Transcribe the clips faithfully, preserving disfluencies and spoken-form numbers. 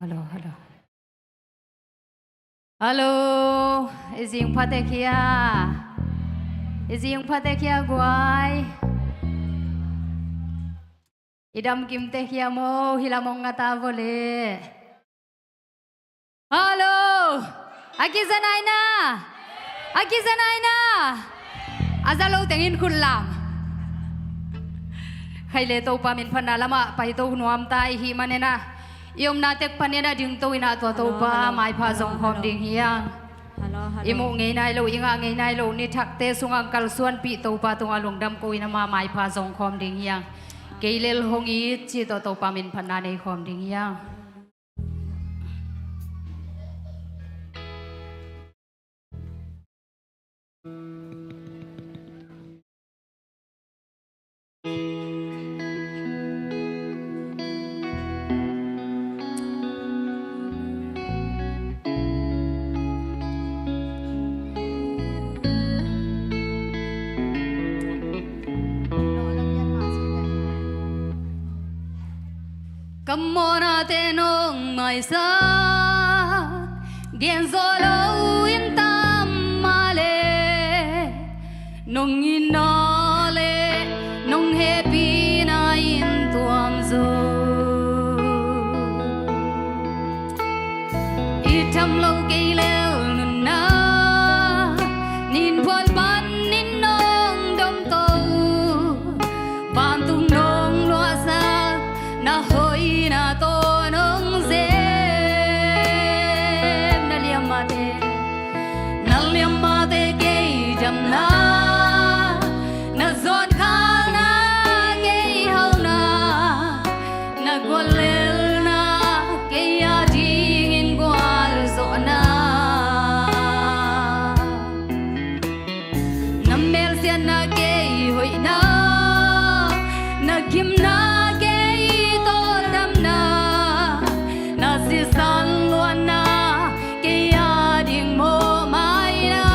Hello, hello. Hello, i zing phate khia. I zing phate khia guai. I dam kimte khia mo, hi lam ong nga ta vole. Hello. A kiza nai na. A kiza nai na. A za lo tengin khut lam. Khai le Topa min phatna lamah paito nuam ta i hih manin a, i omna tek panin a dingto in a tua Topa maipha zong khawm ding hi hang. I muh ngei nai lo, i ngah ngei nai lo ni thakte sungah kalsuanpih Topa tungah lungdam ko in ama maipha zong khawm ding hi hang. Kei lel hong it ci tawh Topa min phatna nei khawm ding hi hang. Ka mawhnate nong maisak, gen zo lo in tam mah le, nong itna le nong hehpihna in tuam zo. I tham lo kei lel nunna, nin phual pan nin nong domto, vantung nong luahsak, na hoihna tawh nong zem. Na liammate, na liammate kei damna, na zawnkhalna kei hauhna, na guallelna kei adingin gualzawhna. Na melsiatna kei hoihna, na gimna kei tawldamna, na sisan luanna kei ading mawhmaina.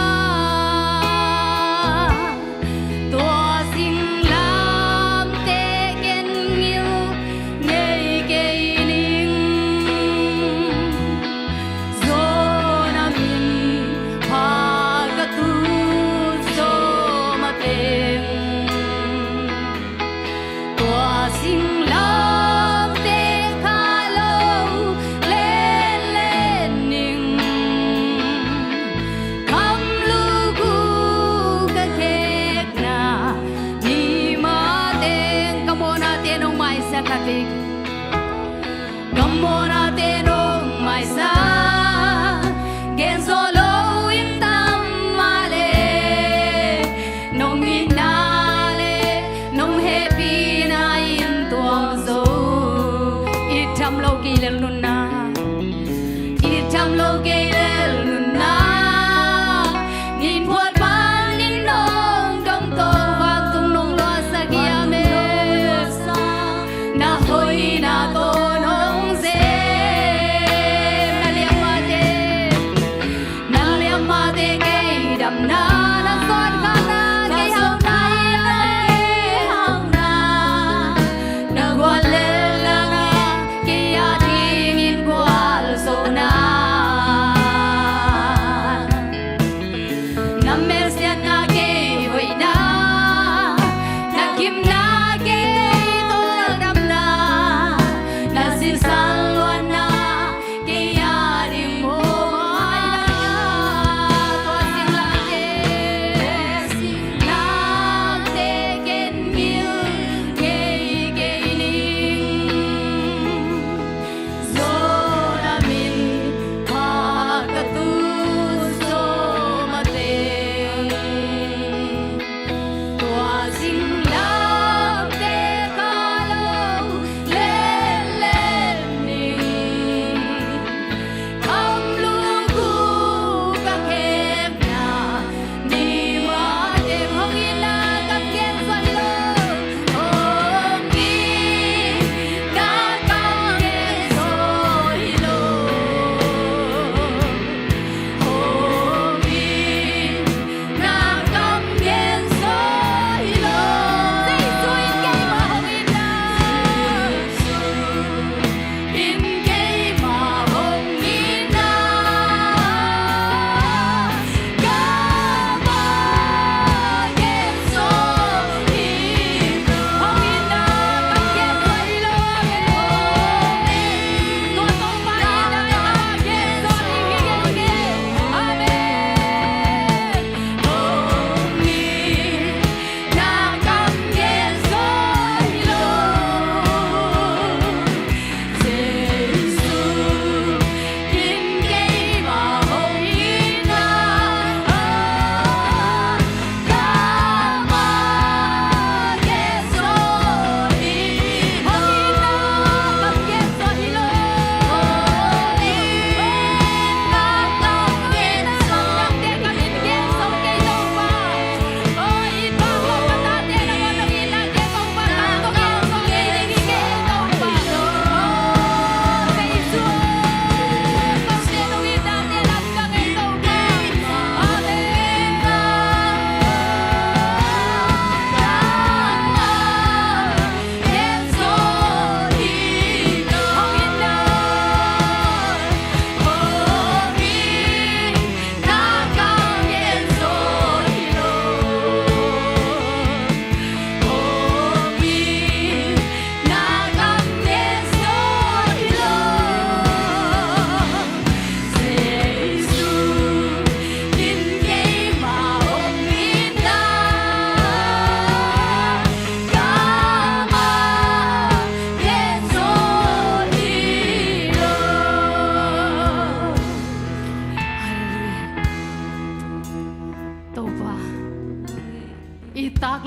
Tua singlamteh ken ngil ngei kei ning, zawn a min pha ka tut sawm a teng. Tua singlamteh kha lo len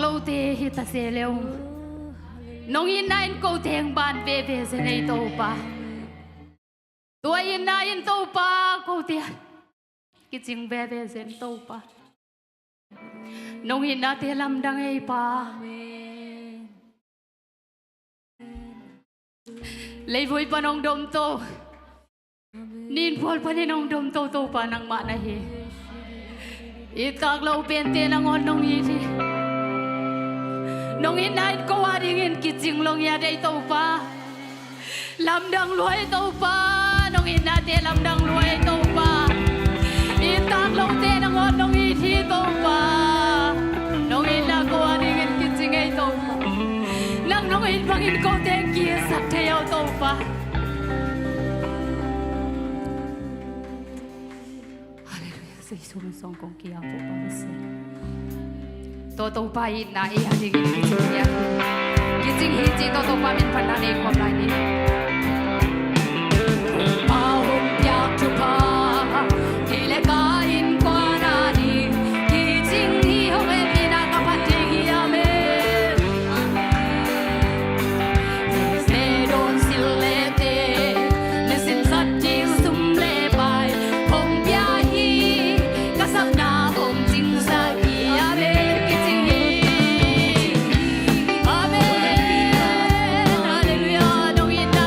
Kote hi ta se leu, nong itna in kote hong ban veve zen ei Topa. Tua itna in Topa kote kicing veve zen Topa. Nong itnate lamdang ei Pa. Leivui pan hong domto, ninphual panin hong domto Topa nangmah na hi. It tak lo pente nangawn nong it hi. Nong itna in ko a dingin kicing lo ngiat ei Topa. Lamdang lua ei Topa, nong itnate lamdang lua ei Topa. It tak lote nangawn nong it hi Topa. Nong itna ko a dingin kicing ei Topa. Nang nong it bangin kote hong kisak thei o Topa. Halleluiah. Jesu min suang kong ki-ap uh pa Pasian. Tua Topa itna ei a dingin kicing hi a, kicing hi ci tua Topa min pan na nei khuam lai ni. Pa hong piak thupha kei le ka innkuan a ding kicing hi, hong hehpihna ka phat thei hi. Amen. Amen. Halleluiah. Nong itna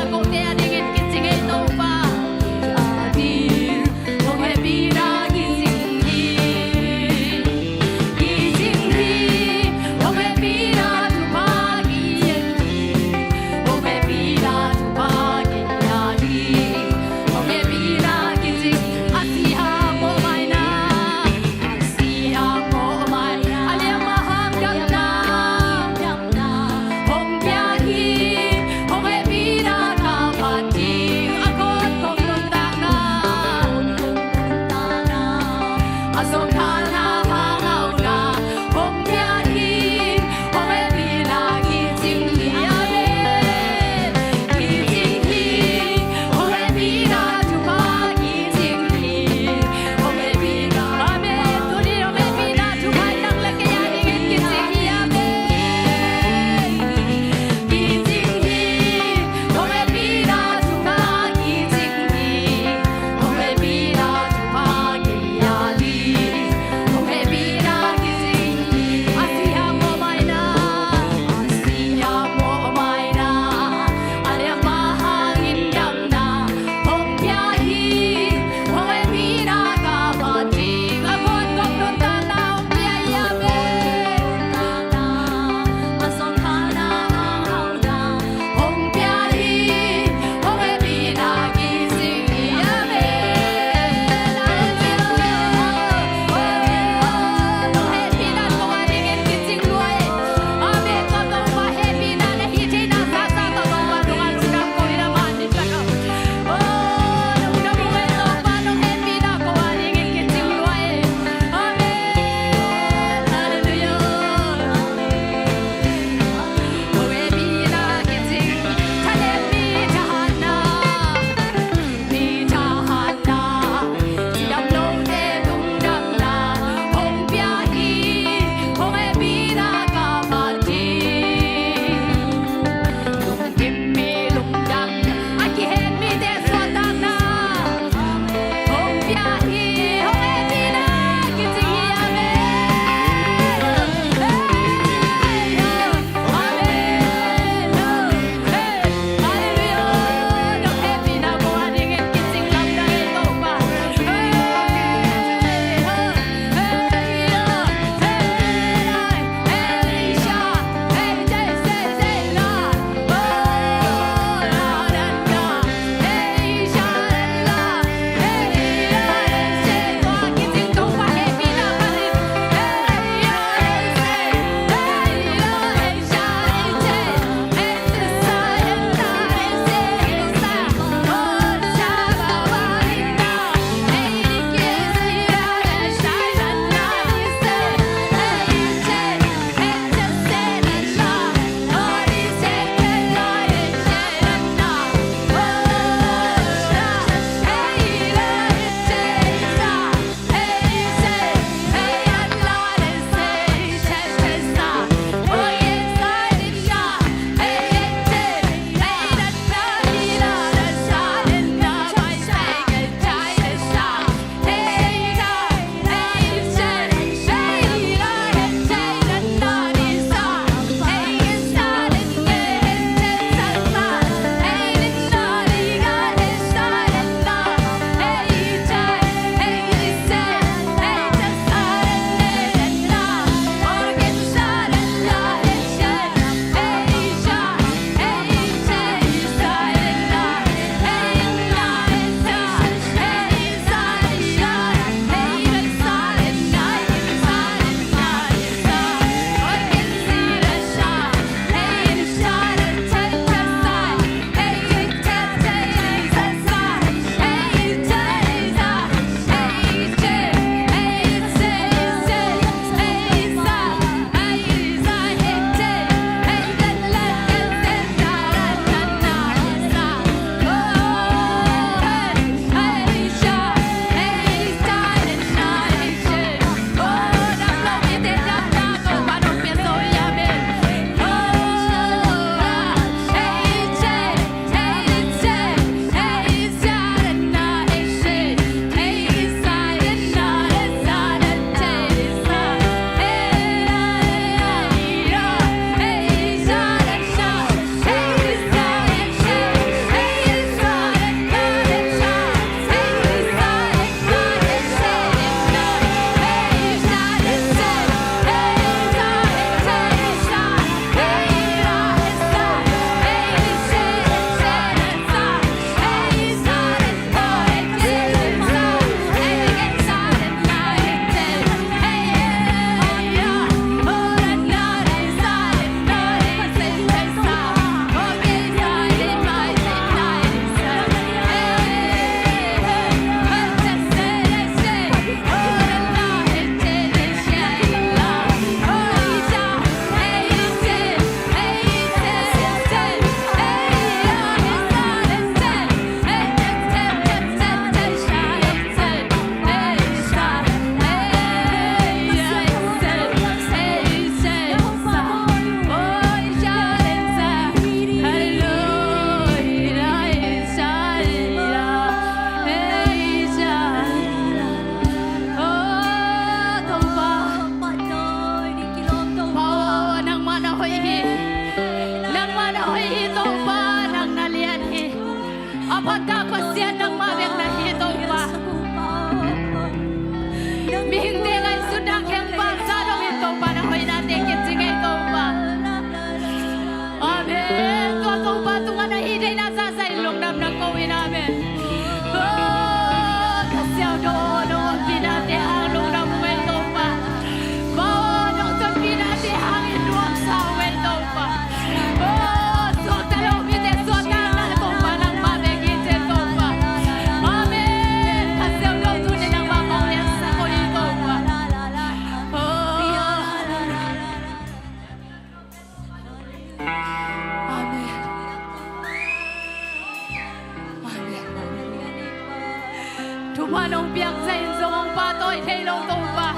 Thupha nong piak zah in zong hong pahtawi thei lo Topa,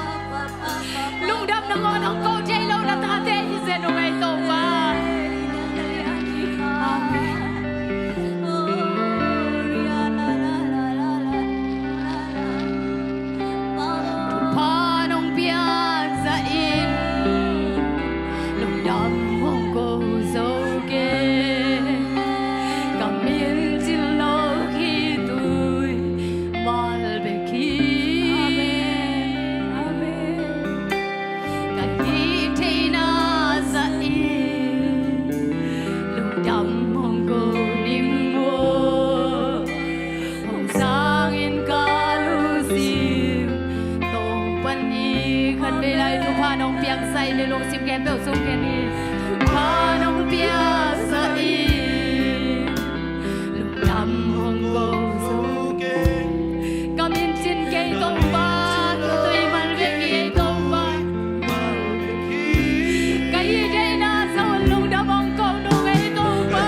lungdam nangawn hong ko thei lo na tate hi zen uh ei Topa. Amen. Thupha nong piak zah in lungdam hong ko zo kei. Ka min cin lo khitui mal bek hi. Amen. Amen. Ka hih theihna zah in lungdam hong ko ning maw. Hong sangin ka lungsim Topa ni. Khatvei lai thupha nong piak zah in i lungsim khempeuh sung khen ni. Thupha nong piak zah in lungdam hong ko zo kei. Ka min cin kei Topa, ka tui mal bek hi ei Topa. Ka hih theihna zah un lungdam hong ko nung ei Topa.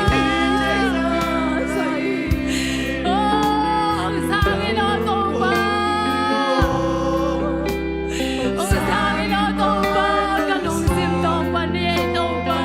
Hong sang in aw Topa. Hong sang in aw Topa, ka lungsim Topa ni ei Topa.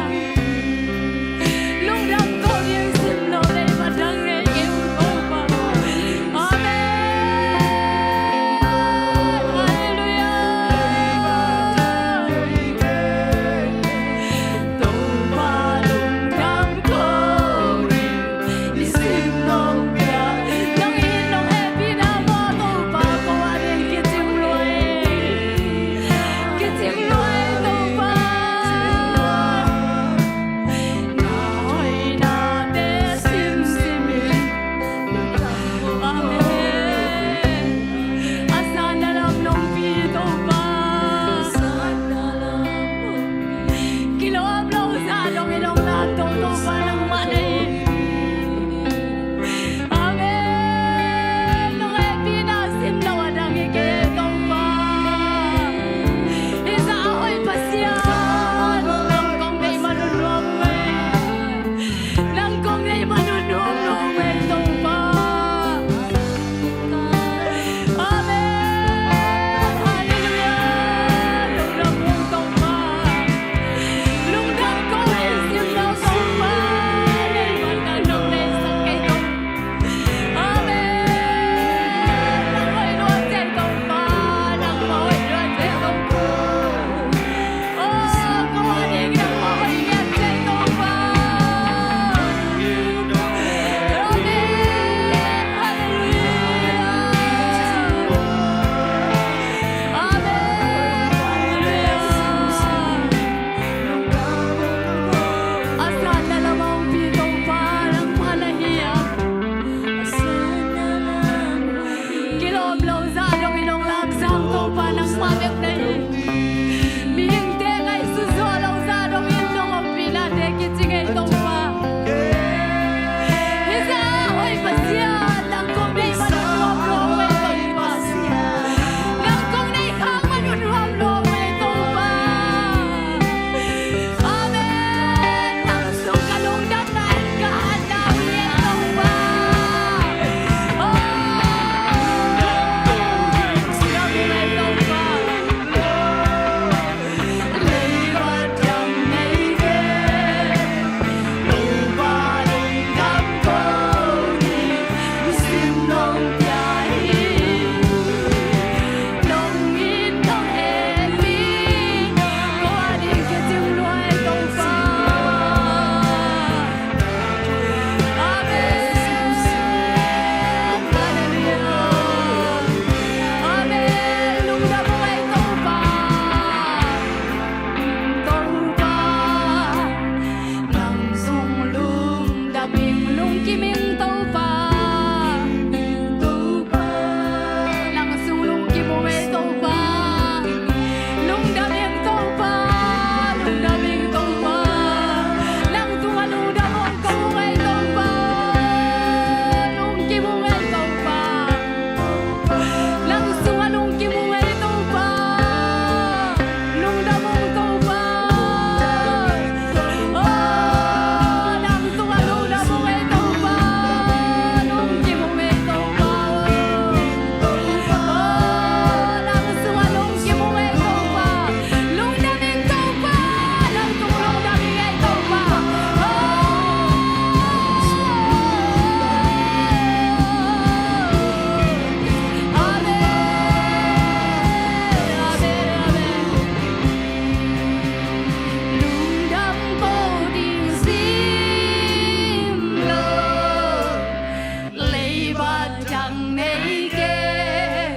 ngei kei.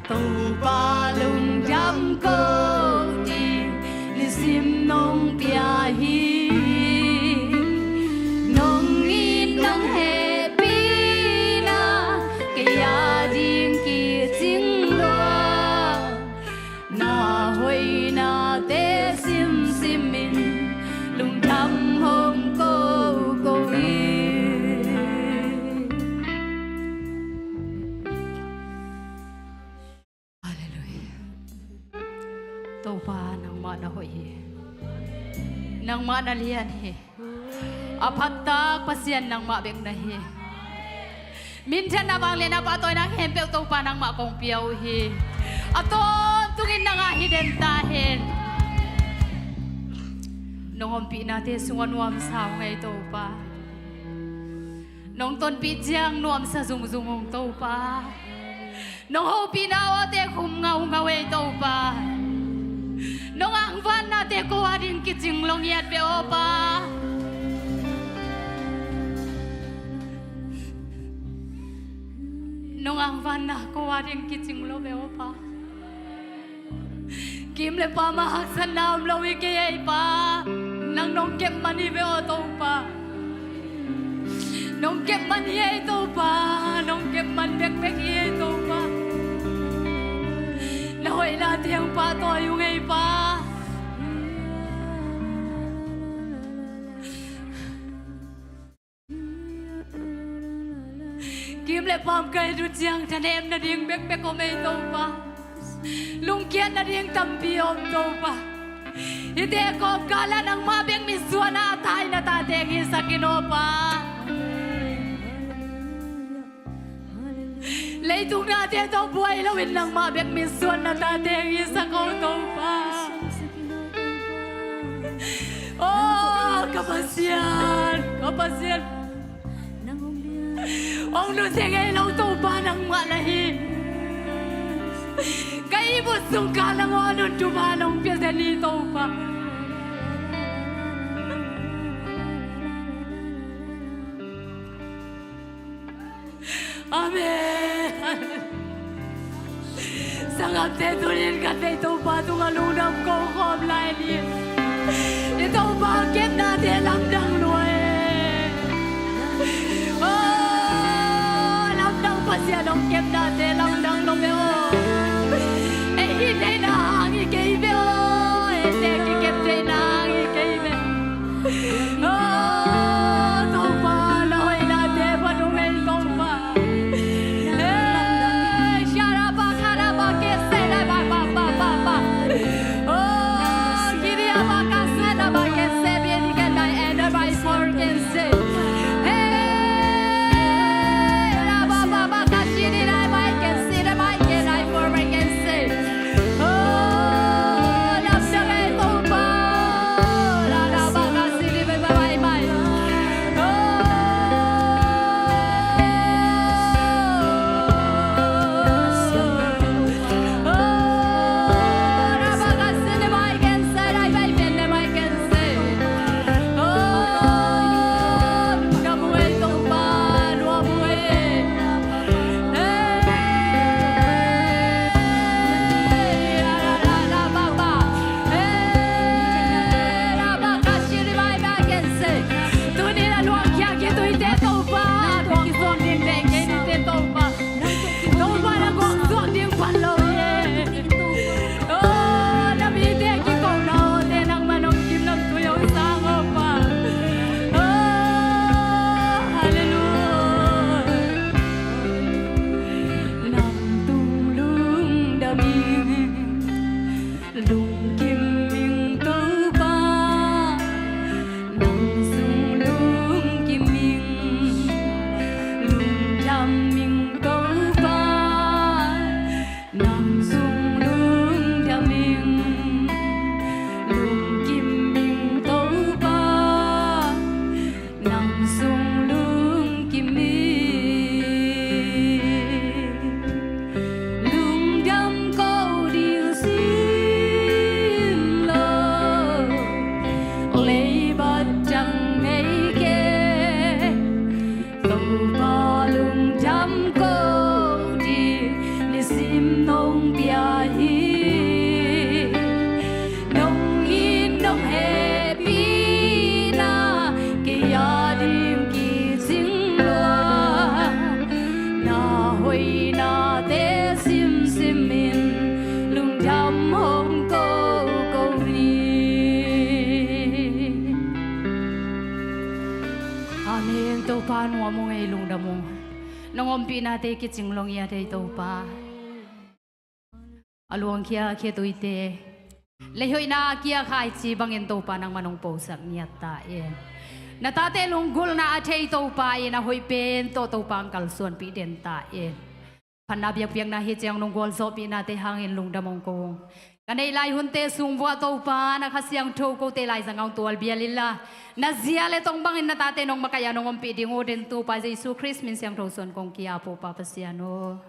Topa lungdam ko ding nisim nong pia hi. Nong it nong hehpihna kei a ding kicing lua. Na hoihnate simsim in lungdam hong ko ko hi. Halleluiah. Topa, nangmah na hoih hi. Nangmah na lian hi. A phattak Pasian nangmah bek na hi. Minthanna, vangliatna, pahtawina khempeuh Topa nangmah kong pia uh hi. A tawntungin nangah hi den ta hen. Nong ompihnate sungah nuamsa ung ei Topa. Nong tonpih ciang nuamsa zungzung ung Topa. Nong hopihna awte khum ngaungau ei Topa. Nong angvannate ko a ding kicing lo ngiat ve aw Pa. Nong angvanna ko a ding kicing lo ve aw Pa. Kim le pam ah haksatna om lo hi kei ei Pa. Nang nong kep man hi ve aw Topa. Nong kep man hi ei Topa. Nong kep man bekbek hi ei Topa. Na hoihnate hong pahtawi ung ei Pa. Kim le pam ka et uh ciang thanem nading bekbek om ei Topa. Lungkiat nading tampi om Topa. Hihte kawmkal ah nangmah bek mitsuan a thaina tate hong hisak in aw Pa. Leitung nate tawh buai loin nangmah bek mitsuanna tate hong hisak aw Topa. Aw ka Pasian, ka Pasian. Hong nuse ngei lo Topa nangmah na hi. Ka ihmut sung ka nangawn hun thupha nong pia zen hi Topa. Amen. Sanggamte, tuni in khatvei Topa tungah lungdam ko khawm lai ni. I Topa kepnate lamdang lua e. Oh, lamdang Pasian hong kepnate lamdang lua e aw. Ei hih deihna hang hi kei ve aw. Eite kikep deihna hang hi kei ve. Oh, Topa, na hoihnate phat ung ei Topa. Hey, sharaba karaba kese da ba ba ba ba ba. Oh, kiriaba kase da ba kese, be ni ke da ene ba i for kese. Hey, raba ba ba kashiri da ba kese da ba ke da i for ba kese. Oh, Nate simsim in lungdam hong ko ko hi. Amen. Topa nuam ung ei, lungdam ung. Nong ompihnate kicing lo ngiat ei Topa. A luangkhia a khiatuite, leihoihna a kia khaici bangin Topa nangman hong posak ngiat ta in. Na tate lunggulhna a thei Topa in a hoih pen tawh Topa hong kalsuanpih den ta in. Phatna biakpiakna hi ciang nong gualzawhpihnate hangin lungdam hong ko ung. Ka neih lai hunte sung vuah Topa na Kha Siangtho kote laizang ah hong tualbial inla, na zia le tong bangin na tate nong makaih a nong ompih ding uh den Topa Jesu Khrist min siangtho suan kong ki-ap uh Pa Pasian aw.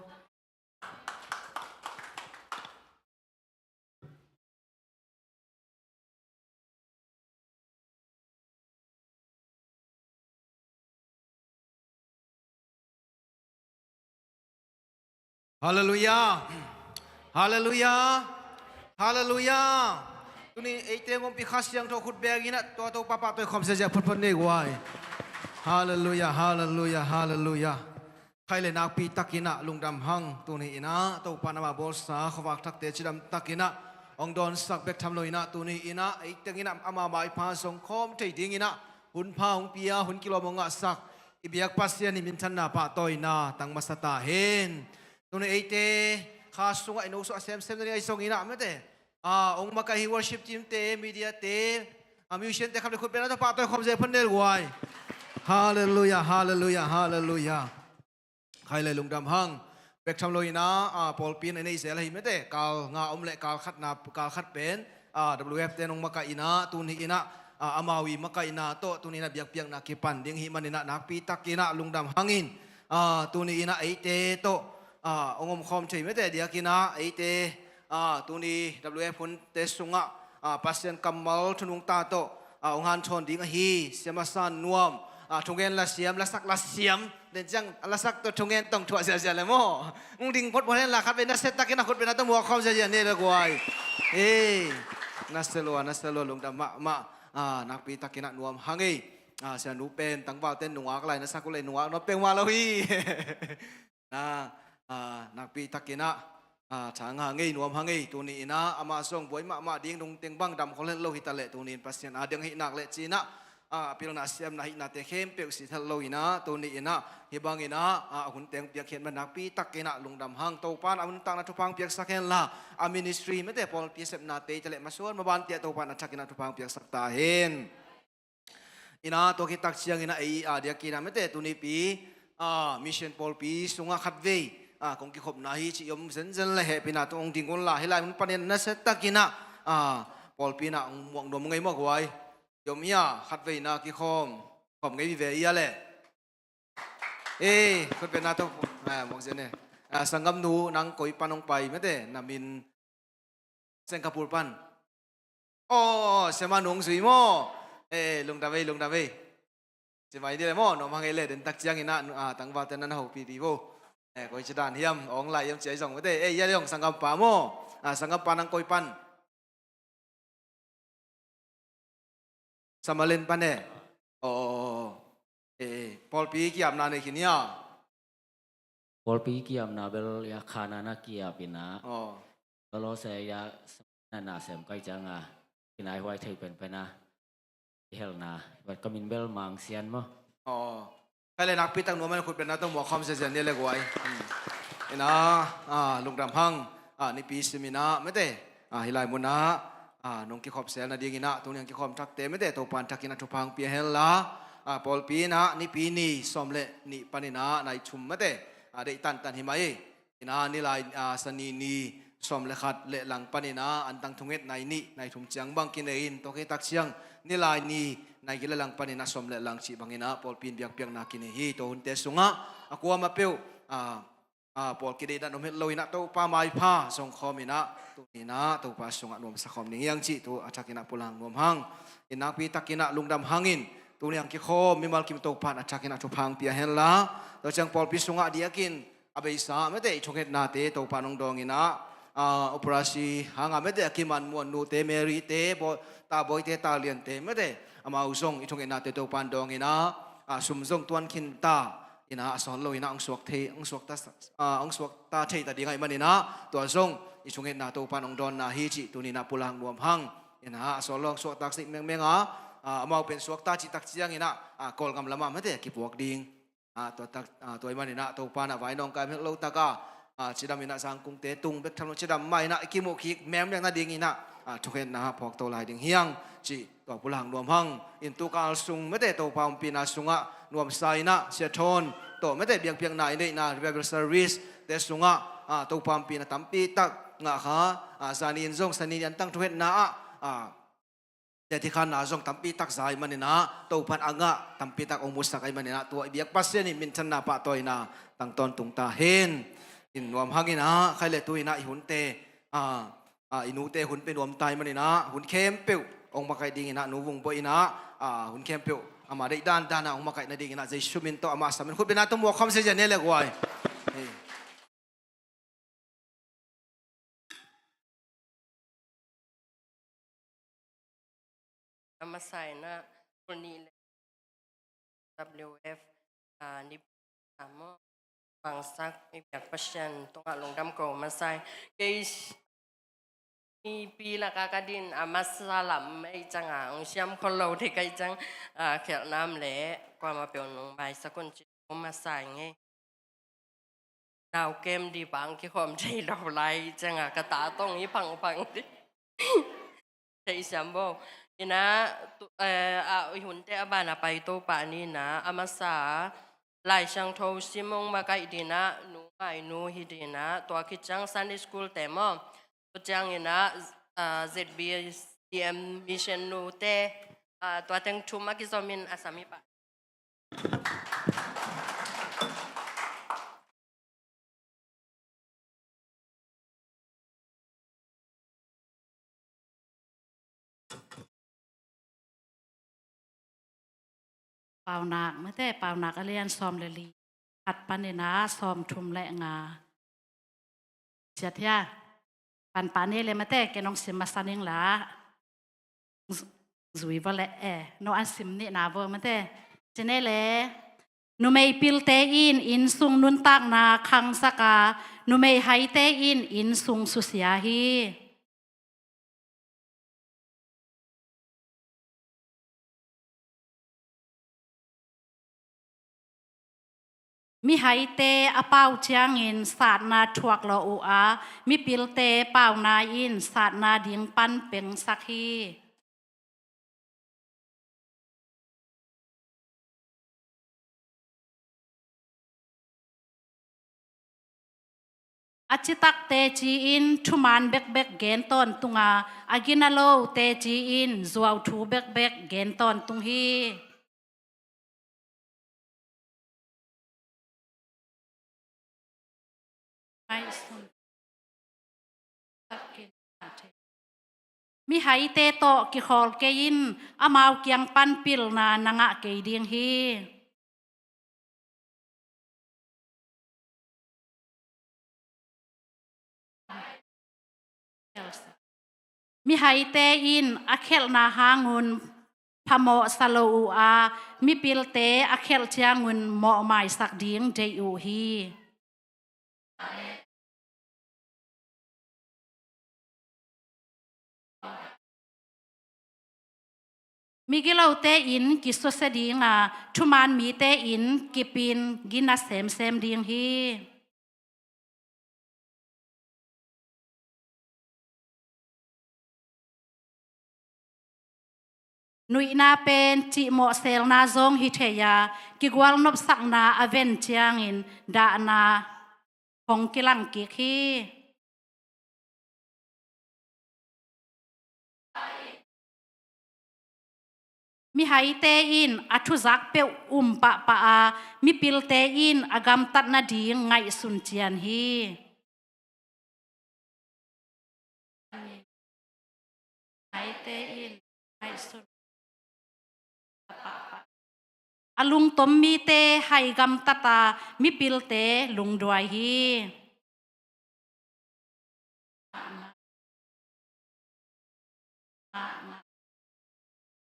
Halleluiah. Halleluiah. Halleluiah. Tuni eite hong ompih Kha Siangtho khut beng in ah tua Topa pahtawi khawm ziazia phutphut nei guai. Halleluiah. Halleluiah. Halleluiah. Khai le nakpi takin ah lungdam hang. Tuni in ah Topa in ama bawlsa khuavak thakte cidam takin ah hong dawnsak bek tham lo in ah, tuni in ah ei teng in ah ama maipha zong khawm thei ding in ah hun pha hong pia, hun kilawm hong ngahsak i biak Pasian i minthanna pahtawina tang masa ta hen. Tuni eite kha sungah i no suah semsem nading ahi zongin ah mate, a, hong makaih hi worship team te, media te, a, musician te khat le khut beng na tawh pahtawi khawm zia phut nei guai. Halleluiah. Halleluiah. Halleluiah. Khai le lungdam hang. Bek tham lo in ah, a, pawlpi in a neih zel ahi mate, kal nga om le kal khatna, kal khat pen, a, W F te nong makaih in ah, tuni in ah, a, amau i makaihna tawh tuni in ah biakpiakna kipan ding hi manin ah nakpi takin ah lungdam hangin, a, tuni in ah eite tawh, a, hong omkhawm thei mate diakin ah eite, a, tuni W F hunte sungah, a, Pasian kammal thunung ta tawh, a, hong hanthawn ding ahi Siama San Nuam, a, thungen la siam, lasak la siam, den ciang a lasak tawh thungen tong thuah ziazia le maw. Hong ding photphot hen la khatvei nasia takin a khut beng na tawh muak khawm ziazia ni le guai. Ei, nasia lua, nasia lua, lungdam mahmah. A, nakpi takin ah nuam hang ei. A, sianu pen tangvalte nungak lai nasak uh le nungak nuam peng mah lo hi. Na, a, nakpi takin ah, a, thang hang ei, nuam hang ei, tuni in ah amah zong buai mahmah ding, nungteng bang dam khol het lo hi ta leh tuni in Pasian a ding ahih nak leh ci-in ah, a, a pilna a siamna ahihnate khempeuh sit het lo in ah, tuni in ah hih bangin ah, a, a hun teng piakkhiat man nakpi takin ah lungdam hang. Topa in a nuntakna thupha hong piaksak hen la, a ministry mate pawlpi a sepnate hi ta leh masuan maban tiah Topa in a thakin ah thupha hong piaksak ta hen. In ah tua khit tak ciangin ah ei a diakin ah mate tunipi, a, mission pawlpi sungah khatvei, a, kong kikhopna hi cih i om zenzen le hehpihna tawh hong ding un la, hih lai mun panin nasia takin ah, a, pawlpi in ah hong muak nuam ngei mawk huai. I om hi a, khatveina kikhawm, khawm ngei vive hi a le. Ei, khut beng na tawh, a, muak zen e. A, sanggamnu nang koi pan hong pai mate, na min Singapore pan. Aw, siama nung zui maw. Eh, lungdam ei, lungdam ei. Siama i ni le maw, nuam hang ei le, den tak ciangin ah, ah, tangvalte na na hopih dih vo. Eh, koi ci dan hiam, ong lai hiam ci ahi zong mate. Eh, ia le ong sanggampa maw. Ah, sanggampa nang koi pan. Samalen pan e. Aw, aw, aw, aw. Eh, eh, pawlpi kiapna nei khin hia? Pawlpi kiapna bel ia khana na kiap in ah. Aw. Bel aw se ia na na sem kai ciang a. Kinai huai thei penpen a. I helna. Vat ka min bel Mang Sian maw. Aw. Khai le nakpi tak nuam a khut beng na tawh muak khawm ziazia ni le guai. Hmm. In ah, ah, lungdam hang, ah, nipi sim in ah, mate, ah, hih lai mun ah, ah, nong kikhop sel nadingin ah, tuni hong kikhawm thakte, mate, Topa in thakin ah thupha hong pia hen la, ah, pawlpi in ah, nipi ni sawm le nih panin ah, nai thum, mate, ah, deih tantan hi mah hi. In ah, nilai, ah, sani ni sawm le khat le lang panin ah, antang thunget nai nih, nai thum ciang bang kinei in, tua khit tak ciang, nilai ni, nai giat le lang panin ah, sawm le lang cih bangin ah, pawlpi in biakpiakna kinei hi, tua hunte sungah, a kuamah peuh, ah, ah, pawl kideihdan om het lo in ah, Topa maipha, zong khawm in ah, tuni in ah, Topa sungah nuamsa khawm ning hiang cih, tu a thakin ah pulak nuam hang, in nakpi takin ah lungdam hangin, tuni hong kikhawm, mimal kim Topa in a thakin ah thupha hong pia hen la, tua ciang pawlpi sungah diakin, a beisa, mate, i thungetnate, Topa in hong dawng in ah, ah, operasi hang a, mate, a kiman muan nute, Mary te, Bawi, ta Bawi te, ta Lian te, mate, amau zong i thungetnate, Topa in dawng in ah, ah, sum zong tuan khin ta, in ah a sawt lo in ah hong suak thei, hong suakta, ah, hong suakta thei ta ding ahih manin ah tua zong i thungetna Topa'n hong dawnna hi cih tuni in ah pulak nuam hang. In ah a sawt lo hong suaktak sik mengmeng a, ah, amau pen suakta cih tak ciangin ah, ah, Kawlgam lamah mate a kipuak ding. Ah, tua tak, ah, tua ahih manin ah Topa'n ah vai nawngkai hong hilh lo tak a, ah, cidam in ah Zangkungte tung bek tham lo cidam mah in ah i kimuh kik mengmeng nadingin ah, ah, thungetna ah phawk to lai ding hi hang cih tua pulak nuam hang. In tukal sung mate Topa ompihna sungah nuamsa in ah Sia Thawn tawh mate biakpiakna i neihna revival service te sungah, ah, Topa ompihna tampi tak ngah kha, ah, zani in zong Sani ni antang thungetna ah, ah, tetikhanna zong tampi tak za ahih manin ah Topa'n a ngah tampi tak hong musak ahih manin ah tua i biak Pasian in minthanna pahtawina tang tawntung ta hen. In nuam hangin ah khai le tu in ah i hunte, ah, ah, i nute hun pia nuam ta ahih manin ah hun khempeuh hong makaih dingin ah Nu Vung Bawi in ah, ah, hun khempeuh ama deih dandan ah hong makaih nadingin ah Jesu min tawh ama sam in khut beng a tawh muak khawm se zia ne le guai. A masa in ah tul nih le W F, ah, ni a maw, bangsak i biak Pasian tungah lungdam ko masa hi. Kei mipi lakah ka din a masa lam ahih ciangin hong siam khol lo thei ka hih ciang, ah, khelhna om leh kuamah peuh nong maisak un ci ko masa hi ing ei. Nau kem di bang kikhawm thei lo lai ciangin ka ta tawh hi phangphang di. Thei siam bo. In ah tu, eh, a i hunte a ban a pai to pah ni in ah a masa Lai Siangtho sim hong makaih dingin ah Nu Ngai Nu hi dingin ah tua khit ciang Sunday school te maw. Tua ciangin ah, ah, Z B C M mission nute, ah, tua teng thum a kizom in a sam hi pah. Paunak mate, Paunak a lian sawm le li, khat panin ah sawm thum le nga. Ciat hia? Pan pah ni le mate, ken hong sim masa ning la. Zui vua le, eh, no an sim ni na vua mate. Ci ni le, numei pilte in innsung nuntakna khangsak a, numei haite in innsung susia hi. Mihaite a pau ciangin satna thuak lawh uh a, mipilte pauna in satna ding pan pengsak hi. A citak teci in thuman bekbek gen tawntung a, a gina lo teci in zuau thu bekbek gen tawntung hi. Mihaite tawh kikhawl kei in, amau kiang pan pilna na ngah kei ding hi. Mihaite in a khelhna hangun phamawhsa lo uh a, mipilte a khelh ciangun mawhmaisak ding deih uh hi. Migilote in kisusia ding a, thuman mite in kipin gina semsem ding hi. Nuihna pen cihmawh selna zong hi thei a, kigualnopsakna a ven ciangin dahna hong kilang kik hi. Mihaite in a thuzak peuh um pahpah a, mipilte in a gamtat nading ngaihsun cian hi. Mihaite in ngaihsun a lungtom mite hai gamtat a, mipilte lungduai hi.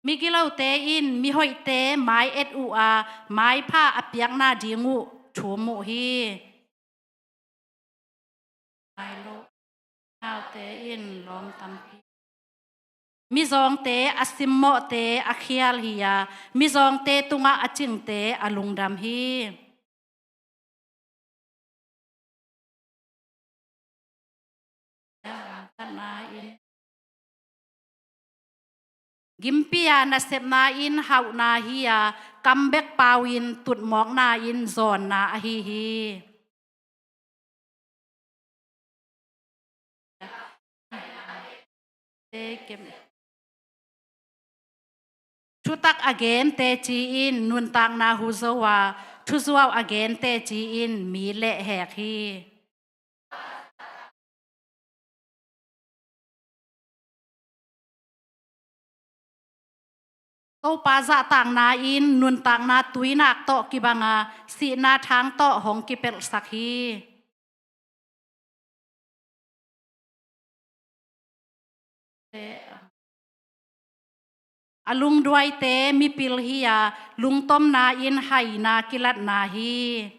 Migilote in mihoihte mai et uh a, maipha a piakna ding uh thum uh hi. Naute in lawm tampi. Mizawngte a simmawhte a khial hi a, mizawngte tungah a cingte a lungdam hi. Gimpi-a nasepna in hauhna hi a, kam bek pau-in tutmawkna in zawnna ahi hi. Thutak a gen teci in nuntakna hu zo a, thuzuau a gen teci in mi lehhek hi. Topa zahtakna in nuntakna tuinak tawh kibang a, sihna thang tawh hong kipelhsak hi. A lungduaite mipil hi a, lungtomna in haina kilatna hi.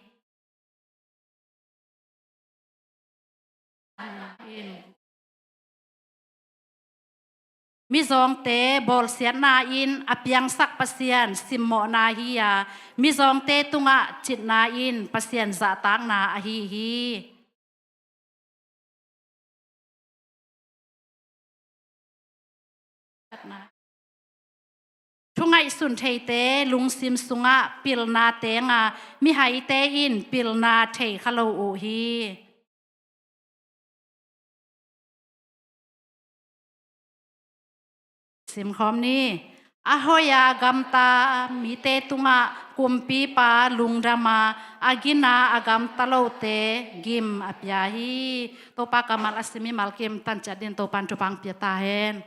Mizawngte bawlsiatna in a piangsak Pasian simmawhna hi a, mizawngte tungah citna in Pasian zahtakna ahi hi. Thungaihsun theite lungsim sungah pilna teng a, mihaite in pilna thei kha lo uh hi. Simkhawm ni. A hoih a gamta mite tungah kumpipa lungdam a, a gina a gamta lote gim a pia hi. Topa kammal a sim mimal kim tanciat dingin Topan thupha pia ta hen.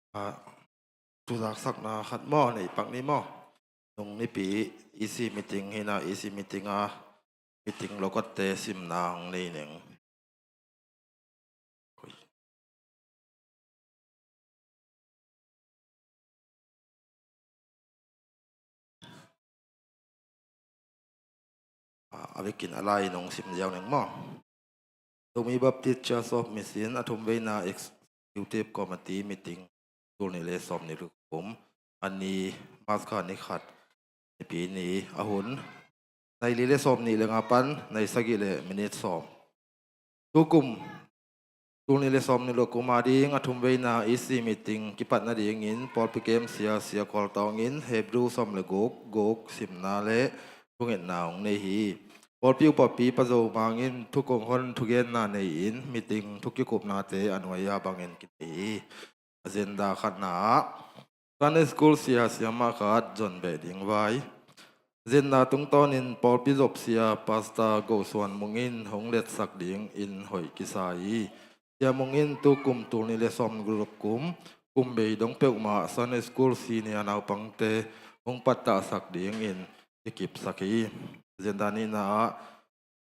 Ah, thuzaksakna khat maw, nei pak ni maw? Nung nipi E C meeting hi na, E C meeting a meeting lokotte simna hong nei ning. Ah, a vekin a lai nong sim ziau ning maw? Zomi Baptist Church of Mission a thumveina Executive Committee meeting, tul nih le sawm nih le kum, a ni, March kha ni khat, nipi ni, a hun nai li le sawm nih le nga pan nai sagih le minit sawm. Tukum, tul nih le sawm nih le kum a ding a thumveina E C meeting kipat nadingin pawlpi kem sia, Sia Khual Tawng in Hebrew sawm le guk, guk simna le thungetna hong nei hi. Pawlpi upapi Pa Zo Mang in thukong hon thugenna nei-in meeting thukikupnate a nuai-a bangin kinei hi. Agenda khatna ah Sunday School sia, siamah khat zon beh ding vai. Agenda tungtawnin pawlpi zop sia Pastor Go Suan Mung in hong letsak dingin hoih kisa hi. Sia Mung in tukum, tul nih le sawm nih le guk kum, kum bei dong peuhmah Sunday School senior naupangte hong pattahsak dingin kikipsak hi. Agenda nihna ah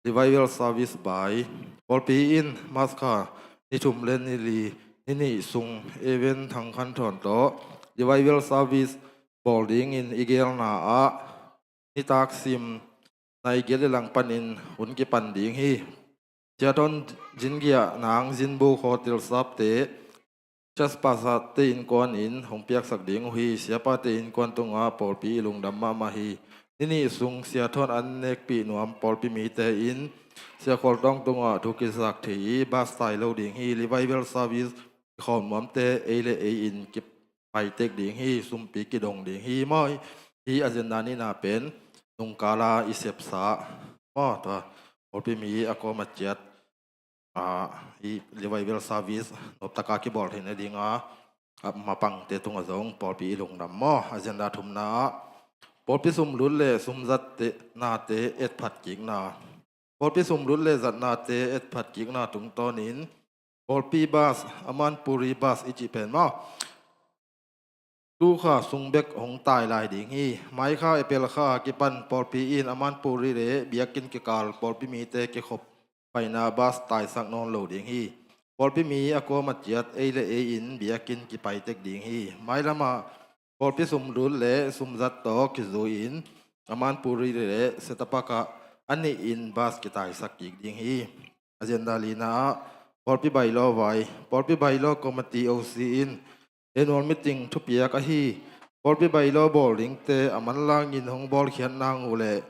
Revival Service by pawlpi in March kha ni thum le ni li, ni nih sung Evan Thang Khan Thawn tawh Revival Service bawl dingin i gelna ah nitak sim nai giat le lang panin hun kipan ding hi. Sia Thawn Zin Giah Nang Zin Buk Hotel sapte Church Pastor te innkuan in hong piaksak ding uh hi. Siapate innkuan tungah pawlpi i lungdam mahmah hi. Ni nih sung Sia Thawn an nekpih nuam pawlpi mite in Sia Khual Tawng tungah thu kisak thei hi. Bus tai lo ding hi. Revival Service i khawm nuamte ei le ei in kipaitek ding hi. Sumpi kidong ding hi maw. Hi agenda nihna pen nungkala i sepsa maw, tua pawlpi mi a kawm a ciat ah, i Revival Service noptaka kibawl theihna dinga, ah, mapangte tungah zong pawlpi i lungdam maw. Agenda thumna ah pawlpi sumlut le sumzat te, nate etphat kikna. Pawlpi sumlut le zatnate etphat kikna tungtawnin pawlpi bus, Amanpuri bus i cih pen maw, tu kha sung bek hong tai lai ding hi. Mai kha, April kha kipan pawlpi in Amanpuri le biakinn kikal pawlpi mite kikhop paina bus taisak nawn lo ding hi. Pawlpi mi a kawm a ciat ei le ei in biakinn kipaitek ding hi. Mailamah pawlpi sumlut le sumzat tawh kizui-in Amanpuri le Setapak ah a nih in bus kitaisak kik ding hi. Agenda lina ah pawlpi bylaw vai. Pawlpi bylaw committee O C in annual meeting thupiak ahi pawlpi bylaw bawl dingte a manlangin hong bawlkhiat nang uh leh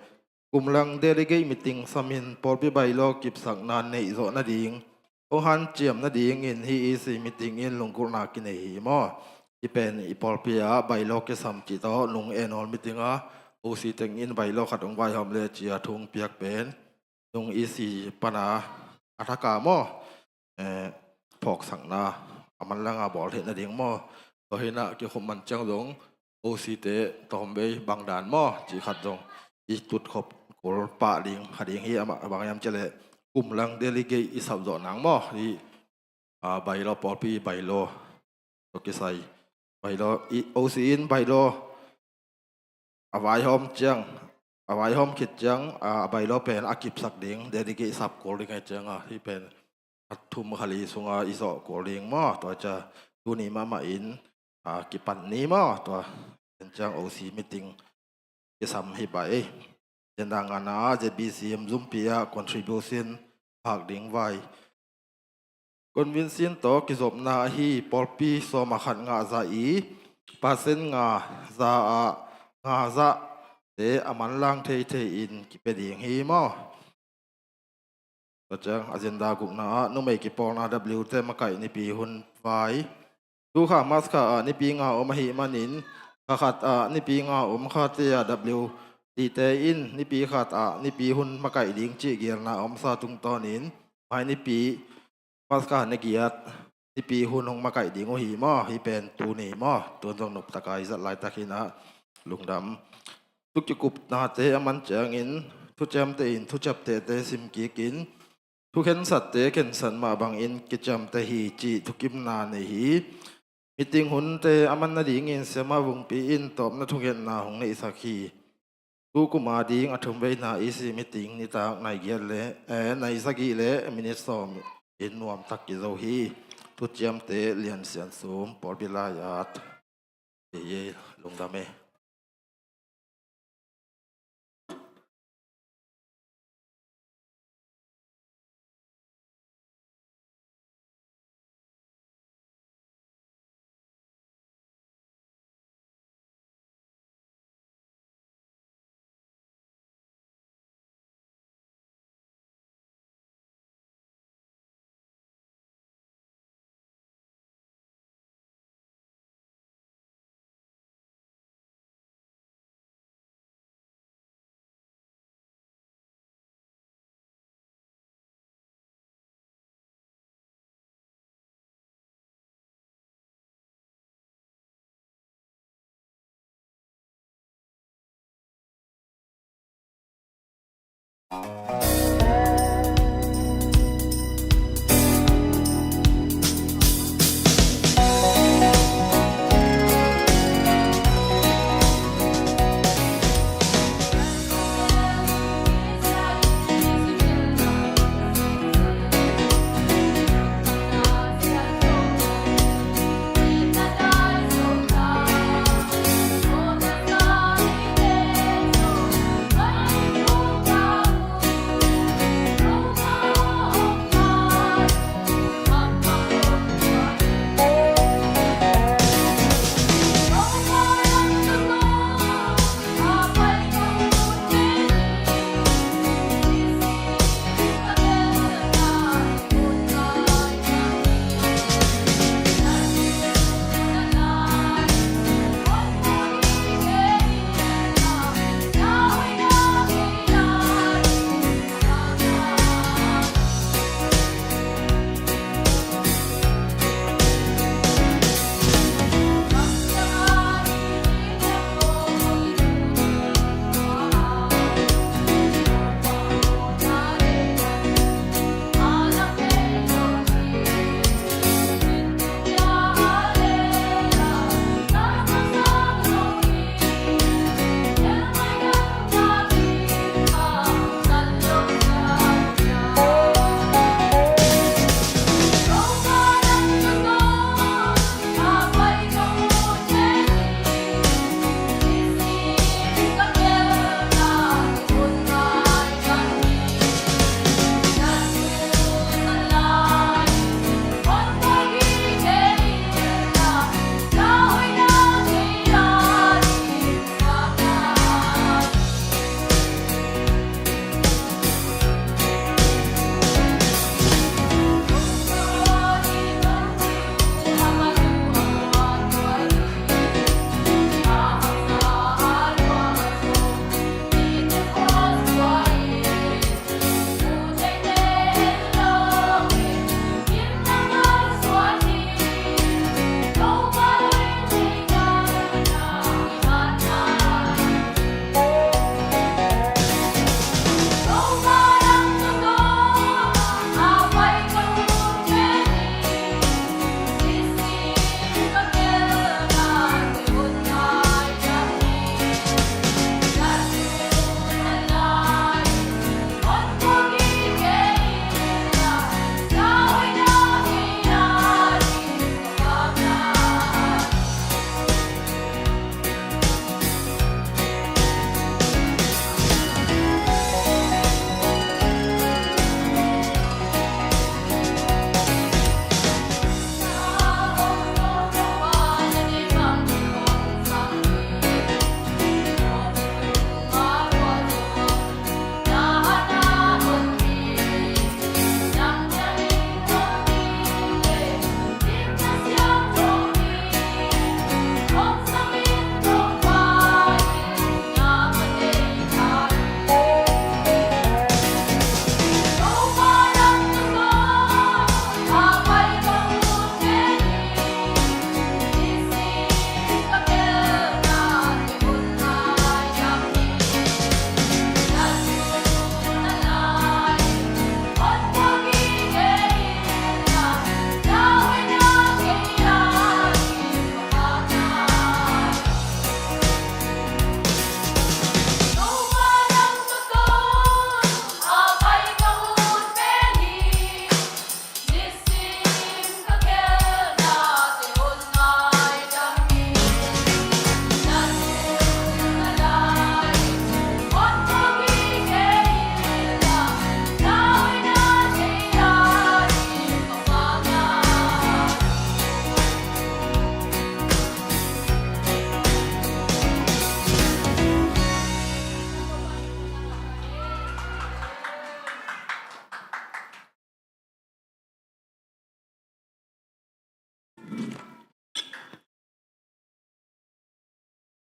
kumlang delegate meeting samin pawlpi bylaw kipsakna neih zawh nading hong hanciam nadingin hih E C meeting in lunggulhna kinei hi maw. Hih pen i pawlpi ah bylaw kisam cih tawh nung annual meeting ah O C teng in bylaw khat hong vaihawm le cia thu hong piak pen nung E C pana a thaka maw, eh, phawksakna a manlanga bawl theih nading maw. Tua hinah kikhop man ciang zong O C te tawmvei bangdan maw cih khat zong i tutkhop kul pah ding kha ding hi. Amah bang hiam cihleh kumlang delegate i sap zawh nang maw. Hi, ah, bylaw, pawlpi bylaw tawh kisai bylaw, i O C in bylaw a vaihawm ciang, a vaihawm khit ciang, a, a bylaw pen a kipsak ding, delegate sap kul ding ahih cianga, hih pen a thum kha li sunga i zawh kul ding maw. Tua cia tuni mahmah in, a, kipan ni maw. Tua pen ciang O C meeting kisam hi pai. Agenda ngana ah Z B C M zumpi ah contribution phak ding vai. Convention tawh kizopna ahi pawlpi sawm a khat ngah zah i percent nga zah ah nga zahte a manlang theithei in kipia ding hi maw. Tua ciang agenda gukna ah numei kipawlna W te makaih nipi hun vai. Tu kha March kha ah nipi nga om ahih manin kha khat ah nipi nga om khate ah W T te in nipi khat ah nipi hun makaih ding cih gelna a omsa tungtawnin mai nipi March kha ni giat nipi hun hong makaih ding uh hi maw. Hih pen tuni maw, tun zong noptaka i zat laitak hinah lungdam. Thukikupnate a man ciangin thuciamteh in thuciaptehte simkikin thukhensatte khensat mah bangin kiciamteh hi cih thukimna nei hi. Meeting hunte a man nadingin Siamah Vungpi in tawpna thungetna hong neihsak hi. Tukum a ding a thumveina E C meeting nitak nai giat le, eh, nai sagih le minit sawm in nuamtak kizo hi. Thuciamte Lian Sian Sum pawlpi lai-at. Ei, ei, lungdam e.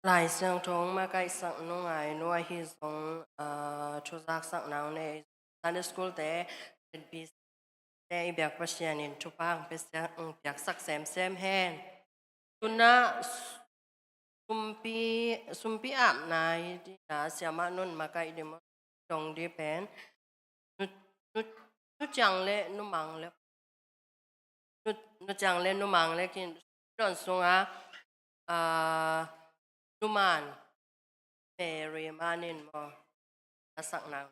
Lai Siangtho hong makaihsak nung a i nu ahi zong, ah, thu zaksak nang nei, Sunday School te, Z B C te i biak Pasian in thupha hong pia sia-, hong piaksak semsem hen. Tuna sumpi, sumpi apna hi ding a, siamah nun makaih ding maw, dong ding pen. Nu, nu, nu ciang le nu mang le. Nu, nu ciang le nu mang le kin don sunga, ah, nu man, Mary man in maw, a sak nang.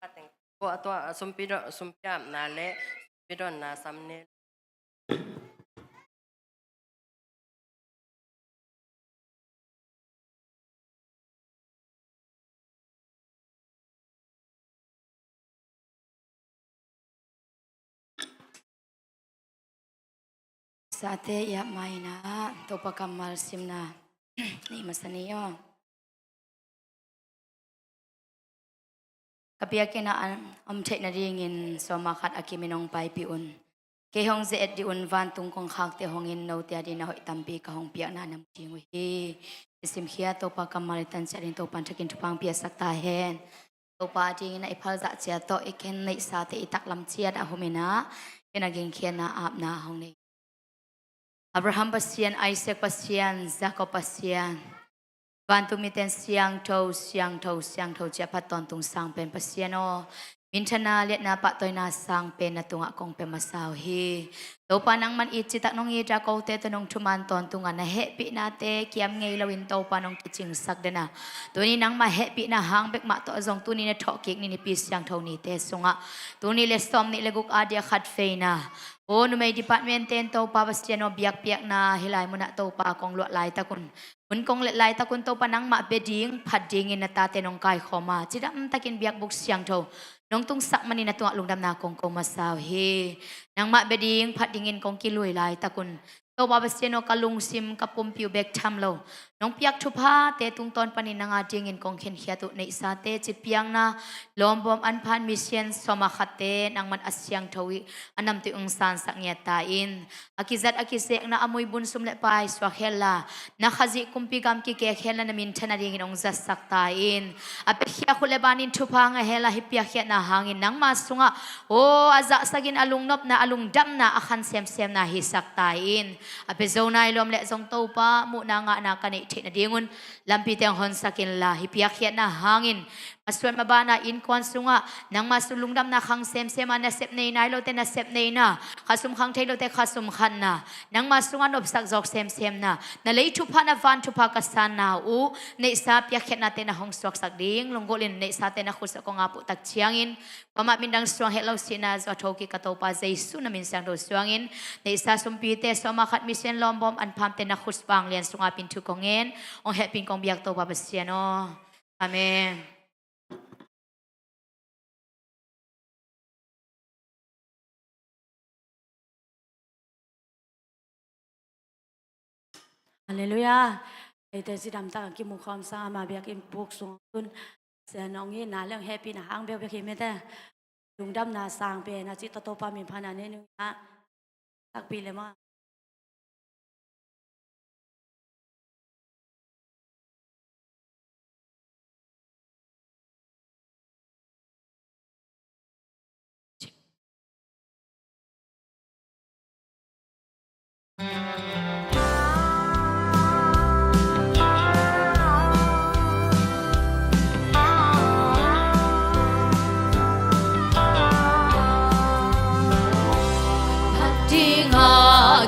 Pateng ko a tua, a sumpi don, sumpi apna le sumpi donna sam ne. Sate i ap ma-in ah Topa kammal simna nei masa ni aw. Ka biakinn ah an om theih nadingin sawma khat a kimin hong paipih un. Kei hong ze-et dih un, vantung kongkhakte hong in, note a dingin a hoih tampi ka hong piakna na mu ding uh hi. I simkhia Topa kammal i tan ciat in Topa in thakin thupha hong piaksak ta hen. Topa a dingin a i phalzah ciat tawh i khen neihsate i taklam ciat a humin ah, ken a gingkhiatna apna hong nei. Abraham Pasian, Isaac Pasian, Jacob Pasian, vantung mite in siangtho, siangtho, siangtho ci-a phat tawntung sang pen Pasian aw, minthana liatna pahtawina sang pen na tungah kong pia masa uh hi. Topa nangman it citak nong it a, kote tawh nong thuman tawntung a, na hehpihnate kiam ngei loin Topa nong kicingsak den a, tuni nangmah hehpihna hang bek mah tawh zong tuni na thawhkik ni nipi siangtho nite sungah, tuni le sawmnih le guk a dia khat veina, aw, numei department te in Topa Pasian aw, biakpiakna hih lai munah Topa kong luah laitak un, hun kong let laitak un Topa nangmah bia ding phat dingin na tate nong kaikhawm a, cidamtakin biakbuk siangtho nong tungsak manin na tungah lungdamna kong ko masa uh hi. Nangmah bia ding phat dingin kong kilui laitak un Topa Pasian aw, ka lungsim ka pumpi uh bek tham lo, nong piak thuphate tungtawn panin nang a dingin kong khenkhiat uh neihsate, cipiakna, lawmbawm, anphan, mission, sawma khatte nangman a siangtho ih a namtui hong sansak ngiat ta in. A kizat a kizekna a muibun sum le pai suak henla, na Khazih kumpi gam kikek henla, na minthan a dingin hong zatsak ta in. A piakhia khut le banin thupha ngah henla, hih piakkhiatna hangin nangma sungah, aw, a zahsakin a lungnopna, a lungdamna a khan semsemna hisak ta in. A pia zo nai lawm le zong Topa, muhna ngahna ka neih theih nadingun lampite hong honsak inla, hih piakkhiatna hangin masuan mabana innkuan sungah nangma sung lungdamna khang semsem a, nasep nei nai lote nasep neina, khasum khang thei lote khasum khanna, nangma sungah nopsak zawk semsemna, na lei thupha, na van thupha ka sanna uh neihsa piakkhiatnate na hong suaksak ding lunggulhin neihsate na khutsung kong ap uh tak ciangin, kuamah mindang suang het lo sihna zuak thokik ka Topa Jesu na min siangtho suangin, neihsa sumpite, sawma khat, mission, lawmbawm, anphamte na khut vanglian sungah pin thu kong ngen, hong hehpih in kong biak Topa Pasian aw. Amen. Halleluiah. Eite cidamtak a kimukhawm sang ama biakinn buk sung tun Sian hong itna le hong hehpihna hang bekbek hi mete. Lungdamna sang pen a cih tawh Topa min phatna nei nung ah, takpi le maw. Phat ding a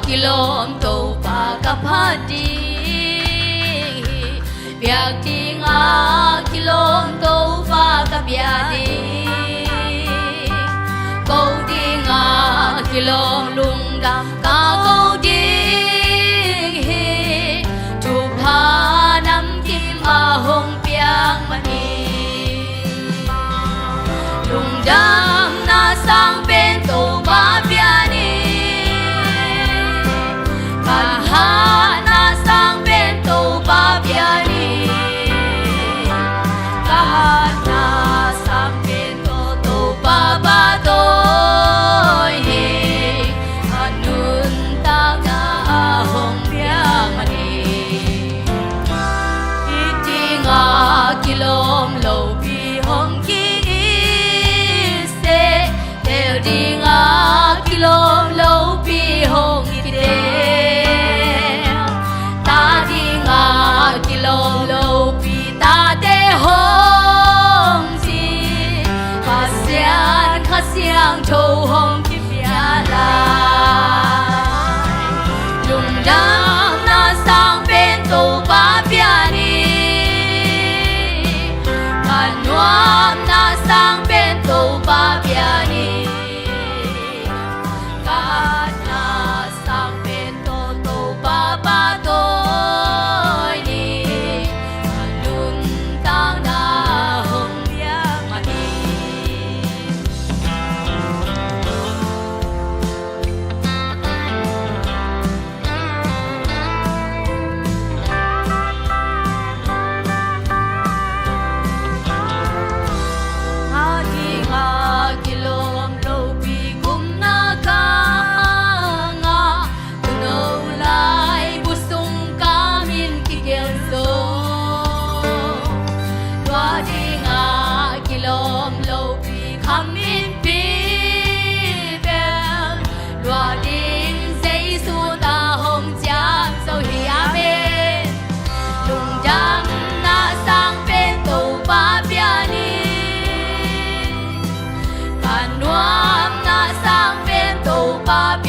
kilawm Topa ka phat ding hi. Biak ding a kilawm Topa ka bia ding. Ko ding a kilawm lungdam ka ko ding hi. Thupha namkim a hong piak man hi. Lungdamna sang pen Topa bia ni. Ka hatna sang pen Topa bia ni. Ka hatna sang pen To, Topa pahtawi ni. Ka nun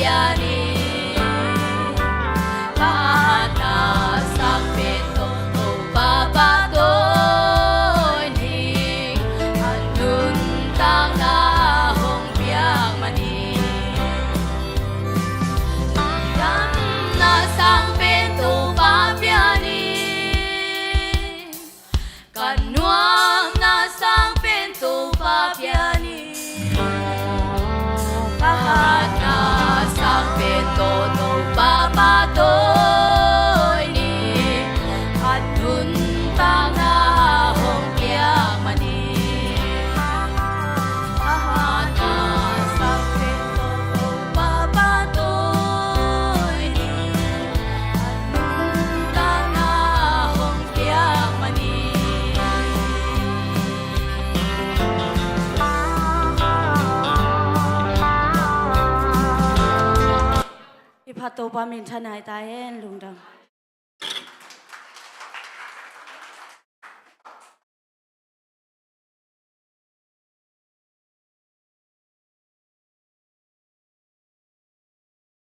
pian in, ka hatna sang pen tawh Topa pahtawi ning. A nuntakna hong piak manin, damna sang pen Topa pian in, ka nuamna sang pen Topa pian in, ka hatna sang pen tawh Topa pahtawi ning. A nuntakna hong piak manin, ka hatna sang pen tawh Topa pahtawi ning. A nuntakna hong piak manin. I phat Topa minthanna hi ta hen, lungdam.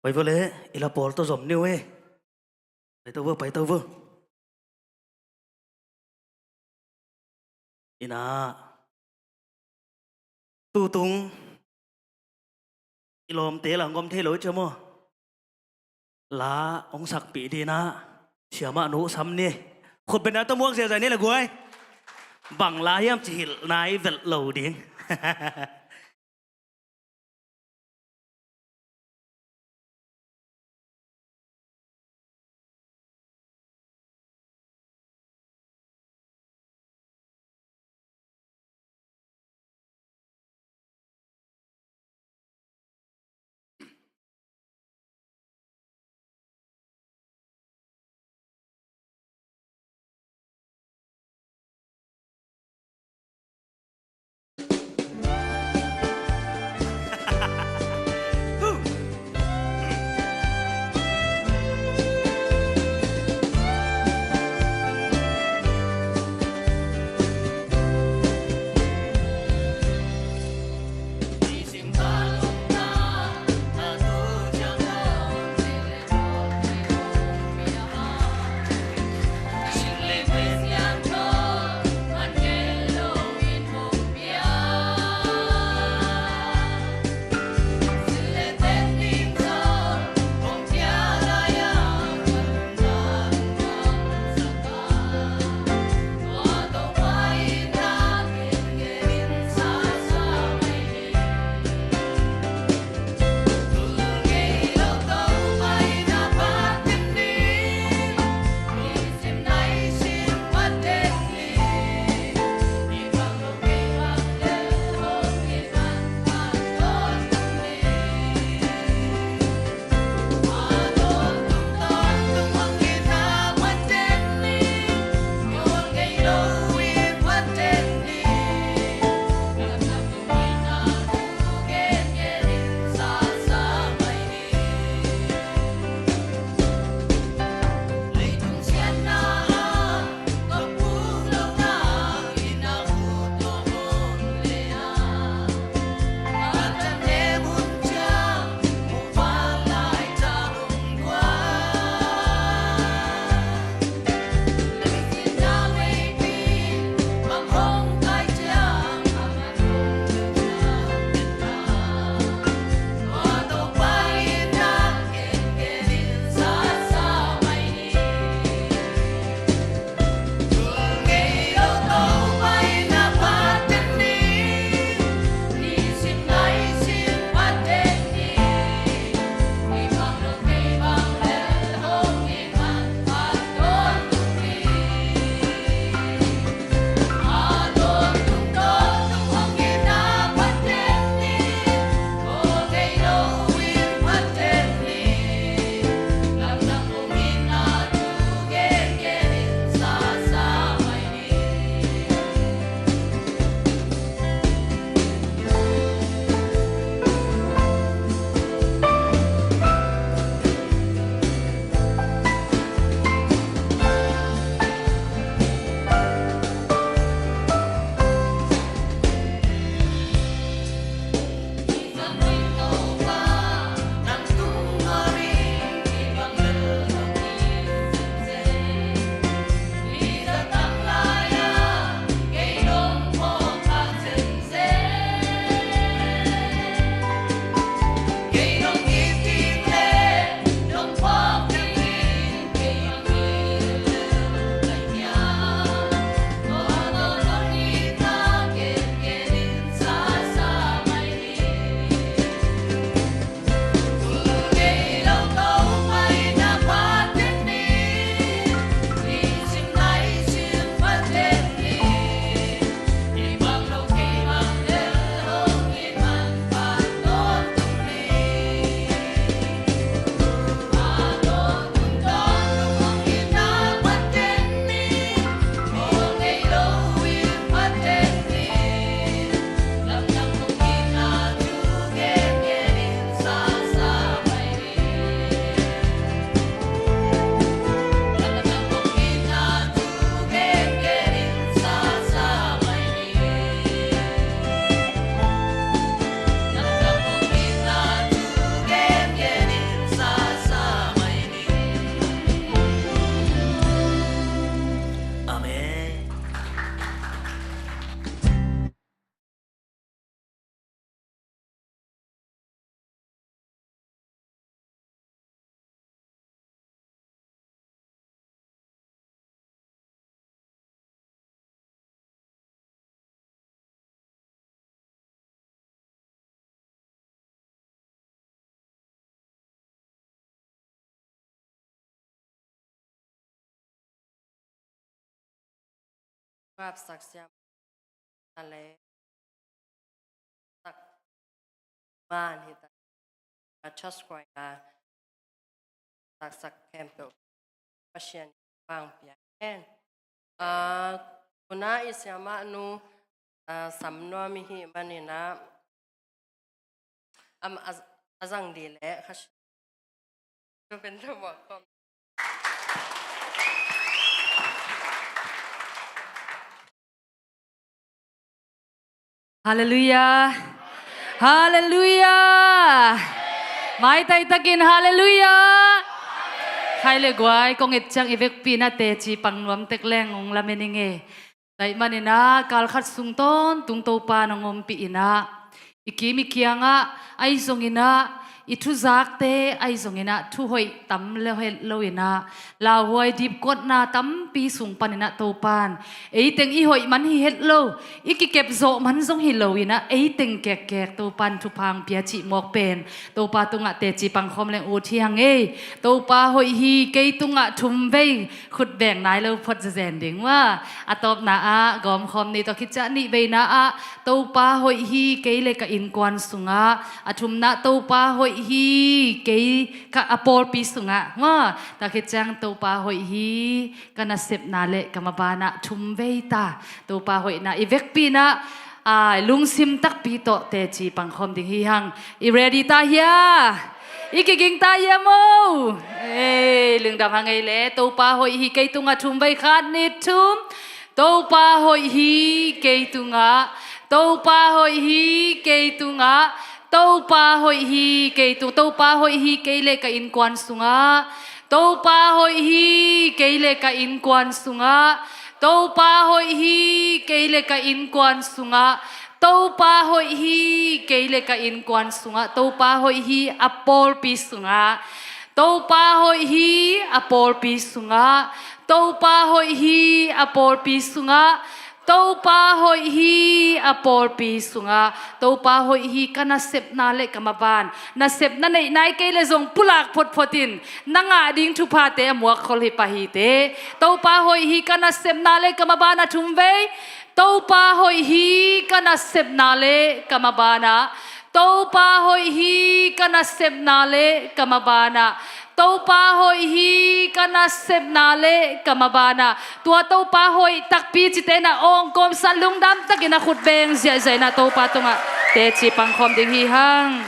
Pai vo le, i la pawl tawh zom ni uh e. Pai to vo, pai to vo. Ina, tutung i lawmte la hong om thei lo i ciam aw. La hong sakpih dingin ah siamah nu sam ni. Khut bengna tawh muak ziahziah ni le guai. Bang la hiam ci hilh nai velh lo ding. Gapsak siam na le sak man hi ta. A church choir na taksak khempeuh Pasian pang pia hen. A, tuna i siamah nu, a, sam nuam i hih maninah am a, a zang di leh kha si. Tu pen tu mawh khawm. Halleluiah. Halleluiah. Maitai takin halleluiah. Khai le guai, kong et ciang i vekpi na teci pang nuam tek leng ong lamen i ngei. Tua ahih maninah kalkhat sung tawntung Topa nong ompih inah i kim i kiangah ahi zonginah i thuzakte ahi zonginah thuhoih tam le het lo inah lauhuai dipkuatna tampi sung paninah Topan eiteng i hoih man hi het lo, i kikep zawh man zong hi lo inah eiteng kekkek Topan thupha ong pia cih mawk pen Topa tungah teci pangkhawm leng ut hi hang ei. Topa hoih hi, kei tungah thum vei khut beng nai lo phot zazen ding maw. A tawpna ah gawmkhawm ni, tua khit ciang nih veina ah Topa hoih hi, kei le ka innkuan sungah. A thumna Topa hoih hi, kei ka a pawlpi sungah maw. Tua khit ciang Topa hoih hi, ka nasepna le ka mabanah thum vei ta. Topa hoihna i vekpi inah a, lungsim takpi tawh teci pangkhawm ding hi hang. I ready ta hia? I kiging ta hia maw? Ei, lungdam hang ei le. Topa hoih hi, kei tungah thum vei, khat nih thum. Topa hoih hi, kei tungah. Topa hoih hi, kei tungah. Topa hoih hi, kei tung. Topa hoih hi, kei le ka innkuan sungah. Topa hoih hi, kei le ka innkuan sungah. Topa hoih hi, kei le ka innkuan sungah. Topa hoih hi, kei le ka innkuan sungah. Topa hoih hi, a pawlpi sungah. Topa hoih hi, a pawlpi sungah. Topa hoih hi, a pawlpi sungah. Topa hoih hi, a pawlpi sungah. Topa hoih hi, ka nasepna le ka maban. Nasepna neih nai kei le zong pulak photphot in na ngah ding thuphate a muak khol hi pah hi teh. Topa hoih hi, ka nasepna le ka maban, a thum vei. Topa hoih hi, ka nasepna le ka mabanah. Topa hoih hi, ka nasepna le ka mabanah. Topa hoih hi, ka nasepna le ka mabanah. Tua Topa hoih takpi cite na awngkawmsa lungdam takin a khut beng ziahziah inah Topa tungah teci pangkhawm ding hi hang.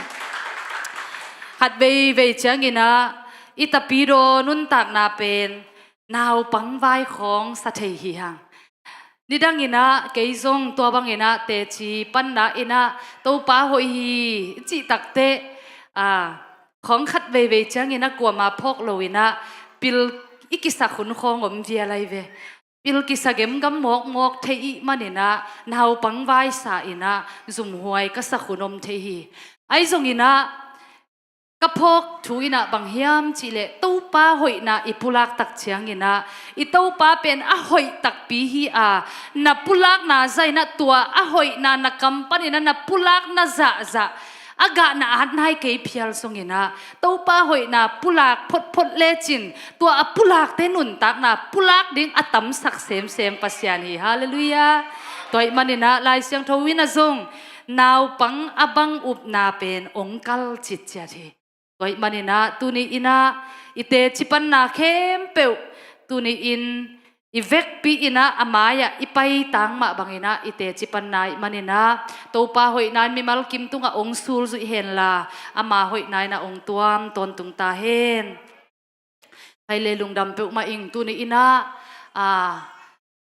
Khat veivei cianginah i tapidaw nuntakna pen naupang vai khawng sa thei hi hang. Nidanginah kei zong tua banginah teci panna inah Topa hoih hi i cih takteh, a, khawng khat veivei cianginah kuama phawk loinah pil i kisak hun khawng om vial ahi ve. Pil kisa gemgam mawkmawk thei ih maninah naupang vaisa inah zumhuai ka sak hun om thei hi. Ahi zonginah ka phawk thu inah bang hiam cihleh Topa hoihna i pulak tak cianginah i Topa pen a hoih takpi hi a, na pulakna zah inah tua a hoihna na kam paninah na pulakna zahzah a gahna at nai kei phial zonginah Topa hoihna pulak photphot lecin tua a pulakte nuntakna pulak ding a tamsak semsem Pasian hi. Halleluiah. Tua ahih maninah Lai Siangtho inah zong naupang a bang upna pen ong kal citciat hi. Tua ahih maninah tuni inah i teci panna khempeuh tuni in i vekpi inah a mai-ah i paitang mah banginah i teci panna ahih maninah Topa hoihna in mimal kim tungah ong sulzuih henla ama hoihna inah ong tuam tawntung ta hen. Hai le lungdam peuhmah ing. Tuni inah, a,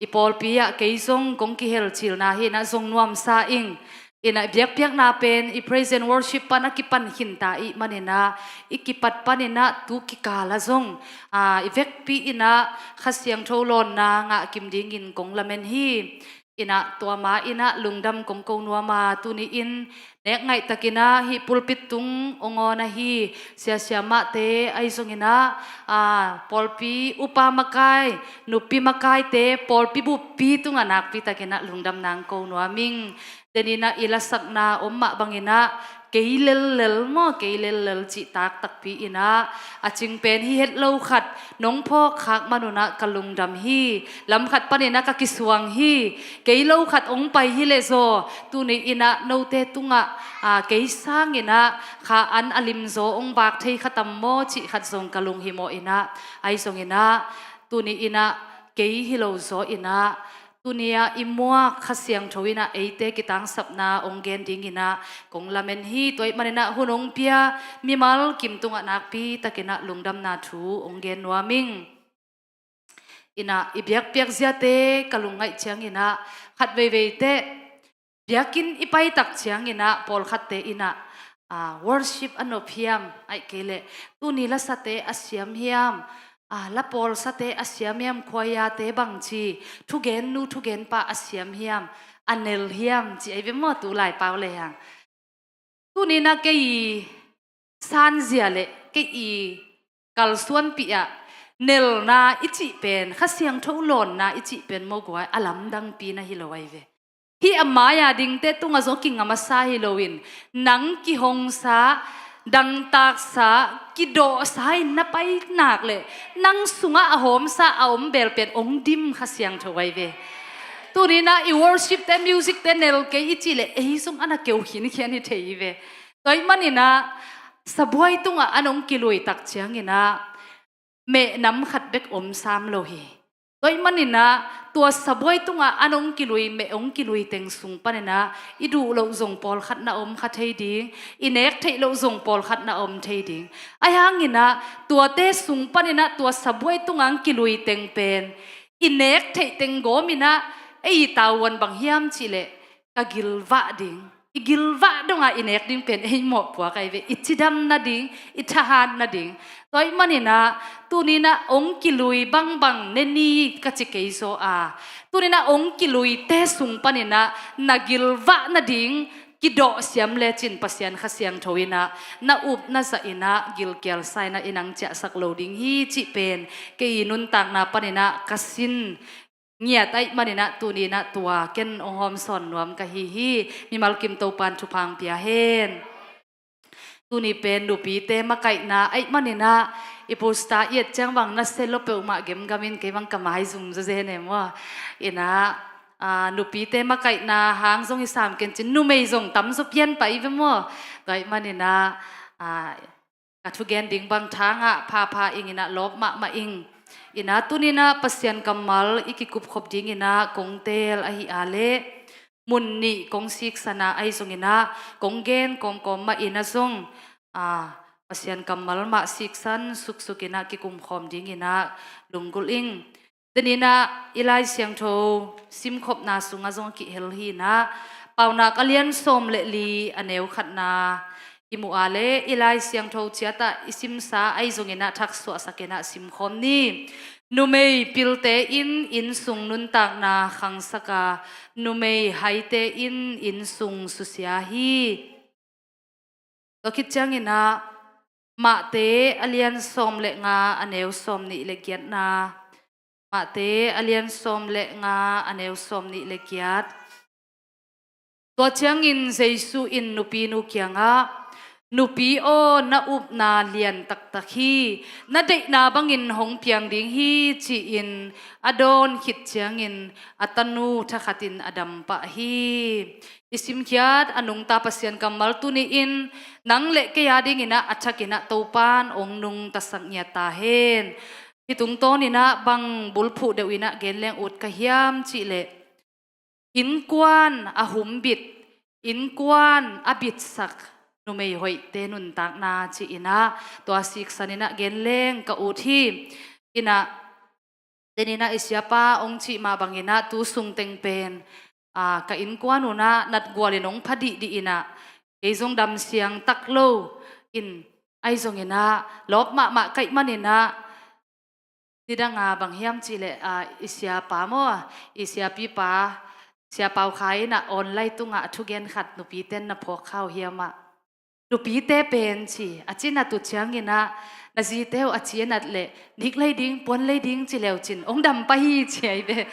i pawlpi ah kei zong kong kihel cilna hi inah zong nuamsa ing. Inah biakpiakna pen i praise and worship pan a kipan khinta ih maninah i kipat paninah tu kikal ah zong, a, i vekpi inah Kha Siangtho lawnna ngah kim dingin kong lamen hi. Inah tua ma inah lungdam kong ko nuam a, tuni in nek ngaihtakinah hih pulpit tung ong awn ahi siasia mahte ahi zonginah, a, pawlpi upa makai, nupi makaite, pawlpi buppi tungah nakpitakinah lungdam nang ko nuam ing. Deninah i lasakna om mah banginah kei lellel maw, kei lellel cihtak takpi inah a cing pen hi het lo khat nong phawk khak manunah ka lungdam hi. Lam khat paninah ka kisuang hi. Kei lo khat ong pai hi leh zaw, tuni inah note tungah kei sanginah kha an a limzaw ong bak thei khatam maw cih khat zong ka lunghimawh inah, ahi zonginah tuni inah kei hi lo zaw inah, tuni-ah i muak Kha Siangtho inah eite kitangsapna ong gen dinginah kong lamen hi. Tua ih maninah hun ong pia mimal kim tungah nakpi takinah lungdamna thu ong gen nuam ing. Inah i biakpiak ziate ka lungngaih cianginah khat veivei teh biakinn i paitak cianginah pawlkhatte inah worship a nop hiam, aih kei leh tuni lasate a siam hiam, la pawlsate a siam hiam, khuaiate bangci thugennu thugenpa a siam hiam, a nel hiam ci ahi ve maw, tu laipau le hang. Tuninah kei i sanzia le kei i kalsuanpih ah nelna i cih pen, Kha Siangtho lawnna i cih pen maw guai, a lamdangpi na hi lo ahi ve. Hih a mai-a dingte tungah zong kinga masa hi loin, nang kihongsa, dangtaksa, kidawhsa in na pai nak leh nang sungah a hawmsa a om bel pen ong dim Kha Siangtho ahi ve. Tuninah i worshipte, musicte nel kei i cih leh ei zong a na keu khinkhian hi thei hi ve. Tua ih maninah sabuai tungah an ong kilui tak cianginah mehnam khat bek om sam lo hi. Tua ih maninah tua sabuai tungah an ong kilui, meh ong kilui teng sung paninah i duh loh zong pawlkhat na om kha thei ding, i nek theih loh zong pawlkhat na om thei ding. Ahi hanginah tuate sung paninah tua sabuai tungah ong kilui teng pen i nek theih teng gawminah ei i tavuan bang hiam cih leh ka gilvah ding, i gilvah dongah i nek ding pen ei mawhpuak ahi ve, i cidam nading, i thahat nading. Tua ih maninah tuninah ong kilui bangbang ne ni ka ci kei zaw a, tuninah ong kiluite sung paninah na gilvah nading kidawh siam lecin Pasian Kha Siangtho inah na up na zah inah gilkial sa inah i nang ciahsak lo ding hi cih pen kei i nuntakna paninah ka sin ngiat aih maninah tuninah tua ken ong hawmsawn nuam ka hi hi. Mimal kim Topan thupha ong pia hen. Tuni pen nupite makaihna aih maninah i pusta i et ciang bang na se lo peuhmah gemgamin kei bang ka mai zum zazen e maw. Inah nupite makaihna hang zong i sam kencin, numei zong tamzaw pian pah i ve maw. Tua aih maninah ka thugen ding bang thangah phapha ing inah lawp mahmah ing. Inah tuninah Pasian kammal i kikupkhop dinginah kong teel ahi a leh mun nih kong siksan a, ahi zonginah kong gen kawmkawm mah inah zong Pasian kammal mah siksan suksuk inah kikumkhawm dinginah lunggulh ing. Deninah i Lai Siangtho simkhopna sungah zong a kihel hinah Paunak a lian sawm le li a neu khatna i muh a leh i Lai Siangtho ciatah i simsa ahi zonginah thaksuahsak inah simkhawm ni. Numei pilte in innsung nuntakna khangsak a, numei haite in innsung susia hi. Tua khit cianginah Mahte a lian sawm le nga a neu sawm nih le giatna, Mahte a lian sawm le nga a neu sawm nih le giat. Tua ciangin Jesu in nupinu kiangah, "Nupi aw, na upna lian taktak hi, na deihna bangin hong piang ding hi," ci-in a dawn khit ciangin a tanu thakhatin a dam pah hi. I simkhiat a nungta Pasian kammal tuni-in nang le kei a dinginah a thakinah Topan ong nungtasak ngiat ta hen. Hih tungtawninah bang bulphuh deuh inah genleng ut ka hiam cihleh, innkuan a humbit, innkuan a bitsak numei hoihte nuntakna ci-inah tua siksaninah genleng ka ut hi. Inah Deninah i siapa ong cih mah banginah tu sungteng pen ka innkuan unah natgualin ong pha dihdih inah kei zong damsiang tak lo in, ahi zonginah lawp mahmah kaih maninah nidanga bang hiam cihleh i siapa maw, i siapipa, siapa uh kha inah online tungah a thugen khat nupiten na phawk kha uh hiam ah? Nupite pen ci, a ci nat uh ciangin ah, na zite uh a ci a nat leh, nik lei ding, puan lei ding ci leu cin, ong dam pah hi ci ai ve.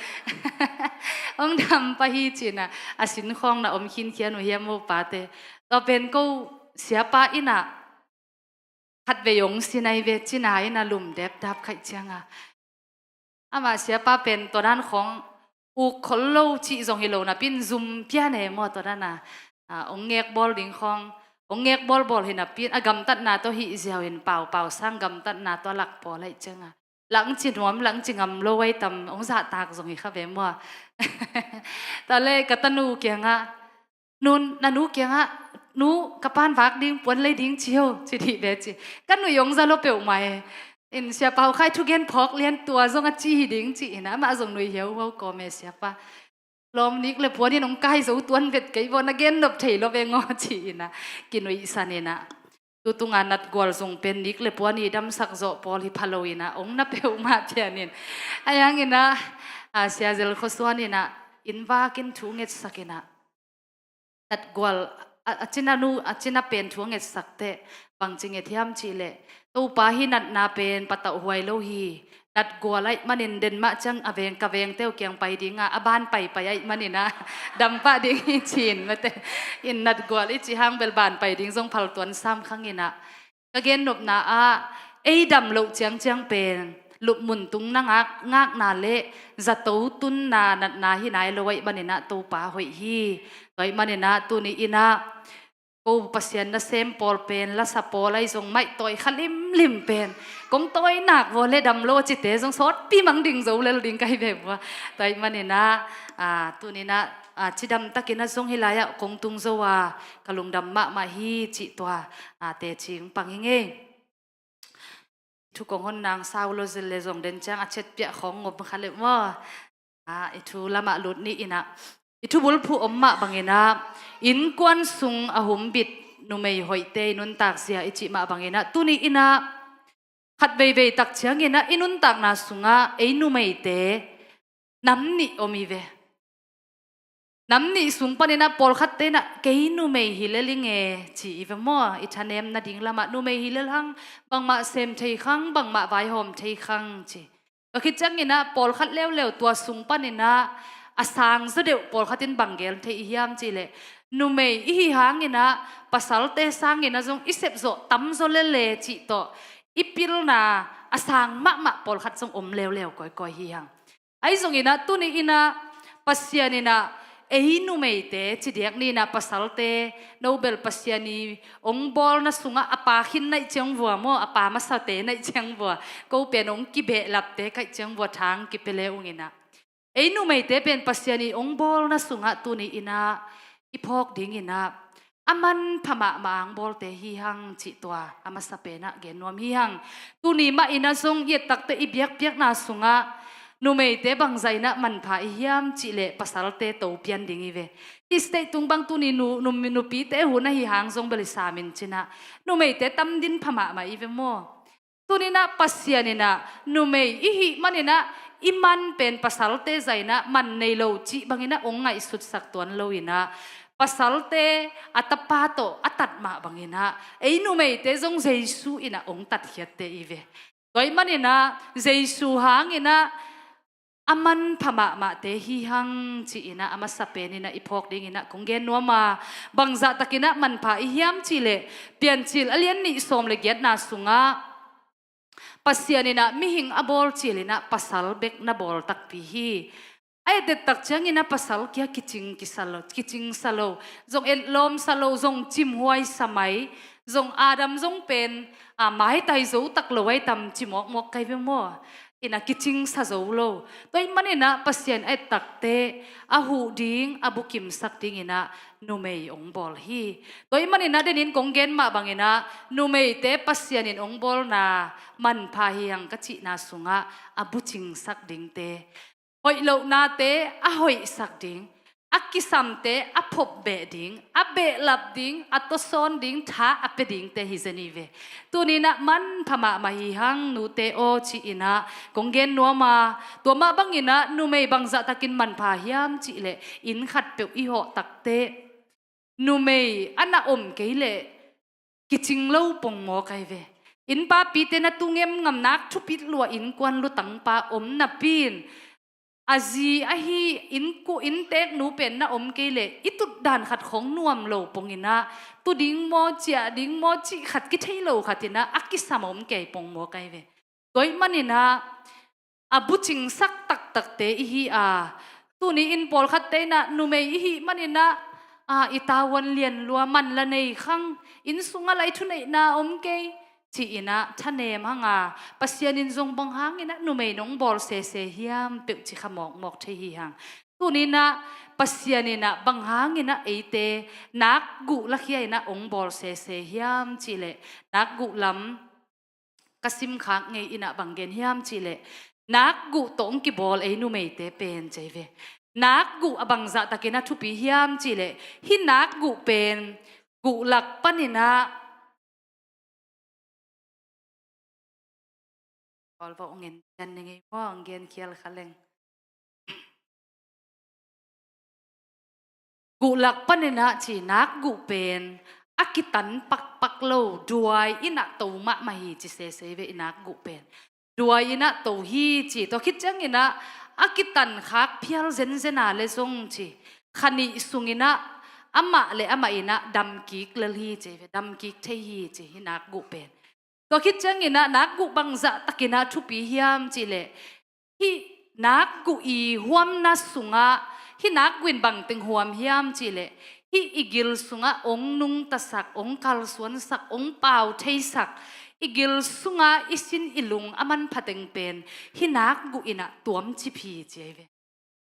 Ong dam pah hi cin ah, a sin khawng na om khinkhian uh hiam, mopate? Tua pen ko siapa in ah, khatvei ong sin ai ve, cina in ah lum depdap khaih ciang a. Amah siapa pen tua dan khawng uk khol lo cih zong hi lo napi in zum pian e maw, tua dan a, a, ong ngek bawl ding khawng, ong ngek bawlbawl hi napi in a gamtatna tawh hih ziau in paupau sang gamtatna tawh a lak pawl aih ciang a, lak ci nuam, lak ci ngam lo ai tam, ong zahtak zong hi kha ve maw. Tua leh ka tanu kiangah, nu, na nu kiangah, nu, ka pan vak ding, puan lei ding ci ho, ci dih ve ci. Ka nuih ong za lo peuhmah e. In, siapa uh khai thugen phawk lian, tua zong a ci hi ding ci in ah, amah zong nuih hiauhiau kawm e, siapa. Lawm, nik le puan in ong kai zo tuan vet kei vaw, na gen nop thei lo ve ngaw ci in ah, kinuihsan in ah. Tutung a natgual zong pen nik le puan i damsak zawh pawl hi pha lo in ah, ong na peuhmah pian in. Ahi hangin ah, a, Sia Zel Khua Suan in ah, inn vak in thu ngetsak in ah, natgual, a, a cina nu, a cina pen thu a ngetsak teh, bangci nget hiam cih leh, Topa, hih natna pen patauh huai lo hi. Natgual aih manin den mah ciang a veng, ka vengte uh kiang pai ding a, a ban paipai aih manin ah, dam pah ding hi ci in, mate. In, natgual i cih hang bel ban pai ding zong phal tuan sam khang in ah. Ka gennopna ah, ei dam loh ciangciang pen lupmun tungna ngak, ngakna le zato tunna natna hi nai lo aih manin ah Topa hoih hi. Tua aih manin ah tuni in ah ko Pasian nasem pawl pen, lasa pawl ahi zong maih tawi kha limlim pen, kong tawi nak vua le dam lo a cite zong sawtpi mang ding zo lel ding ka hi ve vua. Tua aih manin ah, a, tuni in ah, a, cidam takin ah zong hih lai-ah kong tung zo a, ka lungdam mahmah hi cih tua, a, teci pang hi ing ei. Thu kong hon nang sau lo zel le zong den ciang a ciat piah khawng ngom kha le maw. A, i thu lamah lut ni in ah, i thu bulphuh om mah bangin ah, innkuan sung a humbit numei hoihte i nuntak zia i cih mah bangin ah, tuni in ah khat veivei tak ciangin ah i nuntakna sungah ei numeite nam nih om hi ve. Nam nih sung panin ah pawlkhatte in ah, kei numei hi lel ing e, ci hi ve maw. I thanem nading lamah numei hi lel hang, bangmah sem thei khang, bangmah vaihawm thei khang ci. Tua khit ciangin ah pawlkhat leuleu tua sung panin ah a sang zaw deuh pawlkhat in bang gen thei i hiam cih leh, numei i hi hangin ah pasalte sangin ah zong i sepzawh tamzaw lel e cih tawh i pilna a sang mahmah pawlkhat zong om leuleu kawikawi hi hang. Ahi zongin ah tuni in ah Pasian in ah ei numeite ci diak ni in ah, pasalte, no bel Pasian i ong bawlna sungah a pa khin naih ciang vua maw, a pa masate naih ciang vua, ko pen ong kibehlapte kaih ciang vua thang kipia le ung in ah, ei numeite pen Pasian i ong bawlna sungah tuni in ah i phawk ding in ah a manpha mahmah a ong bawlte hi hang cih tua a masa pen ah gen nuam hi hang. Tuni mah in ah zong i et tak teh i biakpiakna sungah numeite bangzah in ah manpha i hiam cih leh pasalte to pian ding hi ve. Hih state tung bang tuni nu, nu, nupite hun ahi hang zong bel i sam in cin ah, numeite tam din pha mahmah hi ve maw. Tuni in ah Pasian in ah numei i hih manin ah i man pen pasalte zah in ah man nei lo cih bangin ah ong ngaihsutsak tuan lo in ah, pasalte a tapa tawh a tat mah bangin ah ei numeite zong Jesu in ah ong tatkhiatte hi ve. Tua aih manin ah Jesu hangin ah a manpha mahmahte hi hang ci in ah a masa pen in ah i phawk ding in ah kong gen nuam a, bangzah takin ah manpha i hiam cih leh, Piancil a lian nih sawm le giatna sungah Pasian in ah mihing a bawl cil in ah pasal bek na bawl takpi hi. A et et tak ciangin ah pasal kia kicing kisa lo, kicing sa lo, zong etlawm sa lo, zong cimhuai sa mai, zong Adam zong pen, a, maitai zo tak lo ai tam ci mawkmawk kai ve maw. In ah kicing sa zo lo. Tua aih manin ah Pasian a et tak teh a huh ding, a bukimsak ding in ah numei ong bawl hi. Tua aih manin ah denin kong gen mah bangin ah numeite Pasian in ong bawlna manpha hi hang ka cihna sungah a bucingsak dingte, hoih lohnate a hoihsak ding, a kisamte a phopbeh ding, a behlap ding, a tawsawn ding, tha a pia dingte hi zen hi ve. Tuni in ah manpha mahmah hi hang nute aw ci in ah kong gen nuam a, tua mah bangin ah numei bangzah takin manpha hiam cih leh inn khatpeuh i hawh tak teh numei a na om kei leh kicing lo pongmawk ahi ve. Innpapite na tungem ngamnak thupit lua innkuan lutangpa om napi in a zi ahi innkuan innteknu pen na om kei leh i tutdan khat khong nuam lo ponginah tu ding maw, ciah ding maw cih khat kithei lo khatinah a kisam om kei pongmawk ahi ve. Tua ih maninah a bucingsak taktakte ihi a, tuni in pawlkhatte inah numei ihi maninah a, i tavuan lian lua, man la nei khang, inn sungah lai thuneihna om kei ci-inah thanem hanga, Pasian in zong bang hanginah numei nong bawl sese hiam peuh ci kha mawkmawk thei hi hang. Tuninah Pasian inah bang hanginah eite nakguh lakhia inah ong bawl sese hiam cihleh, nakguh lam ka simkhak ngei inah bang gen hiam cihleh, nakguh tawh ong kibawl ei numeite pen cei ve. Nakguh a bangzahtakin a thupi hiam cihleh, hih nakguh pen guhlak paninah Paul va ong en cian ni ngei maw, ong gen khial kha leng. Guhlak paninah ci, nakguh pen a kitan pakpak lo, duai inah to mahmah hi ci sesei ve i nakguh pen. Duai inah to hi ci, tua khit cianginah a kitan khak phial zenzena le zong ci, kha nih sunginah amah le amah inah damkik lel hi ci ve, damkik thei hi ci, hih nakguh pen. Tua khit cianginah nakguh bangzahtakinah thupi hiam cihleh, hih nakguh i huamna sungah hih nakguh in bangteng huam hiam cihleh, hih i gil sungah ong nungtasak, ong kalsuansak, ong pau theisak, i gil sungah i sin i lung a manpha teng pen hih nakguh inah tuamcip hi ci ahi ve.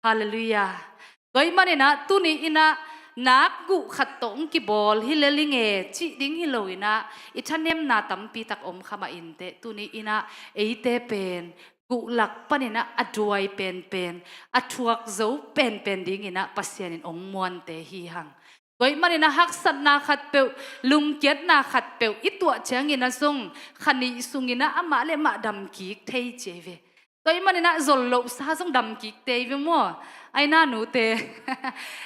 Halleluiah. Tua ih maninah tuni inah nakguh khat tawh ong kibawl hi lel i nge cih ding hi loinah i thanemna tampitak om kha mah inteh, tuni inah eite pen guhlak paninah a duai penpen, a thuak zo penpen dinginah Pasian in ong muante hi hang. Tua ih maninah haksatna khatpeuh, lungkiatna khatpeuh i tuah cianginah zong kha nih sunginah amah le mah damkik thei ci ahi ve. Tua ih maninah zol lohsa zong damkik thei ve maw? Ai na nute.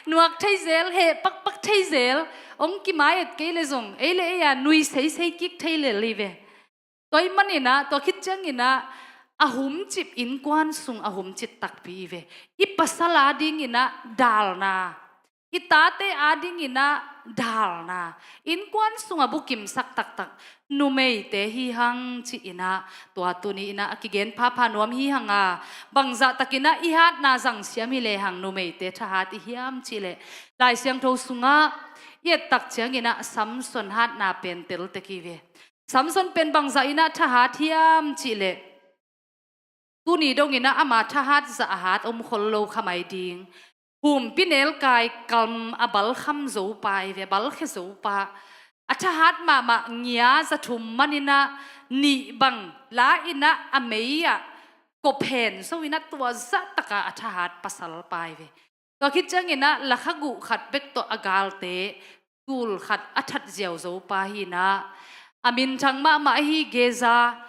Nuak thei zel, heh pakpak thei zel, ong kimai et kei le zong ei le ei a nui seisei kik thei lel hi ve. Tua ih maninah tua khit cianginah a humcip, innkuan sung a humcip takpi hi ve. I pasal a dinginah dalna, i tate a dinginah dalna, innkuan sungah bukimsak taktak numeite hi hang ci-inah, tua tuni inah a kigen phapha nuam hi hanga, bangzahtakinah i hatna zangsiam hi lehang numeite thahat i hiam cihleh, Lai Siangtho sungah i ettak cianginah Samson hatna pen teltek hi ve. Samson pen bangzah inah thahat hiam cihleh, tuni donginah ama thahat zah a hat om khol lo kha mai ding. Humpi nelkai kam a balkham zo pa hi ve, balkhe zo pa. A thahat mahmah ngia za thum maninah nih bang la inah a mei ah kop hen zo inah tua zahtaka a thahat pasal pa hi ve. Tua khit cianginah lakha guh khat bek tawh a galte tul khat a that ziau zo pa hinah, a minthang mahmah ahi Geza,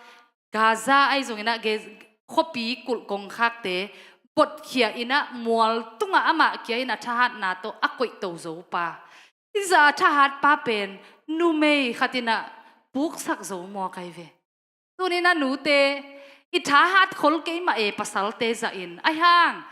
Gaza ahi zonginah Ge-, khuapi kulh kongkhakte botkhia inah mual tungah amah kia in a thahatna tawh a koihto zo pa. Hih zah a thahat pa pen numei khat inah puksak zo mawk ahi ve. Tuninah nute, i thahat khol kei mah e pasalte zahin. Ahi hang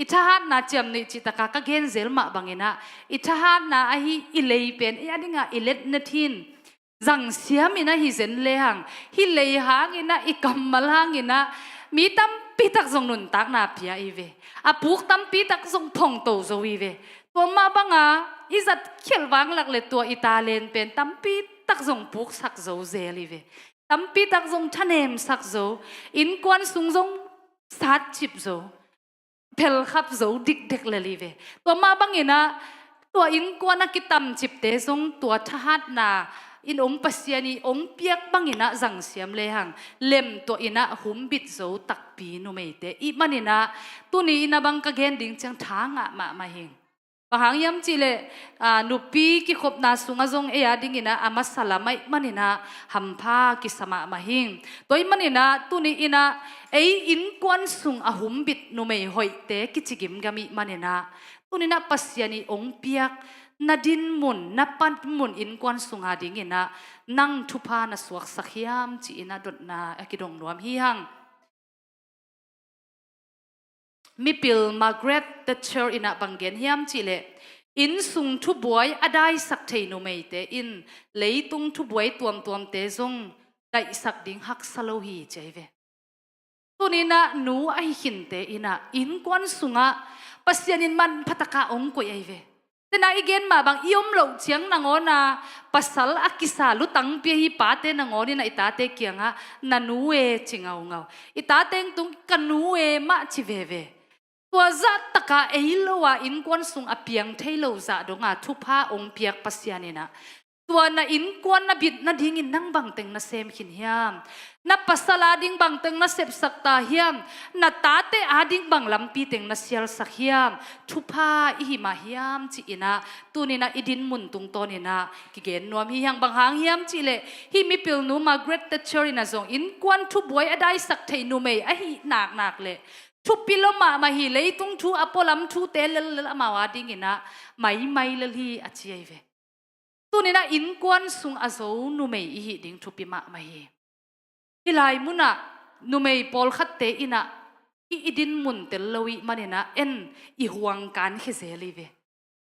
i thahatna ciamnuih cihtaka ka genzel mah banginah i thahatna ahi i lei pen ei a dingah i letnet hin zangsiam inah hi zen lehang, hih lei hanginah i kammal hanginah mi tampitak zong nuntakna pia hi ve. A puk tampitak zong phongto zo hi ve. Tua mah banga i zat khialh vanglak le tua i talent pen tampitak zong puksak zo zel hi ve. Tampitak zong thanemsak zo, innkuan sung zong satcip zo, phelkhap zo dikdek lel hi ve. Tua mah banginah tua innkuan a kitamcipte zong tua thahatna in ong Pasian i ong piak banginah zangsiam lehang lemtuah inah humbit zo takpi numeite ih maninah tuni inah bang ka gen ding ciang tha ngah mahmah hing. Bang hang hiam cihleh, a, nupi kikhopna sungah zong ei a dinginah a masa lam ahih maninah hampha kisa mahmah hing. Tua ih maninah tuni inah ei innkuan sung a humbit numei hoihte kici gimgam ih maninah tuninah Pasian i ong piak na dinmun, na panmun innkuan sunga dinginah nang thupha na suaksak hiam ci-inah dotna a kidong nuam hi hang. Mipil Margaret Thatcher inah bang gen hiam cihleh, innsung thubuai a daisak thei numeite in leitung thubuai tuamtuamte zong daihsak ding haksa lo hi ci ahi ve. Tuninah nu ahi khinte inah innkuan sungah Pasian in manphataka ong koih ahi ve. Tena i gen mah bang i om loh ciang nangawna pasal a kisa lutangpi ahi pate nangawn inah i tate kiangah na nu e ci ngaungau. I tate tung ka nu e mah ci veve. Tua zahtaka ei lo a innkuan sung a piang thei lo zah donga thupha ong piak Pasian inah tua na innkuan na bit nadingin nang bangteng na sem khin hiam? Na pasal ading bangteng na sepsak ta hiam? Na tate ading bang lampi teng na sialsak hiam? Thupha i hi mah hiam ci-inah tuninah i dinmun tungtawninah kigen nuam hi hang. Bang hang hiam cihleh, hih mipilnu Margaret Thatcher inah zong innkuan thubuai a daisak thei numei ahi naknak leh thupi lo mahmah hi, leitung thu a pualam thute lellel amau adinginah maimai lel hi a ci ahi ve. Tuninah innkuan sung a zo numei i hih ding thupi mahmah hi. Hih lai munah numei pawlkhatte inah i, i dinmun tel lo i hih maninah en i huangkan khia zel hi ve.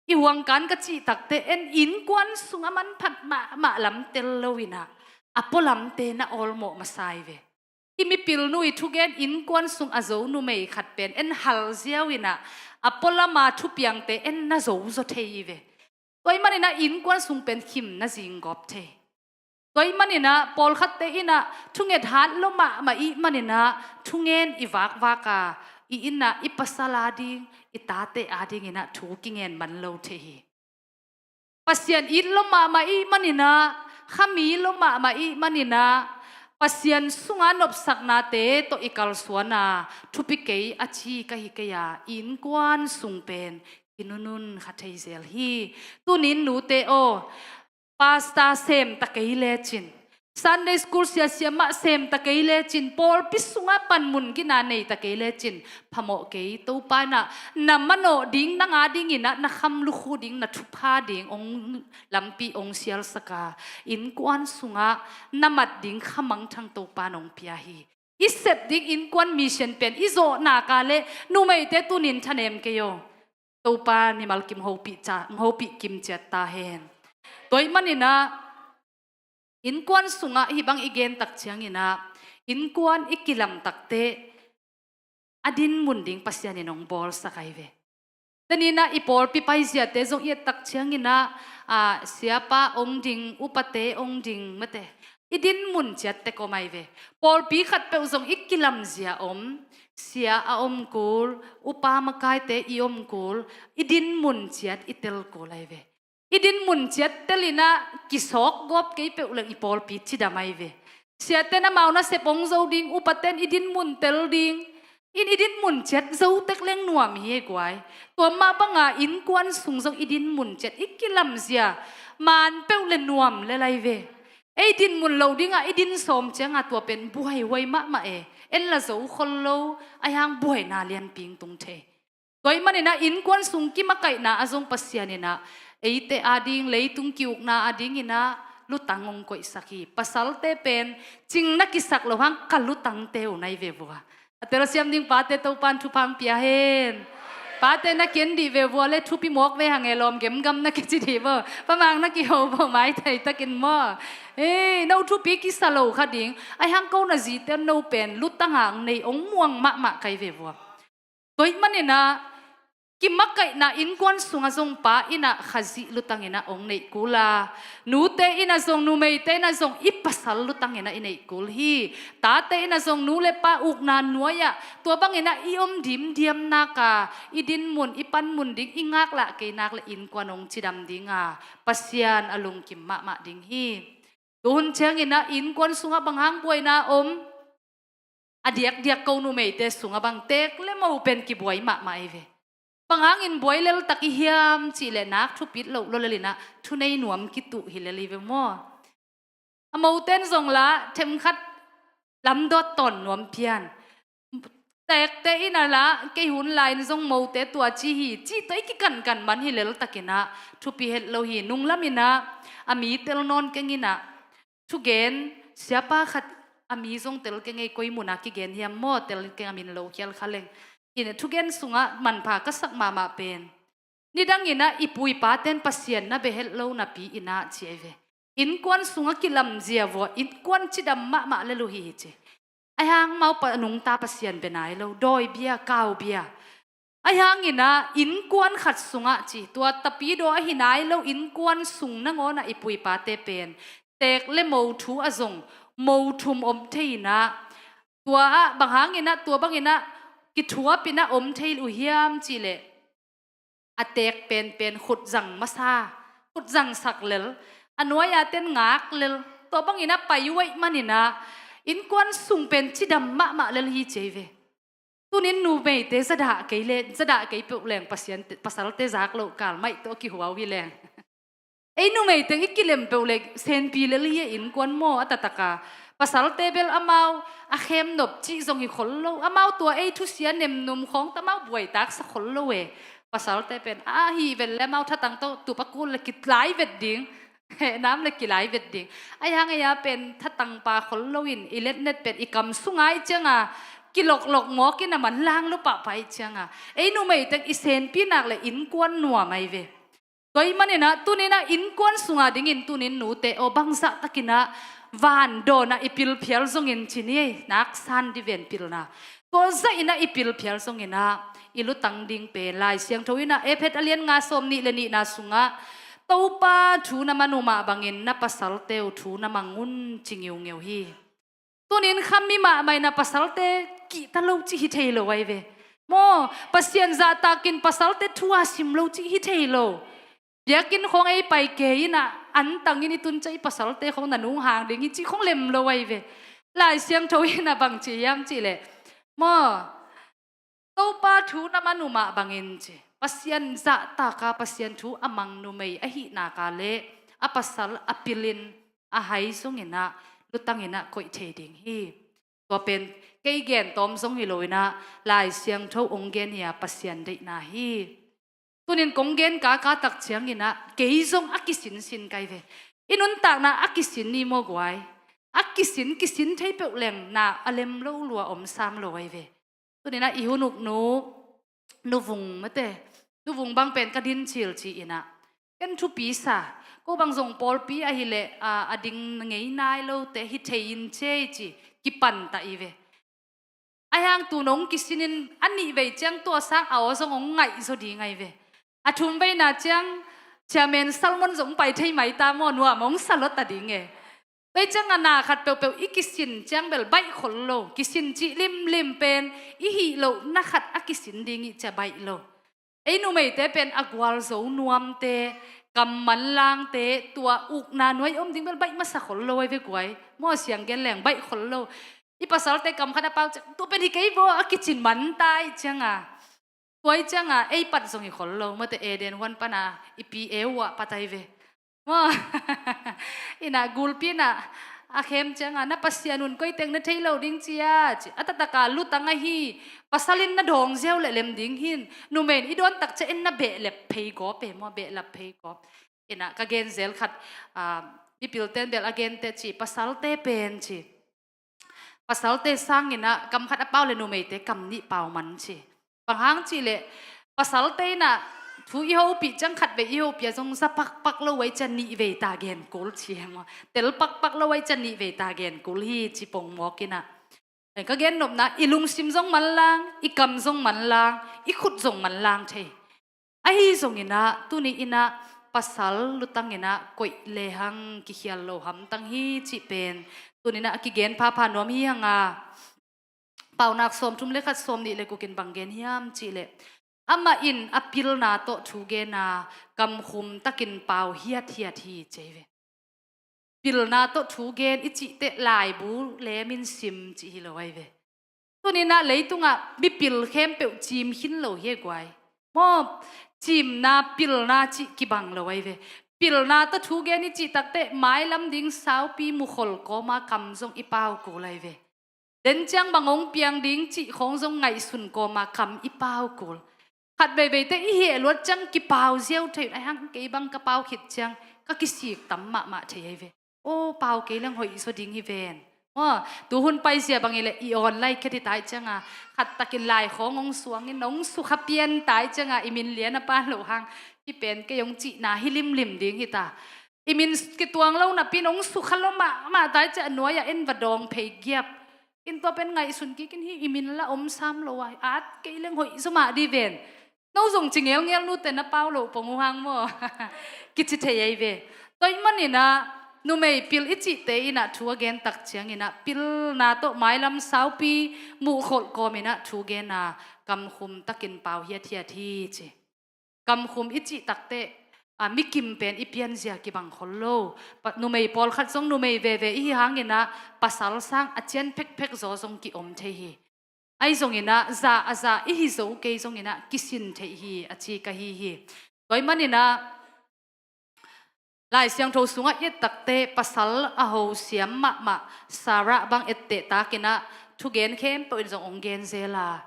I huangkan ka cih takte en innkuan sung a manphat mahmah lam tel lo inah a pualamte na awlmawh masa hi ve. Hih mipilnu i thugen innkuan sung a zo numei khat pen en hal ziau inah a pualama thupiangte en na zozaw thei hi ve. Tua i hih maninah innkuan sung pen khim na zinggawp thei. Tua i hih maninah pawlkhatte inah thunget hat lo mahmah i hih maninah thungen i vakvaka i innah i pasal ading i tate adinginah thu kingen man lo thei hi. Pasian it lo mahmah i hih maninah, khami lo mahmah i hih maninah Pasian sunga nopsaknate tawh i kalsuana thupi kei a ci ka hi kei a, innkuan sung pen kinunun kha thei zel hi. Tunin nute aw, pastor sem ta kei lecin, Sunday school siasia mah sem ta kei lecin, pawlpi sungah panmun gina nei ta kei lecin phamawh kei. Topa inah na manawh ding, nang adinginah na kham lukhu ding, na thupha ding ong lampi ong sialsaka innkuan sungah na mat ding kha mangthang Topa in ong pia hi. I sep ding innkuan mission pen i zawh naka le numeite tunin thanem kei aw. Topa mimal kim hopih ca, hopih kim ciat ta hen. Tua i hih maninah innkuan sungah hih bang i gen tak cianginah innkuan i kilam takte a dinmun ding Pasian in ong bawlsak ahi ve. Teninah i pawlpi paiziate zong i et tak cianginah, a, siapa ong ding, upate ong ding mate, i dinmun ciat tek om ahi ve. Pawlpi khat peuh zong i kilamzia om, sia a om kul, upa makaite i om kul, i dinmun ciat i tel kul ahi ve. I dinmun ciat tel inah kisawk gawp kei peuh leng i pawlpi cidam ahi ve. Siaten amau nasep ong zo ding, upaten i dinmun tel ding. In i dinmun ciat zo tek leng nuam hi e guai. Tua mah banga innkuan sung zong i dinmun ciat i kilamzia man peuh le nuam lel ahi ve. Ei dinmun lo dingah i din sawm cianga tua pen buaihuai mahmah e. En la zo khol lo, ahi hang buaina lianpi tung thei. Tua i hih maninah innkuan sung kimakaihna ah zong Pasian inah eite ading, leitung ki-ukna adinginah lutang ong koihsak hi. Pasalte pen cing na kisak loh hang ka lutangte uh na hi ve vua. A telsiam ding pate Topa in thupha ong pia hen. Pate na ken dih ve vua le thupi mawk ve hang e, lawm gemgam na kici dih bo. Pa Mang na kiho bo, maithai takin maw. Ei, no thupi kisa lo kha ding. Ahi hang ko na zite no pen lutanga ong nei ong muang mahmah ka hi ve vua. Tua i hih maninah kimakaihna innkuan sungah zong pa inah Khazih lutanginah ong neih kul a, nute inah zong, numeite inah zong i pasal lutanginah i neih kul hi. Tate inah zong nu le pa ukna nuai-ah tua banginah i om dimdiam naka i dinmun, i panmun ding i ngaklah kei nak le innkuan ong cidam dinga Pasian a lungkim mahmah ding hi. Tuhun cianginah innkuan sungah bang hang buaina om? A diakdiak ko numeite sungah bang tek le mo pen kibuai mahmah ahi ve. Bang hangin buai leltak i hiam cihleh nak thupit loh lo lelinah thunei nuam kituh hi lel hi ve maw? A moten zong la themkhat lamdawt tawn nuam pian. Teekte in a la, kei hun lai-in zong mote tua ci hi, cih tawh i kikankan man hi lel takin ah thupi het lo hi. Nunglam in ah a mi tel nawn keng in ah, thugen, siapa khat a mi zong tel keng ei, koi mun ah kigen hiam maw, tel keng a min lo khial kha leng. In thugen sungah manpha ka sak mahmah pen, nidang in ah i pu i pate'n Pasian na bia het lo napi in ah ci ei ve. Innkuan sungah kilamzia vua, innkuan cidam mahmah lel uh hi ci. Ahi hang amau pa nungta Pasian bia nai lo, dawi bia, kau bia. Ahi hangin ah innkuan khat sungah ci, tua tapidaw ahi nai lo innkuan sung nangawn ah i pu i pate pen teek le mo thu a zong mo thum om thei in ah, tua ah bang hangin ah tua bangin ah kithuap in ah om thei uh hiam cih leh, a teek penpen khut zang masa, khut zang sak lel, a nuai-a ten ngak lel, tua bangin ah pai uh ahih manin ah innkuan sung pen cidam mahmah lel hi ci ei ve. Tunin numeite zadah kei le, zadah kei peuh leng Pasian te, pasalte zak loh kal maih tawh kihuau hi leng. Ei numei teng i kilem peuh le senpi lel hi e, innkuan maw a taktak a. Pasalte bel amau a khem nop cih zong hi khol lo. Amau tua ei thusia nemnum khawng tawh amau buaitak sa khol lo e. Pasalte pen a hih vel le amau thatang tawh tup a kul le kilai vet ding. Heh nam le kilai vet ding. Ahi hang ei a pen thatang pha khol lo in i letnet pen i kam sung ah i ciang a kiloklok mawk in a manlang lua pahpah i ciang a. Ei numei teng i senpi nak le innkuan nuam ei ve. Tua ahih manin ah tunin ah innkuan sung a dingin tunin nute aw, bangzah takin ah van dawn ah i pil phial zongin ci ni ei, naksan ding ven pilna. Tua zah in ah i pil phial zongin ah i lutang ding pen Lai Siangtho in ah Efesa a lian nga sawm nih le nihna sungah, Topa thu na man uh mah bangin na pasalte uh thu na mang un ci ngiungeu hi. Tunin khami mahmah in ah pasalte kihta lo cih hi thei lo ei ve. Maw, Pasian zahtakin pasalte thu a sim lo cih hi thei lo. Biakinn khawng ei pai kei in ah antangin i tun ciang i pasalte khawng na nunghang ding hi cih khawng lem lo ei ve. Lai Siangtho in ah bang ci hiam cih leh, maw, Topa thu na man uh mah bangin ci, Pasian zahtaka Pasian thu a mang numei ahih nak leh a pasal a pilin a hai zongin ah lutangin ah koih thei ding hi. Tua pen kei gen tawm zong hi loin ah Lai Siangtho hong gen hi a, Pasian deihna hi. Tunin kong gen kaka tak ciangin ah kei zong a kisinsin ka hi ve. I nuntakna a kisin ni maw guai. A kisin, kisin thei peuh leng na a lem lo lua om sam lo ei ve. Tunin ah i hun uknu, Nu Vung mate, Nu Vung bang pen ka din cil ci in ah, ken thupi sa, ko bang zong pawlpi ahih leh a, a ding ngei nai lote hi thei in cei ci, kipan ta hi ve. Ahi hang tu nong kisin in a nih vei ciang tua sang a aw zong hong ngaih zaw ding ei ve. A thum veina ciang Chairman Salmon zong pai thei mai ta maw, nuam hong sa lua ta ding e. Tua ciang a na khat peuhpeuh i kisin ciang bel baih khol lo, kisin cih limlim pen i hih loh na khat a kisin ding i ci a baih lo. Ei numeite pen a gualzo nuamte, kam manlangte, tua ukna nuai om ding bel baih masa khol lo ei ve guai. Maw, siang gen leng baih khol lo. I pasalte kam khat a pau ciang, tua pen hi kei vaw a kicin man ta i ciang a. Tua i ciang a ei pat zong hi khol lo, mate Eden huan pan a i pi Eu ah pat ei ve. Maw, in ah gulpi in ah a khem ciang a, na Pasian un koi teng na thei lo ding ci a, ci. A taktak a lutang ahi, pasal in na dawng ziau leh lem ding hi. Numei in i dawn tak ciang in na behlep phei gawp e maw, behlap phei gawp. In ah ka gen zel khat, a, mipilte'n bel a gen teh ci, pasalte pen ci, pasalte sangin ah kam khat a pau leh numeite kam nih pau man ci. Bang hang cih leh pasalte in ah thu i hopih ciang khat vei i hopih a zong za pakpak lo ei ci a nih vei ta gen kul ci e maw. Tel pakpak lo ei ci a nih vei ta gen kul hi ci pongmawk in ah. Ka gen nopna, i lungsim zong manlang, i kam zong manlang, i khut zong manlang thei. Ahi zongin ah tuni in ah pasal lutangin ah koih lehang kikhial lo hamtang hi cih pen tuni in ah a kigen phapha nuam hi hang a. Paunak sawmthum le khat, sawmnih le guk in bang gen hiam cih leh, amah in a pilna tawh thu gen a, kamkhum takin pau hiathiat hi ci ei ve. Pilna tawh thu gen i cih teh laibu lem in sim cih hi lo ei ve. Tuni in ah leitungah mipil khempeuh cim khin lo hi e guai. Maw, cimna, pilna cih kibang lo ei ve. Pilna tawh thu gen i cih tak teh mailam ding saupi mukhol kawm a kam zong i pau kul ei ve. En ciang bang hong piang ding cih khawng zong ngaihsun kawma kam i pau kul. Khat veiveite i heh luat ciang kipau ziau thei un, aihang kei bang ka pau khit ciang ka kisik tam mahmah thei ahi ve. Aw, pau kei leng hoih zaw ding hi ven. Aw, tuhun paizia bangin le i awn lai khet hi tai cianga, khat takin lai khawng hong suangin hong sukha pian tai cianga, i min lian a pan loh hang, hih pen kei hong cihna hi limlim ding hi ta. I min kituang lo napi in hong sukha lo mahmah tai ciah a nuai-ah en va dawng phei giap. In tua pen ngaihsun kikin hi, i min la om sam lo a, at kei leng hoih zaw mah di ven. No zong ci ngelngel nute na pau loh pong uh hang maw? Kici thei ahi ve. Tua ahih maninah numei pil i cihte inah thu a gen tak cianginah pilna tawh mailam saupi muhkholh kawminah thu gena kamkhum takin pau hiathiat hi ci. Kamkhum i cih takteh a, mikim pen i pianzia kibang khol lo. Pa, numei pawlkhat zong numei veve ihi hanginah pasal sang a cian phekphek zaw zong kiom thei hi. Ahi zonginah za a za ihi zo kei zonginah kisin theih hi a ci ka hi hi. Tua ahih maninah Lai Siangtho sungah i et takte pasal a hosiam mahmah Sarah bang etteh takinah thugen khempeuh in zong hong gen zel a,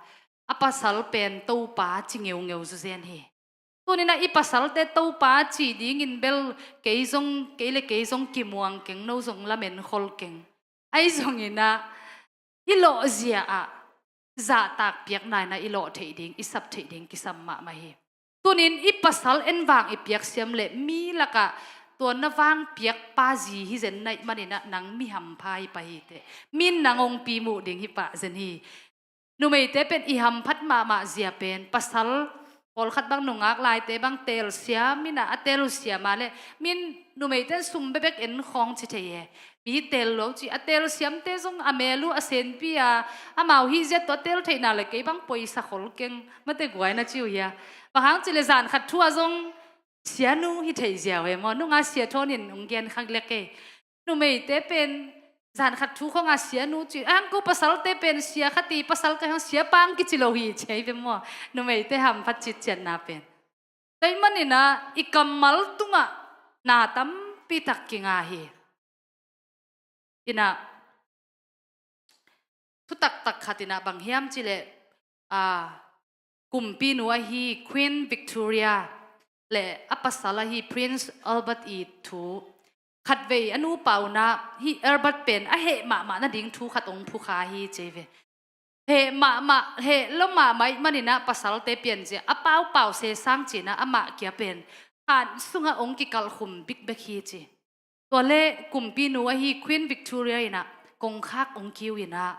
a pasal pen Topa ci ngeungeu zuzen hi. Tuninah i pasalte Topa ci dingin bel kei zong, kei le kei zong kimuang keng, no zong lamen khol keng. Ahi zonginah i lawhzia ah zahtak piakna inah i lawh theih ding, i sap theih ding kisam mahmah hi. Tunin i pasal en vang i piaksiam le mi lakah tua na vang piakpa zi hi zen naih maninah nang mi hampha hi pah hi teh. Min nang hong pi muh ding hi pah zen hi. Numeite pen i hamphat mahmah zia pen pasal pawlkhat bang nungak laite bang telsiam inah a telsiam a le min numeite sum bebek en khawng ci thei e. Mi tel lo ci a telsiamte zong a mel uh a senpi a, amau hih zia tua tel theihna le kei bang poisa khol keng mate guai na ci uh hia. Bang hang ci le zan khat thu a zong sianu hi thei ziau e maw, nunga sia thawnin hong gen khak lek e. Numeite pen zan khat thu khawnga sianu ci, a hang ko pasalte pen sia khati pasal ka hang sia pang kici lo hi ci ahi ve maw? Numeite hamphat citciatna pen. Tua ahih maninah i kammal tungah na tampi tak kinga hi. Inah thutaktak khat inah bang hiam ci le, a, kumpinu ahi Queen Victoria le a pasal ahi Prince Albert i thu khatvei a nupa unah hih Albert pen a heh mahmah nading thu khat hong phukha hi ci ahi ve. Heh mahmah, heh lo mahmah ih maninah pasalte pianzia a paupau sesang cinah amah kia pen khan sungah hong kikalkhum bikbek hi ci. Tua le kumpinu ahi Queen Victoria inah kongkhak hong kiu inah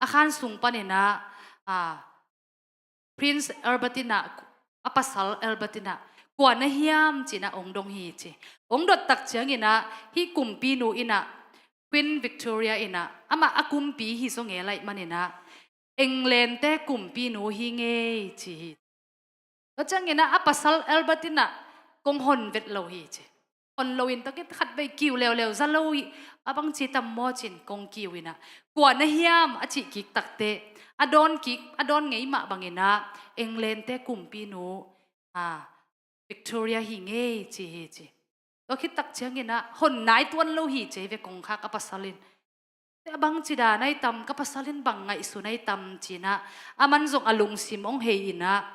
a khan sung paninah, a, Prince Albert inah a pasal Albert inah kua na hiam cinah hong dong hi ci. Hong dot tak cianginah hih kumpinu inah Queen Victoria inah amah a kumpi hi zong e laih maninah Englandte kumpinu hi ngei ci hi. Tua cianginah a pasal Albert inah kong hon vet lo hi ci. Hon loin takit khatvei kiu leuleu za lo hi, a bangci tam maw cin kong kiu inah kua na hiam a cih kik takte a dawn kik, a dawn ngei mah banginah Englandte kumpinu, a, Victoria hi ngei ci hi ci. Tua khit tak cianginah hon nai tuan lo hi ci ahi ve kongkhak a pasal in. Te a bangci dan ahi tam, ka pasal in bang ngaihsun ahi tam cinah aman zong a lungsim hong hei inah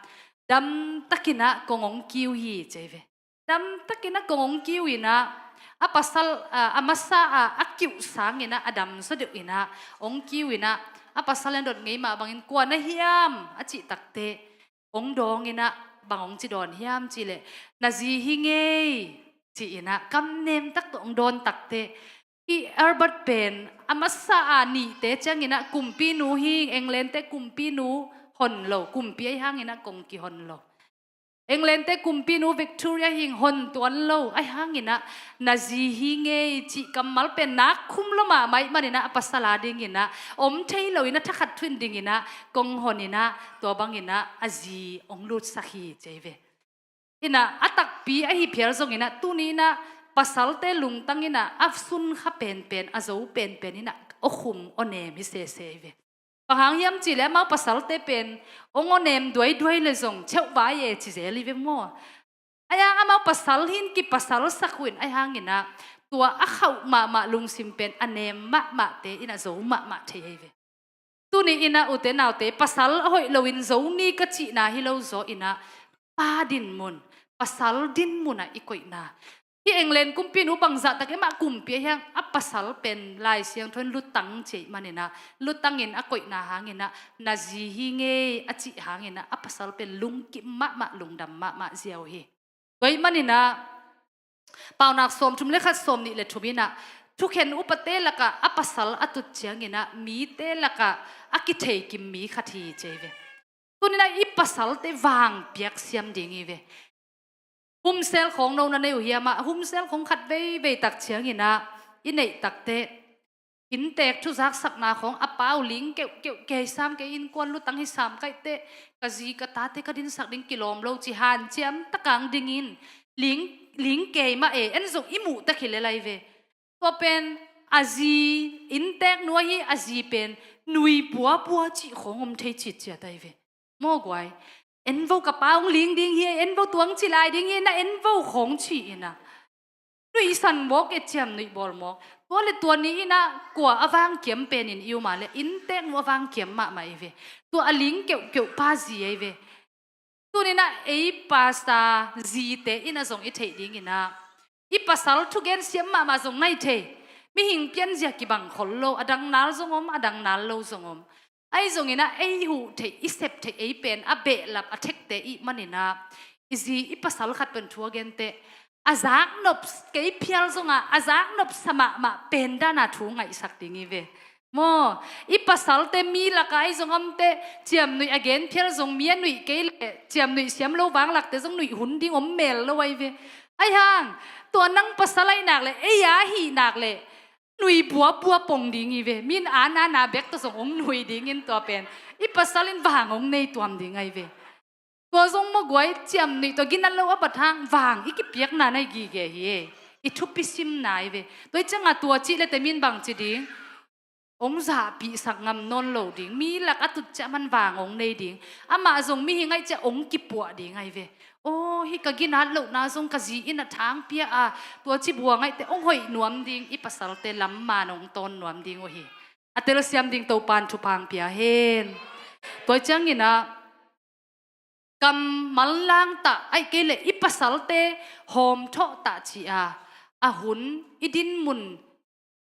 damtakinah kong hong kiu hi ci ahi ve. Damtakinah kong hong kiu inah a pasal, a, a masa a, a kiuh sanginah a dam zaw deuh inah hong kiu inah a pasal in dot ngei mah bangin kua na hiam a cih takte hong dawnginah bang hong ci dawn hiam ci le, na zi hi ngei ci inah kamnem tak tawh hong dawn takte, hih Albert pen a masa a nihte cianginah kumpinu hi, Englandte kumpinu hon lo, kumpi ahi hanginah kong kihon lo. Englandte kumpinu Victoria hi hon tuan lo, ahi hanginah na zi hi ngei cih kammal pen nak khum lo mahmah ih maninah a pasal a dinginah om thei loinah thakhat thuin dinginah kong honinah tua banginah a zi hong lutsak hi ci ahi ve. Inah a takpi ahi phial zonginah tuni inah pasalte lungtang inah a sunkha penpen, a zo penpen inah aw khum aw nem hi sese ahi ve. Bang hang hiam cih le amau pasalte pen hong aw nem duaiduai le zong ceuh vai e ci zel hi ve maw? Ahi hang amau pasal hin kipasalsak uh in ahi hanginah tua a khauh mahmah lungsim pen a nem mahmahte inah zo mahmah thei ahi ve. Tuni in ah ute naute, pasal a hoih loin zo ni ka cihna hi lo zaw in ah, pa dinmun, pasal dinmun ah i koihna. Hih England kumpinu bangzah takin amah kumpi a hiang, a pasal pen Lai Siangtho in lutang ci ahih manin ah, lutangin a koihna hangin ah, na zi hi ngei a cih hangin ah, a pasal pen lungkim mahmah, lungdam mahmah ziau hi. Tua ahih manin ah, Paunak sawmthum le khat, sawmnih le thum in ah, thukhen upate lakah a pasal a tut ciangin ah, mite lakah a kitheikim mi khat hi ci hi ve. Tuni in ah i pasalte vang piak siam ding hi ve. Humsel khawng no na nei uh hiam ah, humsel khawng khat veivei tak ciangin ah i neih takteh, inntek thuzaksakna khawng a pa uh ling keuhkeuh, kei sam, kei innkuan lutang hi sam kaih teh, ka zi ka tate ka dinsak ding kilawm lo ci hanciam takin dingin, ling, ling kei mah e, en zong i muh tak hi lel ahi ve. Tua pen a zi, inntek nu ahi a zi pen nui buabua cih khawng om thei citciat ahi ve. Maw guai, en vo, ka pa hong ling ding hi, en vo, tua hong ci lai ding hi, na en vo khawng ci in ah, nuihsan mawk e, ciamnuih bawl mawk. Tua le tua ni in ah kua a vangkiam pen in i um a leh, inntek nu a vangkiam mahmah hi ve. Tua a ling keuhkeuh pa zi ahi ve. Tuni in ah ei pastor zite in ah zong i theih ding in ah, i pasal thugen siam mahmah zong na hi thei. Mihing pianzia kibang khol lo, a dang nal zong om, a dang nal lo zong om. Ahi zongin ah ei huh theih, i sep theih, ei pen a behlap a thekte i hih manin ah, i zi i pasal khat pen thu a gen teh, a zaknop kei phial zong ah, a zaknop sa mahmah pen dan a thu ngaihsak ding hi ve. Maw, i pasalte mi lakah ahi zong om teh, ciamnuih a gen phial zong mi a nuih kei leh, ciamnuih siam lo vanglakte zong nuih hun ding om mel lo ahi ve. Ahi hang, tua nang pasal ahih nak leh, ei a hih nak leh, nui buabua pong ding hi ve. Min a na na bek tawh zong hong nui dingin tua pen i pasal in vang hong nei tuam ding ahi ve. Tua zong maw guai, ciamnuih tawh ginat lo a bat hang vang i kipiakna na hi gige hi e. I thupi simna hi ve. Tua hi ciangah tua cih leh te min bang ci ding? Hong zahpihsak ngam nawn lo ding. Mi lak a tut ciang man vang hong nei ding. Amah zong mihing ahih ciang hong kipuah ding ahi ve. Aw, hih ka ginat lohna zong ka zi in a thang pia a, tua ci buang ahih teh hong hoih nuam ding, i pasalte lam man hong tawn nuam ding uh hi. A telsiam ding Topa'n thupha hong pia hen. Tua hi ciangin ah, kammal langtah ahih kei leh i pasalte hawmthawh tah ci a, a hun i dinmun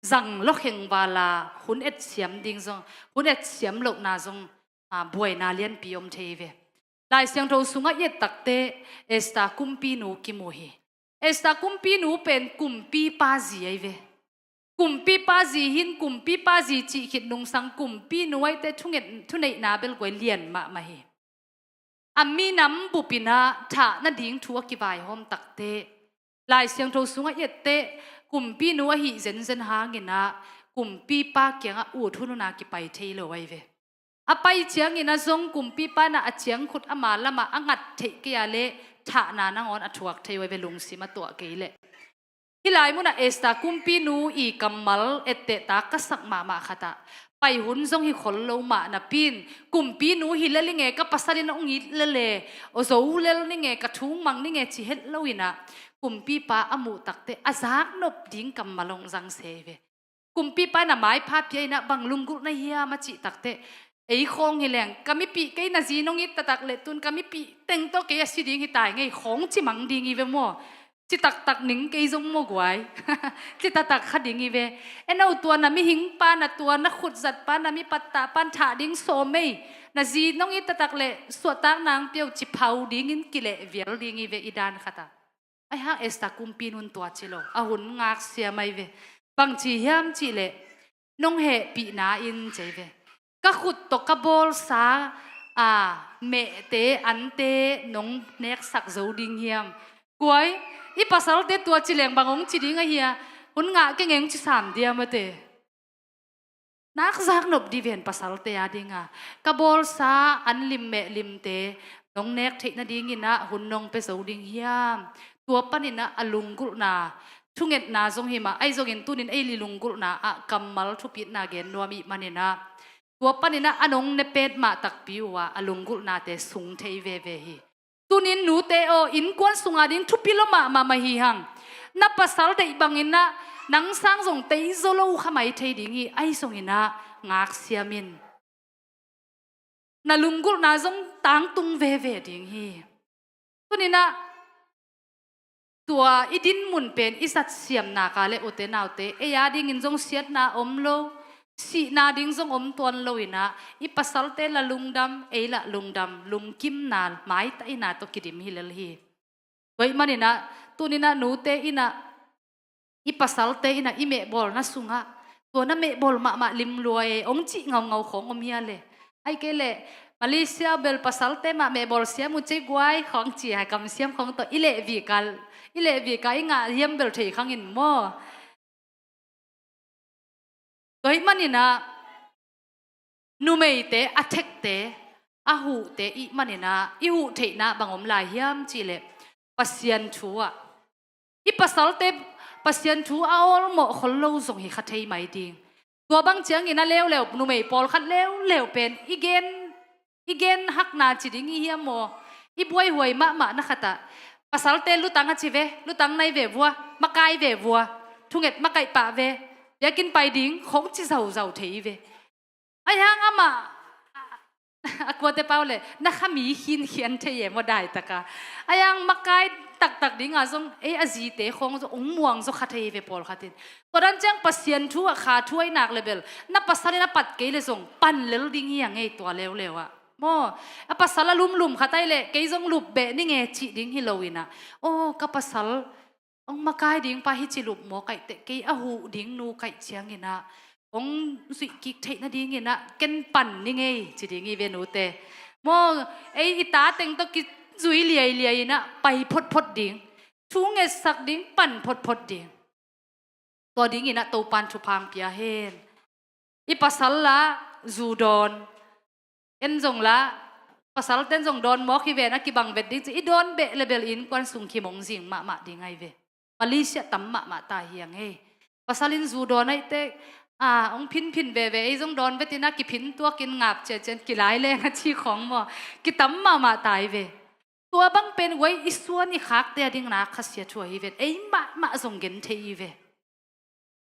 zang lawkheng vala hun etsiam ding zong, hun etsiam lohna zong, a, buaina lianpi om thei hi ve. Lai Siangtho sungah i et takteh Esther kumpinu kimu hi. Esther kumpinu pen kumpipa zi ahi ve. Kumpipa zi hi in, kumpipa zi cih khit nungsang kumpinu ahih teh thunget, thuneihna bel guai lian mahmah hi. A minam bup in ah thah nading thu a kivaihawm takteh, Lai Siangtho sungah i et teh, kumpinu ahih zenzen hangin ah kumpipa kiangah ut hun hun a kipai thei lo ahi ve. A pai ciangin ah zong kumpipa in ah a ciangkhut ama lamah a ngat theih kei a leh thahna nangawn a thuak thei uh ahi ve, lungsim a tuah kei leh. Hih lai munah Esther kumpinu i kammal etteh tak ka sak mahmah khat ah, pai hun zong hi khol lo mah napi in, kumpinu hi lel ing e, ka pasal in hong it lel e, aw zo lel ning e, ka thu mang ning e ci het lo in ah, kumpipa a muh takteh a zaknop ding kammal hong zang se hi ve. Kumpipa in a maipha pia in ah bang lunggulh na hiam a cih takteh, ei khawng hi leng, ka mipih kei, na zi nong it taktak leh tun ka mipih teng tawh kei a si ding hi tai ngei khawng ci mang ding hi ve maw. Ci taktak ning kei zong maw guai. Ci taktak kha ding hi ve. En aw, tua na mihingpa, na tua na khutzatpa, na mipattahpa in thah ding sawm ei, na zi nong it taktak leh suahtakna hong pia uh ci phau dingin kilehvial ding hi ve i dan khat ah. Ahi hang Esther kumpinu in tua ci lo, a hun ngaksiam ahi ve. Bangci hiam cih leh, nong hehpihna in ci hi ve, ka khut tawh ka bawlsa a mehte, ante nong neksak zo ding hiam? Guai, i pasalte tua ci leng bang hong ci ding ahi a, hun ngah keng e hong ci sam diam a te. Nak zaknop dih ven pasalte a ding a, ka bawlsa an lim meh limte nong nek theih nadingin ah hun nong pia zo ding hiam? Tua panin ah a lunggulhna, thungetna zong hi mah, ahi zongin tunin ei i lunggulhna ah kammal thupitna gen nuam i hih manin ah, tua panin ah a nong ne petmah takpi uh a, a lunggulhnate sung thei veve hi. Tunin nute aw, innkuan sunga ding thupi lua mahmah mah hi hang. Na pasal deih bangin ah nang sang zong teizaw lo kha mai thei ding hi, ahi zongin ah ngaksiam in. na lunggulhna zong tangtung veve ding hi. Tuninah tua i dinmun pen i zatsiamna ka le ute naute, ei a dingin zong siatna om lo, sihna ding zong om tuan lo inah, i pasalte la lungdam, ei la lungdam, lungkimna maitaina tawh kidim hi lel hi. Tua ih maninah tuninah nute inah, i pasalte inah i mehbawlna sungah tua na mehbawl mahmah limlua e, ong cih ngaungau khawng om hia le? Ai kei le, Malaysia bel pasalte mah mehbawl siam uh cei guai khawng ci hai kamsiam khawng tawh i lehvika, i lehvika i ngah hiam bel thei khangin maw? Tua ih maninah numeite a thekte, a huhte ih maninah i huh theihna bang om lai hiam cihleh, Pasian thu ah i pasalte Pasian thu a awlmawh khol lo zong hi kha thei mai ding. Tua bang ciangin a leuleu numei pawlkhat leuleu pen i gen, i gen hakna ci ding i hiam maw? I buaihuai mahmah na khatah pasalte lutang a ci ve, lutang nai ve vua, makai ve vua, thunget makaih pah ve, biakinn pai ding khong ci zauzau thei i ve. Ai hang amah a kuate pau le na kha mi khinkhian thei e maw daitaka. Ai hang makai taktak dinga zong ei a zite khong zong ong muang zaw kha thei ve pawlkhatin. Tua dan ciang Pasian thu ah kha thu ai nak le bel na pasalin a pat kei le zong pan lel ding hi a ngei tua leuleu ah maw? A pasal a lumlum khat ai le kei zong lup beh ni nge cih ding hi lo inah, aw ka pasal ong makai ding pa hi ci lup maw kaih teh, kei a huh ding nu kaih cianginah ong zuih kik theih nadinginah ken pan ni ngei ci ding i ve nute. Maw, ei i ta teng tawh kizui liailiai inah pai photphot ding, thu ngetsak ding, pan photphot ding. Tua dinginah Topan thupha ong pia hen. I pasal lah zu dawn, en zong lah, pasalten zong dawn mawk hi ven a kibang vet ding ci, i dawn beh le bel innkuan sung khimong zing mahmah ding ai ve. Malaysia tam mahmah ta hi a ngei. Pasalin zu dawn aih teh, a ong phinphin veve, ei zong dawn vetin a kiphin tuakin ngap ciacian kilai leng a ci khawng maw, kitam mahmah ta ai ve. Tua bang pen guai i suan i khakte a ding nak khasia thu ahi ven, ei mahmah zong gen thei i ve.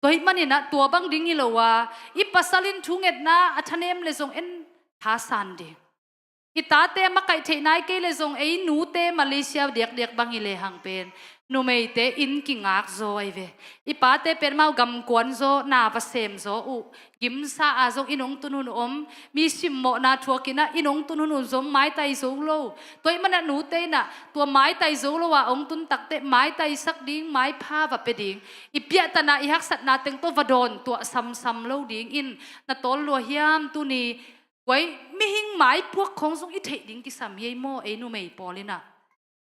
Tua ih maninah tua bang ding hi lo a, i pasalin thungetna a thanem le zong en thasan ding. I tate a makaih theih nai kei le zong ei nute Malaysia diakdiak bang i lehang pen numeite inn kingak zaw ai ve. I pate pen mau gamkuan zaw, na va sem zaw uh, gimsa a zong inn ong tun hun om, mi simmawhna thuakinah inn ong tun hun uh zong maitai zo lo. Tua ih manah nute inah tua maitai zo lo a ong tun takteh maitaisak ding, maipha va pia ding, i piahtana i haksatna teng tawh va dawn tuah samsam lo dingin na tawl lua hiam tuni? Guai, mihing maipuak khawng zong i theih ding kisam hi ei maw, ei numei pawl inah.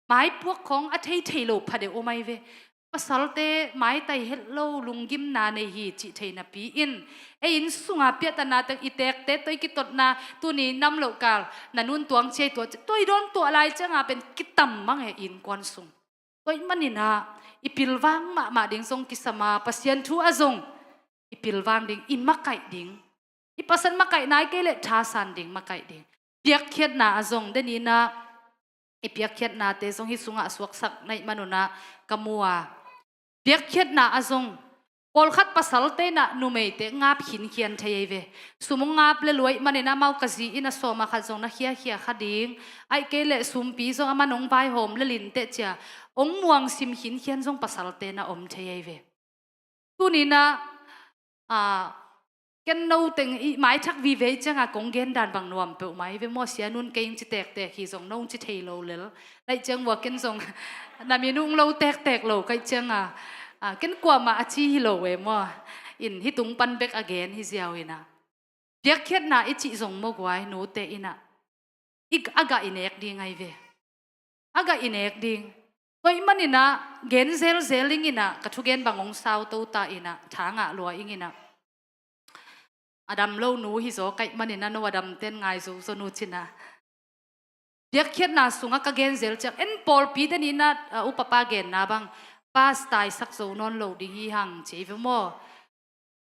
Maipuak khawng a thei thei lo phadeuh om ai ve. Pasalte maitai het lo, lunggimna nei hi cih thei napi in, ei inn sunga piahtana teng i tekte tawh i kitotna tuni nam lohkal na nun tuang ciai tuah, tua i dawn tuah lai cianga pen kitam mang e innkuan sung. Tua ih maninah i pilvang mahmah ding zong kisam a, Pasian thu ah zong i pilvang ding, i makaih ding. I pasal makaih nai kei le thasan ding, makaih ding. Piakkhiatna ah zong deninah i piakkhiatnate zong hi sungah suaksak naih manunah ka mu a. Piakkhiatna ah zong pawlkhat pasalte inah numeite ngap khinkhian thei ei ve. Sum ong ngap le luaih maninah mau ka zi in a sawma khat zong na khiakhia kha ding. Aih kei le sumpi zong a man ong vaihawm le linteh cia ong muangsim khinkhian zong pasalte na om thei ei ve. Tuninah, a, ken no teng i maithak vive i cianga kong gen dan bang nuam peuhmah i ve maw, sia nun kei ing ci tektek hi zong no ung ci thei lo lel. Naih ciang vua ken zong na min ung lo tektek lo kaih cianga, a, ken kuamah a ci hi lo e maw. In hi tung pan bek a gen hi ziau inah. Piakkhiatna i cih zong maw guai nute inah. I, a gah i nek ding ai ve. A gah i nek ding. Tua ih maninah gen zelzel ing inah, ka thugen bang ong sau to ta inah, tha ngah lua ing inah. A dam lo nu hi zaw kaih maninah no a damten ngai zozo nu cinah. Piakkhiatna sungah ka gen zel ciang, en pawlpi deninah, a, upapa genna bang, pas taisak zo nawn lo ding hi hang ci ei ve maw.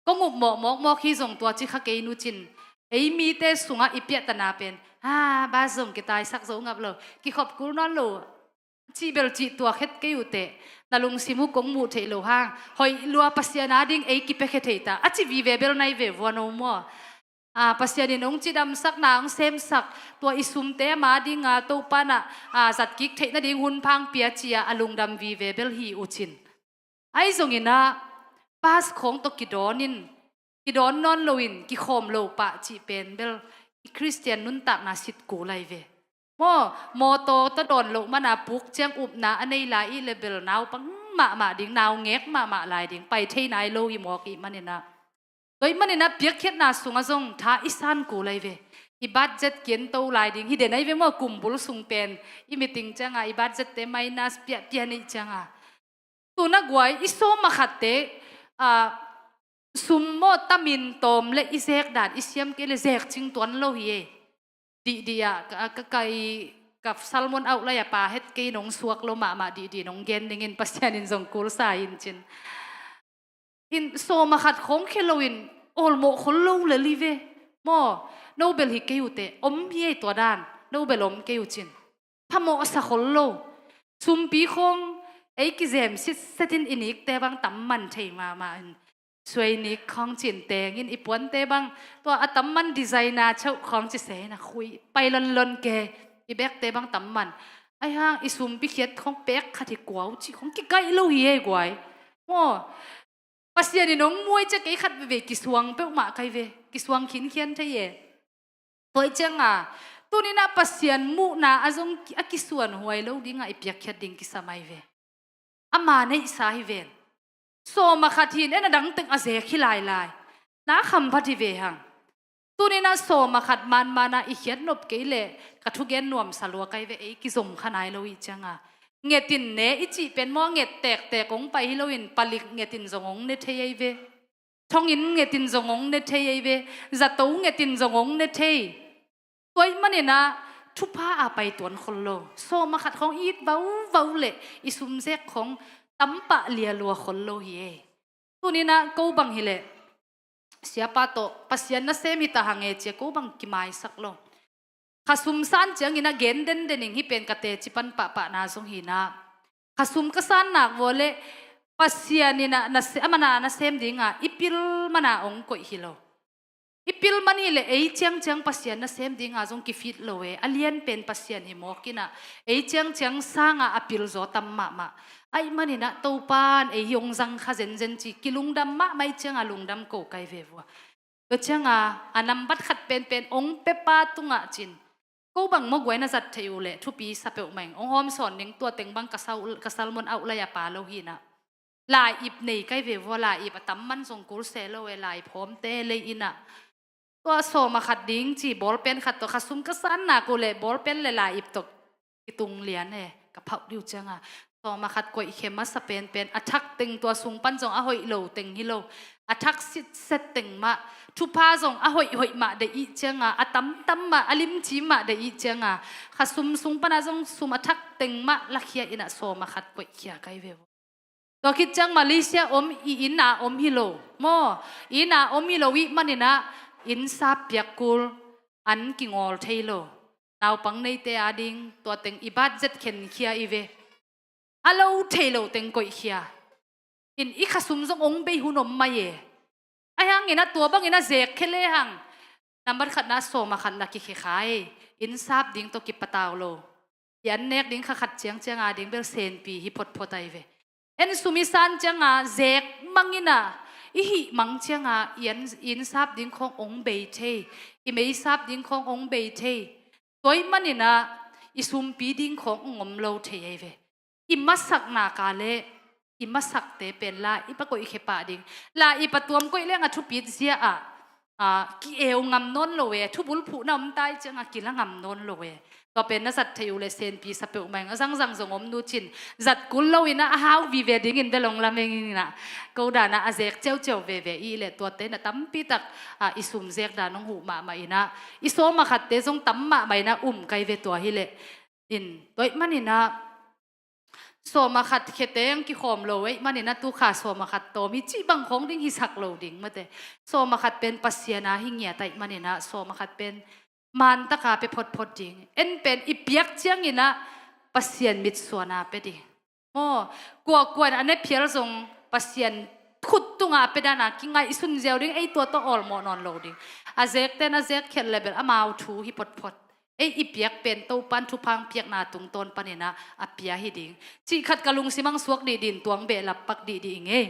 Kong up mawkmawk mawk hi zong tua ci kha kei nu cin. Ei mite sungah i piahtana pen, ha, bas zong kitaisak zo ngap lo, kikhop kul nawn lo, cih bel cih tuak het kei uh teh, na lungsim uh kong muh theih lo hang, hoih lua Pasian a ding ei kipiakhia thei ta a ci vive bel nai ve vua no maw. a, Pasian in hong cidamsakna hong semsak, tua i sumte ama dinga Topa in a, a, zatkik theih nading hun phang pia ci-a a lungdam vive bel hi uh cin. Ahi zongin a, pass khawng tawh kidawn in, kidawn nawn loin kikhawm lo pah cih pen bel i Khristian nuntakna sit kul lai ve. Maw, mawtaw tawh dawn loh mana puk ciang upna a nei lai i le bel naupang mahmah ding, naungek mahmah lai ding, pai thei nai lo hi mawk i hih manin a. Tua hih manin a piakkhiatna sungah zong tha i san kul lai ve. I budget kian to lai ding hi den ahi ve maw, kumbul sung pen i meeting cianga i budgette minus piahpiah neih cianga. Tuna guai i sawm a khatte, a, sum maw tamin tawm le i zek dan i siam kei le zek cing tuan lo hi e. Dihdih ah ka, ka, ka, i, ka sermon outline a pa het kei nong suak lo mahmah dihdih nong gen dingin Pasian in zong kul sa in cin. In sawm a khat khawng khia loin awlmawh khol lo le li ve. Maw, no bel hi kei uh teh, om hi ei tua dan, no bel om kei uh cin. Phamawh a sa khol lo. Sumpi khawng ei kizem sitset in i nikte bang tam man thei mahmah in. Suai nik khawng cin tengin i puante bang tua a tam man designer chauh khawng ci se in a khui pai lonlon ke i bekte bang tam man. Ahi hang i sumpi khiat khawng pek khat hi kuau cih khawng kikaih lo hi ei guai. Maw, Pasian in hong muai ciah kei khat veve kisuang peuhmah kai ve, kisuang khinkhian thei e. Tua hi cianga, tuninah Pasian muhna a zong a kisuan huai lo dingah i piakkhiat ding kisam ahi ve. Ama neihsa hi ven. Sawm a khat hin en a dangteng a zek hi lailai. Na khamphat hi ve hang. Tuninah sawm a khat manmana i khiat nop kei leh ka thugen nuamsa lua kai ve ei kizom kha nai lo ih cianga. Ngetin ne i cih pen maw nget tektek hong pai hi loin palik ngetin zong hong ne thei ei ve. Thongin ngetin zong hong ne thei ei ve. Zato ngetin zong hong ne thei. Tua ih maninah thupha a pai tuan khol lo. Sawm a khat khawng it vauvau leh i sumzek khawng tampah lia lua khol lo hi ei. Tuninah ko bang hileh siapa tawh Pasian nasem hi ta hang e cia ko bang kimaisak lo. Khasum san ciangin a gen denden ing hi pen ka teci pan pahpahna zong hinah. Khasum ka san nak vua le Pasian inah na se-, a mana nasem dinga i pil mana hong koih hi lo. I pil man hi le ei ciangciang Pasian nasem dinga zong kifit lo e. A lian pen Pasian hi mawk inah ei ciangciang sanga a pil zaw tam mahmah. Aih maninah Topan ei hong zang kha zenzen ci kilungdam mahmah ih cianga lungdam ko kai ve vua. Tua cianga a nambat khat penpen hong pepa tungah cin. Ko bang maw guai na zat theih uh leh thupi sa peuhmah ing. Hong hawm sawn ning tua teng bang ka sau-, ka sermon outline a pa lo hinah. Lai-ip nei kai ve vua lai-ip a tam man zong kul se lo e lai-ip hawmte lei inah. Tua sawm a khat ding ci bawlpen khat tawh khasum ka san nak uh leh bawlpen le lai-ip tawh kitung lian e ka phauh diu cianga. Sawm a khat koihkhia masa penpen a thak teng tua sung pan zong a hoih lo teng hi lo. A thak sitset teng mah thupha zong a hoihhoih mah deih ih cianga a tamtam mah a limci mah deih ih cianga. Khasum sung pana zong sum a thak teng mah lakhia inah sawm a khat koihkhia kai ve vua. Tua khit ciang Malaysia om i inn a om hi lo maw? Inn a om hi lo ih maninah inn sap piak kul an kingawl thei lo. Naupang neite ading tua teng i budget khenkhia i ve. A lo thei lo teng koihkhia. In i khasum zong hong bei hun om mai e. Ahi hangin a tua bangin a zek khe le hang. Nambat khatna sawm a khat la kikhia kha e. Inn sap ding tawh kipatau lo. I an nek ding kha khat ciangcianga ding bel senpi hi photphot ahi ve. En sum i san cianga zek mangina i hih mang cianga i an, i inn sap ding khawng hong bei thei. I mei sap ding khawng hong bei thei. Tua ih maninah i sumpi ding khawng hong om lo thei ahi ve. I masakna ka le i masakte pen la i pa koihkhia pah ding. La i pa tuam koih leng a thupit zia ah a, ki-eu ngam nawn lo e, thubul phuhna om tai cianga kila ngam nawn lo e. Tua pen na zat thei uh le senpi sa peuhmah ing a zangzang zong om nu cin. Zat kul loinah a hau vive dingin bel hong lameng inah. Ko danah a zek ciauciau veve i le tuate na tampitak a, i sum zek dan hong huh mahmah inah. I sawm a khatte zong tam mahmah inah um kai ve tua hileh. In, tua ih maninah Sawm a khat khete ang kikhawm lo ei manin a tukha sawm a khat tawm hi cih bang khawng ding hisak lo ding mate. Sawm a khat pen Pasian a hi ngiat aih manin a sawm a khat pen mantaka pe photphot ding. En pen i piak ciangin a Pasian mitsuan a pe ding. Maw, kuakuan a ne phial zong Pasian khut tungah a pia dan a kingaihsun ziau ding, ei tua tawh awlmawh nawn lo ding. A zekte na zek khiat le bel amau thu hi photphot. Ei i piak pen Topan thupha hong piakna tungtawn panin ah a pia hi ding. Cih khat ka lungsim ah hong suak dihdih in tua hong behlap pak dihdih ing ei.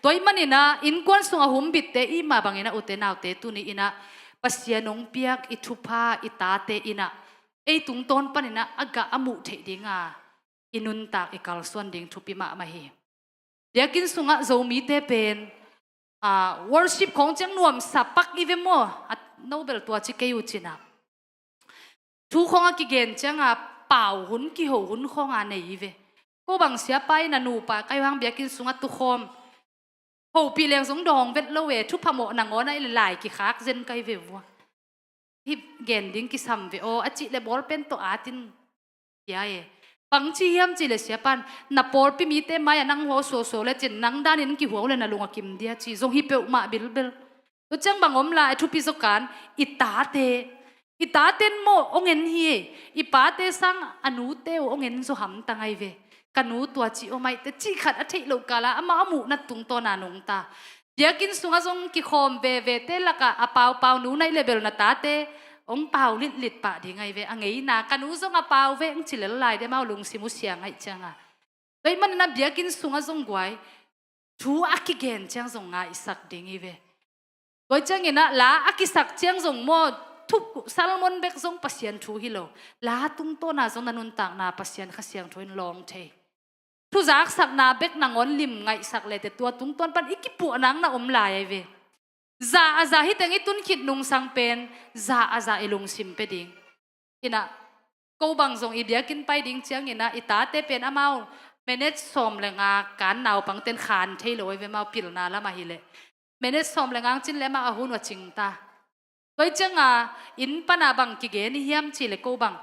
Tua ahih manin ah innkuan sungah humbitte i mah bangin ah ute naute tuni in ah Pasian hong piak i thupha i tate in ah ei tungtawn panin ah a gah a muh theih ding a i nuntak i kalsuan ding thupi mahmah hi. Biakinn sungah Zomite pen, ah, worship khawng ciang nuamsa pak i ve maw? A, no bel tua ci kei uh cin ah. Thu khawng a kigen ciang a pau hun, kiho hun khawng a nei i ve. Ko bang siapa in a nupa kai hang biakinn sungah tukhawm. Hopih leng zong dawng vet lo e, thupha mawh nangawn a i le lai kikhak zen kai ve vua. Hih gen ding kisam ve aw, a cih le bawlpen tawh atin pia e. Bang ci hiam cih le siapan, na pawlpi mite mai-ah nang hua suausuau le cin, nang danin kihua uh le na lung a kim dia ci, zong hi peuhmah bilbel. Tua ciang bang om lai, a thupi zaw kan, i tate. I tate in maw hong en hi e. I pate sang a nute uh hong en zaw hamtang ai ve. Ka nu tua ci aw maite, cih khat a theih loh kal a, amah a muhna tungtawn a nungta. Biakinn sungah zong kikhawm vevete lakah a paupau nu naih le bel na tate hong pau litlit pah ding ai ve, a ngeina. Ka nu zong a pau ve hong ci lel lai dih, amau lungsim uh siang aih ciang a. Tua ahih manin ah biakinn sungah zong guai, thu a kigen ciang zong ngaihsak ding hi ve. Tua ciangin ah la a kisak ciang zong maw, thuk salmon bek zong Pasian thu hi lo. La tungtawn a zong na nuntakna Pasian Kha Siangtho in lawng thei. Thuzaksakna bek nangawn lim ngaihsak le te tua tungtawn pan i kipuah nang na om lai ai ve. Za a za hi teng i tun khit nungsang pen, za a za i lungsim pia ding. Inah, ko bang zong i biakinn pai ding ciangin ah, i tate pen amau minute sawm le nga kan naupang ten khan thei lo ai ve, amau pilna lam ahi leh. Minute sawm le nga hong cin le amau a hun uh a cing ta. Tua ciang a, inn pan a bang kigen i hiam cih le ko bang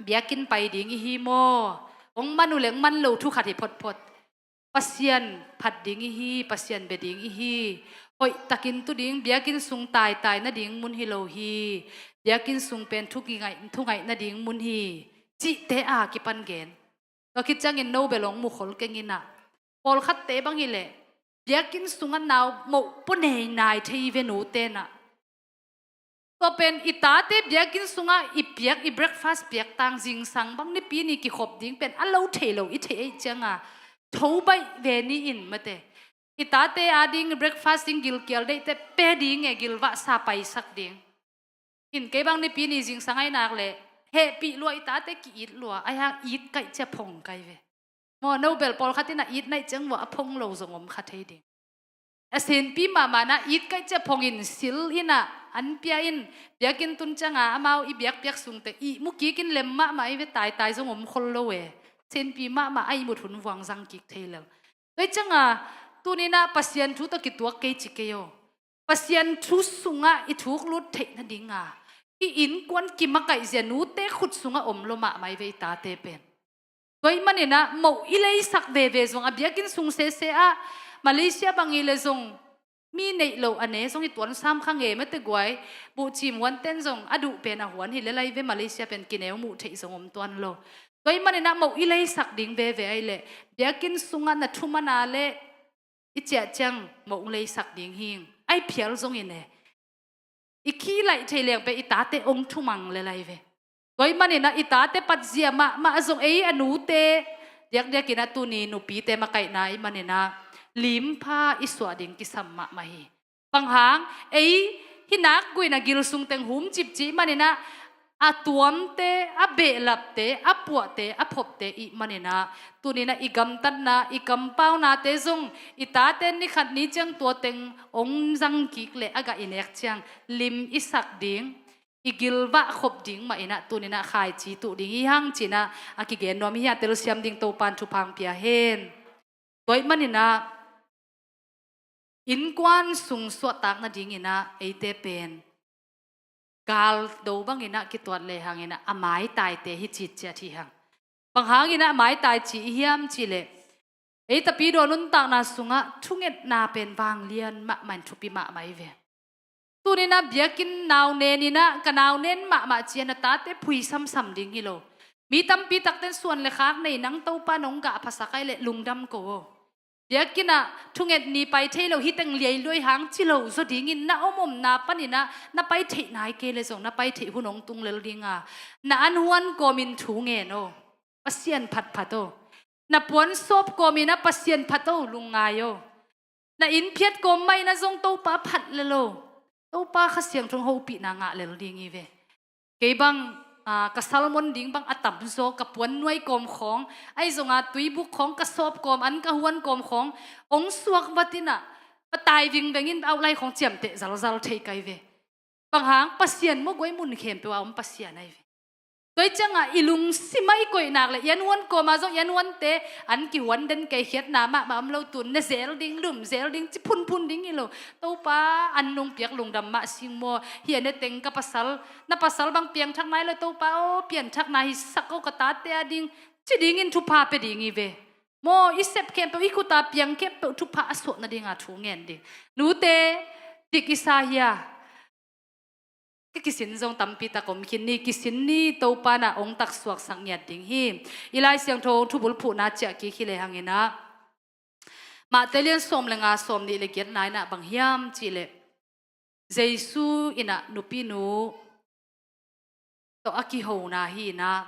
biakinn pai ding i hi maw? Hong man uh le hong man lo thu khat hi photphot. Pasian phat ding i hi, Pasian bia ding i hi. Hoih takin tu ding, biakinn sung taitai nading mun hi lo hi. Biakinn sung pen thu kingaih, thu ngaih nading mun hi. Cihte a kipan gen. Tua khit ciangin no bel hong mukhol keng inah. Pawlkhatte bang hi leh, biakinn sungah nau moh pua nei nai thei i ve nute nah. Tua pen i tate biakinn sungah i piak, i breakfast piak tang zingsang bang nipi ni kikhop ding pen a lo thei lo i theih aih ciang a, tho baih ve ni in mate. I tate a ding breakfast ding gilkial deihte pe ding e, gilvahsa paisak ding. In kei bang nipi ni zingsang ai nak le, hehpih lua, i tate ki-it lua, ai hang it kaih cia phong kai ve. Maw, no bel pawlkhat in a it naih ciang vua a phong lo zong om kha thei ding. A senpi mahmah na it kaih cia phong in sil inah an pia in, biakinn tun ciang a amau i biakpiak sungte i mu kik in lem mahmah i ve, taitai zong om khol lo e. Senpi mahmah a i mut hun vuang zang kik thei lel. Tua ciang a, tuni nah Pasian thu tawh kituak kei ci kei aw. Pasian thu sungah i thuk lut theih nading a, i innkuan kimakaih zia nute khut sungah om lo mahmah i ve i tate pen. Tua ahih manin ah moh i leisak veve zong a, biakinn sung sese ah, Malaysia bang hi le zong mi neih lo a ne zong i tuan sam kha nge mate guai, buhcim huan ten zong a duh pen a huan hi le lai ve, Malaysia pen kineu muh theih zong om tuan lo. Tua ahih manin ah moh i leisak ding veve ai le, biakinn sungah na thuman a le i ciah ciang moh hong leisak ding hing. Ai phial zong i ne. I khi laih thei leng pe i tate hong thumang le lai ve. Tua ahih manin ah i tate patzia mahmah zong ei a nute, diakdiak in ah tuni nupite makaihna ahih manin ah limpha i suah ding kisam mahmah hi. Bang hang, ei hi nak guihna gil sung teng hum cipci ahih manin ah a tuamte, a behlapte, a puahte, a phopte ahih manin ah, tuni nah i gamtatna, i kampaunate zong, i tate ni khat ni ciang tua teng hong zang kik le a gah i nek ciang lim i sak ding, i gilvah khop ding mah in ah tuni nah khaici tuh ding hi hang ci nah a kigen nuam hi. A telsiam ding Topan thupha hong pia hen. Tua ahih manin ah innkuan sung suahtak nading in ah eite pen galdo bang in ah kituat le hang in ah a maitaite hi citciat hi hang. Bang hang in ah maitai ci i hiam cih leh, ei Tapidaw nuntakna sungah thungetna pen vanglian mahmah in thupi mahmah i ve. Tuni nah biakinn nau nen in ah, ka nau nen mahmah ci a na tate phui samsam ding hi lo. Mi tampi takten suan le khak nei, nang Topan hong gah phasak ai leh lungdam ko aw. Biakinn ah thunget ni pai thei lo, hi teng liailuai hang ci lo zaw dingin na om omna panin ah na pai theih nai kei le zong na pai theih hun hong tung lel ding a, na an huan kawmin thu ngen o, Pasian phatphat o. Na puan sawp kawmin ah Pasian phat o, lungngai o. Na inn phiat kawm mah in ah zong Topa phat lel o. Topa Kha Siangtho hopihna ngah lel ding hi ve. Kei bang, aa, ka sermon ding bang a tamzaw, ka puan nuai kawm khawng, ahi zongin tuibuk khawng ka sawp kawm, an ka huan kawm khawng hong suak vat in ah, patai vingveng in outline khawng ciamteh zalzal thei ka hi ve. Bang hang? Pasian maw guai? Mun khempeuh a om Pasian ahi ve. Tua hi ciangah i lungsim ah i koih nak le i an huan kawm ah zong i an huante an kihuan den kei, khiatna mahmah om lo, tun ne zel ding, lum zel ding, ci phunphun ding hi lo. Topa an nung piak lungdam mah sing maw, hi a ne teng ka pasal, na pasal bang piangthak nai lo, Topa aw pianthakna hisak o ka tate a ding, ci dingin thupha pia ding hi ve. Maw, i sep khempeuh i khut a piang khempeuh thupha a suah nadinga thu ngen ding. Nute, dik i sa hia? Ka kisin zong tampi tak om khin ni, kisin ni, Topa in ah hong taksuaksak ngiat ding hi. I Lai Siangtho thubulphuhna ciah kik hi lehang in ah, Mate lian sawm le nga, sawm nih le giatna in ah bang hiam cih leh, Jesu in ah nupinu tawh a kihona hi in ah,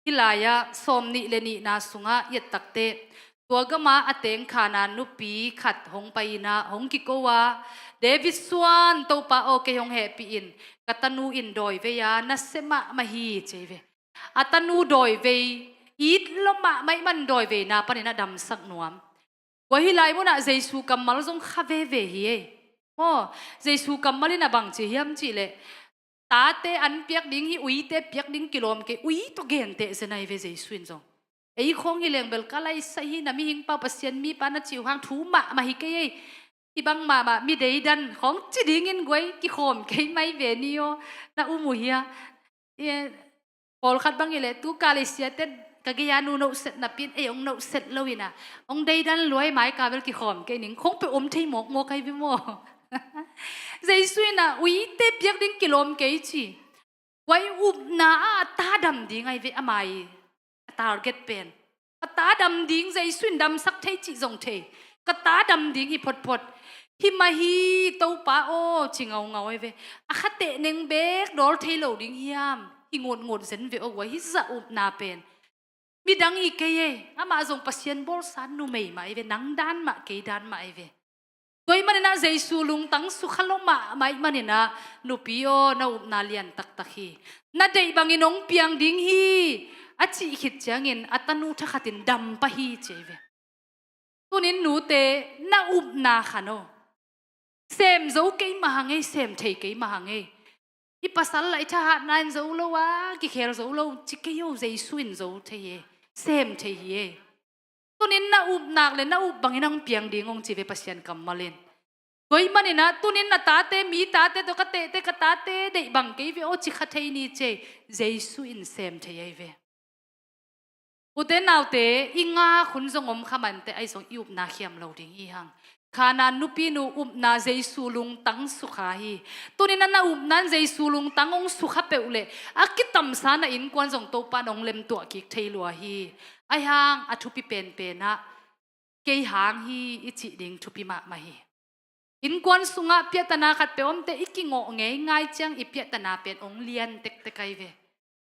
hih lai-ah sawm nih le nihna sungah i et tak teh, tua gamah a teng Khanaan nupi khat hong pai in ah hong kiko a, David suan, Topa aw kei hong hehpih in, ka tanu in dawivei a nasia mahmah hi, ci hi ve. A tanu dawivei, it lua mahmah ahih man dawiveina panin ah damsak nuam. Tua hih lai munah Jesu kammal zong kha veve hi ei. Maw, Jesu kammal in ah bang ci hiam cih leh, tate an piak ding hi, uite piak ding kilawm kei, ui tawh genteh zen ahi ve Jesu in zong. Ei khawng hi leng bel ka laisai hi, na mihing pau, Pasian mipa na cih uh hang thu mahmah hi kei ei. Hih bang mahmah mi deidan khawng ci dingin guai kikhawm kei mai ve ni aw, na um uh hia? E, pawlkhat bang hi leh tu kal i siate ka gei a nu nohset napi in ei hong nohset lo in ah hong deidan lua hi, mai ka bel kikhawm kei ning, khawng peuh om thei mawkmawk ahi ve maw. Jesu in ah uite piak ding kilawm kei ci. Guai, upna ah a ta dam ding ahi ve, ama i a target pen. Ka ta dam ding, Jesu in damsak thei cih zong thei. Ka ta dam ding hi photphot. Hi mah hi, Topa aw, ci ngaungau ahi ve. A khateh neng beek dawl thei lo ding hiam? Hi ngutngut zen ve aw, guai, hih zah upna pen. Midang hi kei ei, amah zong Pasian bawlsa numei mah ahi ve, nang dan mah, kei dan mah ahi ve. Tua ahih manin ah Jesu lungtang sukha lua mahmah ahih manin ah, nupi aw, na upna lian taktak hi. Na deih bangin hong piang ding hi, a cih khit ciangin a tanu thakhat in dam pah hi, ci hi ve. Tunin nute, na upna khan aw, sem zo kei mah hang ei, sem thei kei mah hang ei. I pasal lah i thahatna in zo lo a, kikhel zo lo, ci kei aw, Jesu in zo thei hi ei, sem thei hi ei. Tunin na up nak le na up bangin hong piang ding hong ci ve Pasian kammal in. Tua ahih manin ah tunin na tate, mi tate tawh, ka tehte, ka tate deih bang kei ve aw, ci kha thei ni, ci ei. Jesu in sem thei ahi ve. Ute naute, i ngak hun zong om kha mah inteh, ahi zong i upna khiam lo ding hi hang. Khanaan nupinu upna Jesu lungtang sukha hi. Tunin ah na upna in Jesu lungtang hong sukha peuh leh, a kitamsa na innkuan zong Topa in hong lemtuah kik thei lua hi. Ahi hang a thupi penpen ah, kei hang hi i cih ding thupi mahmah hi. Innkuan sungah piahtana khat peuh om teh, i kingawh ngeingai ciang i piahtana pen hong lian tektek ahi ve.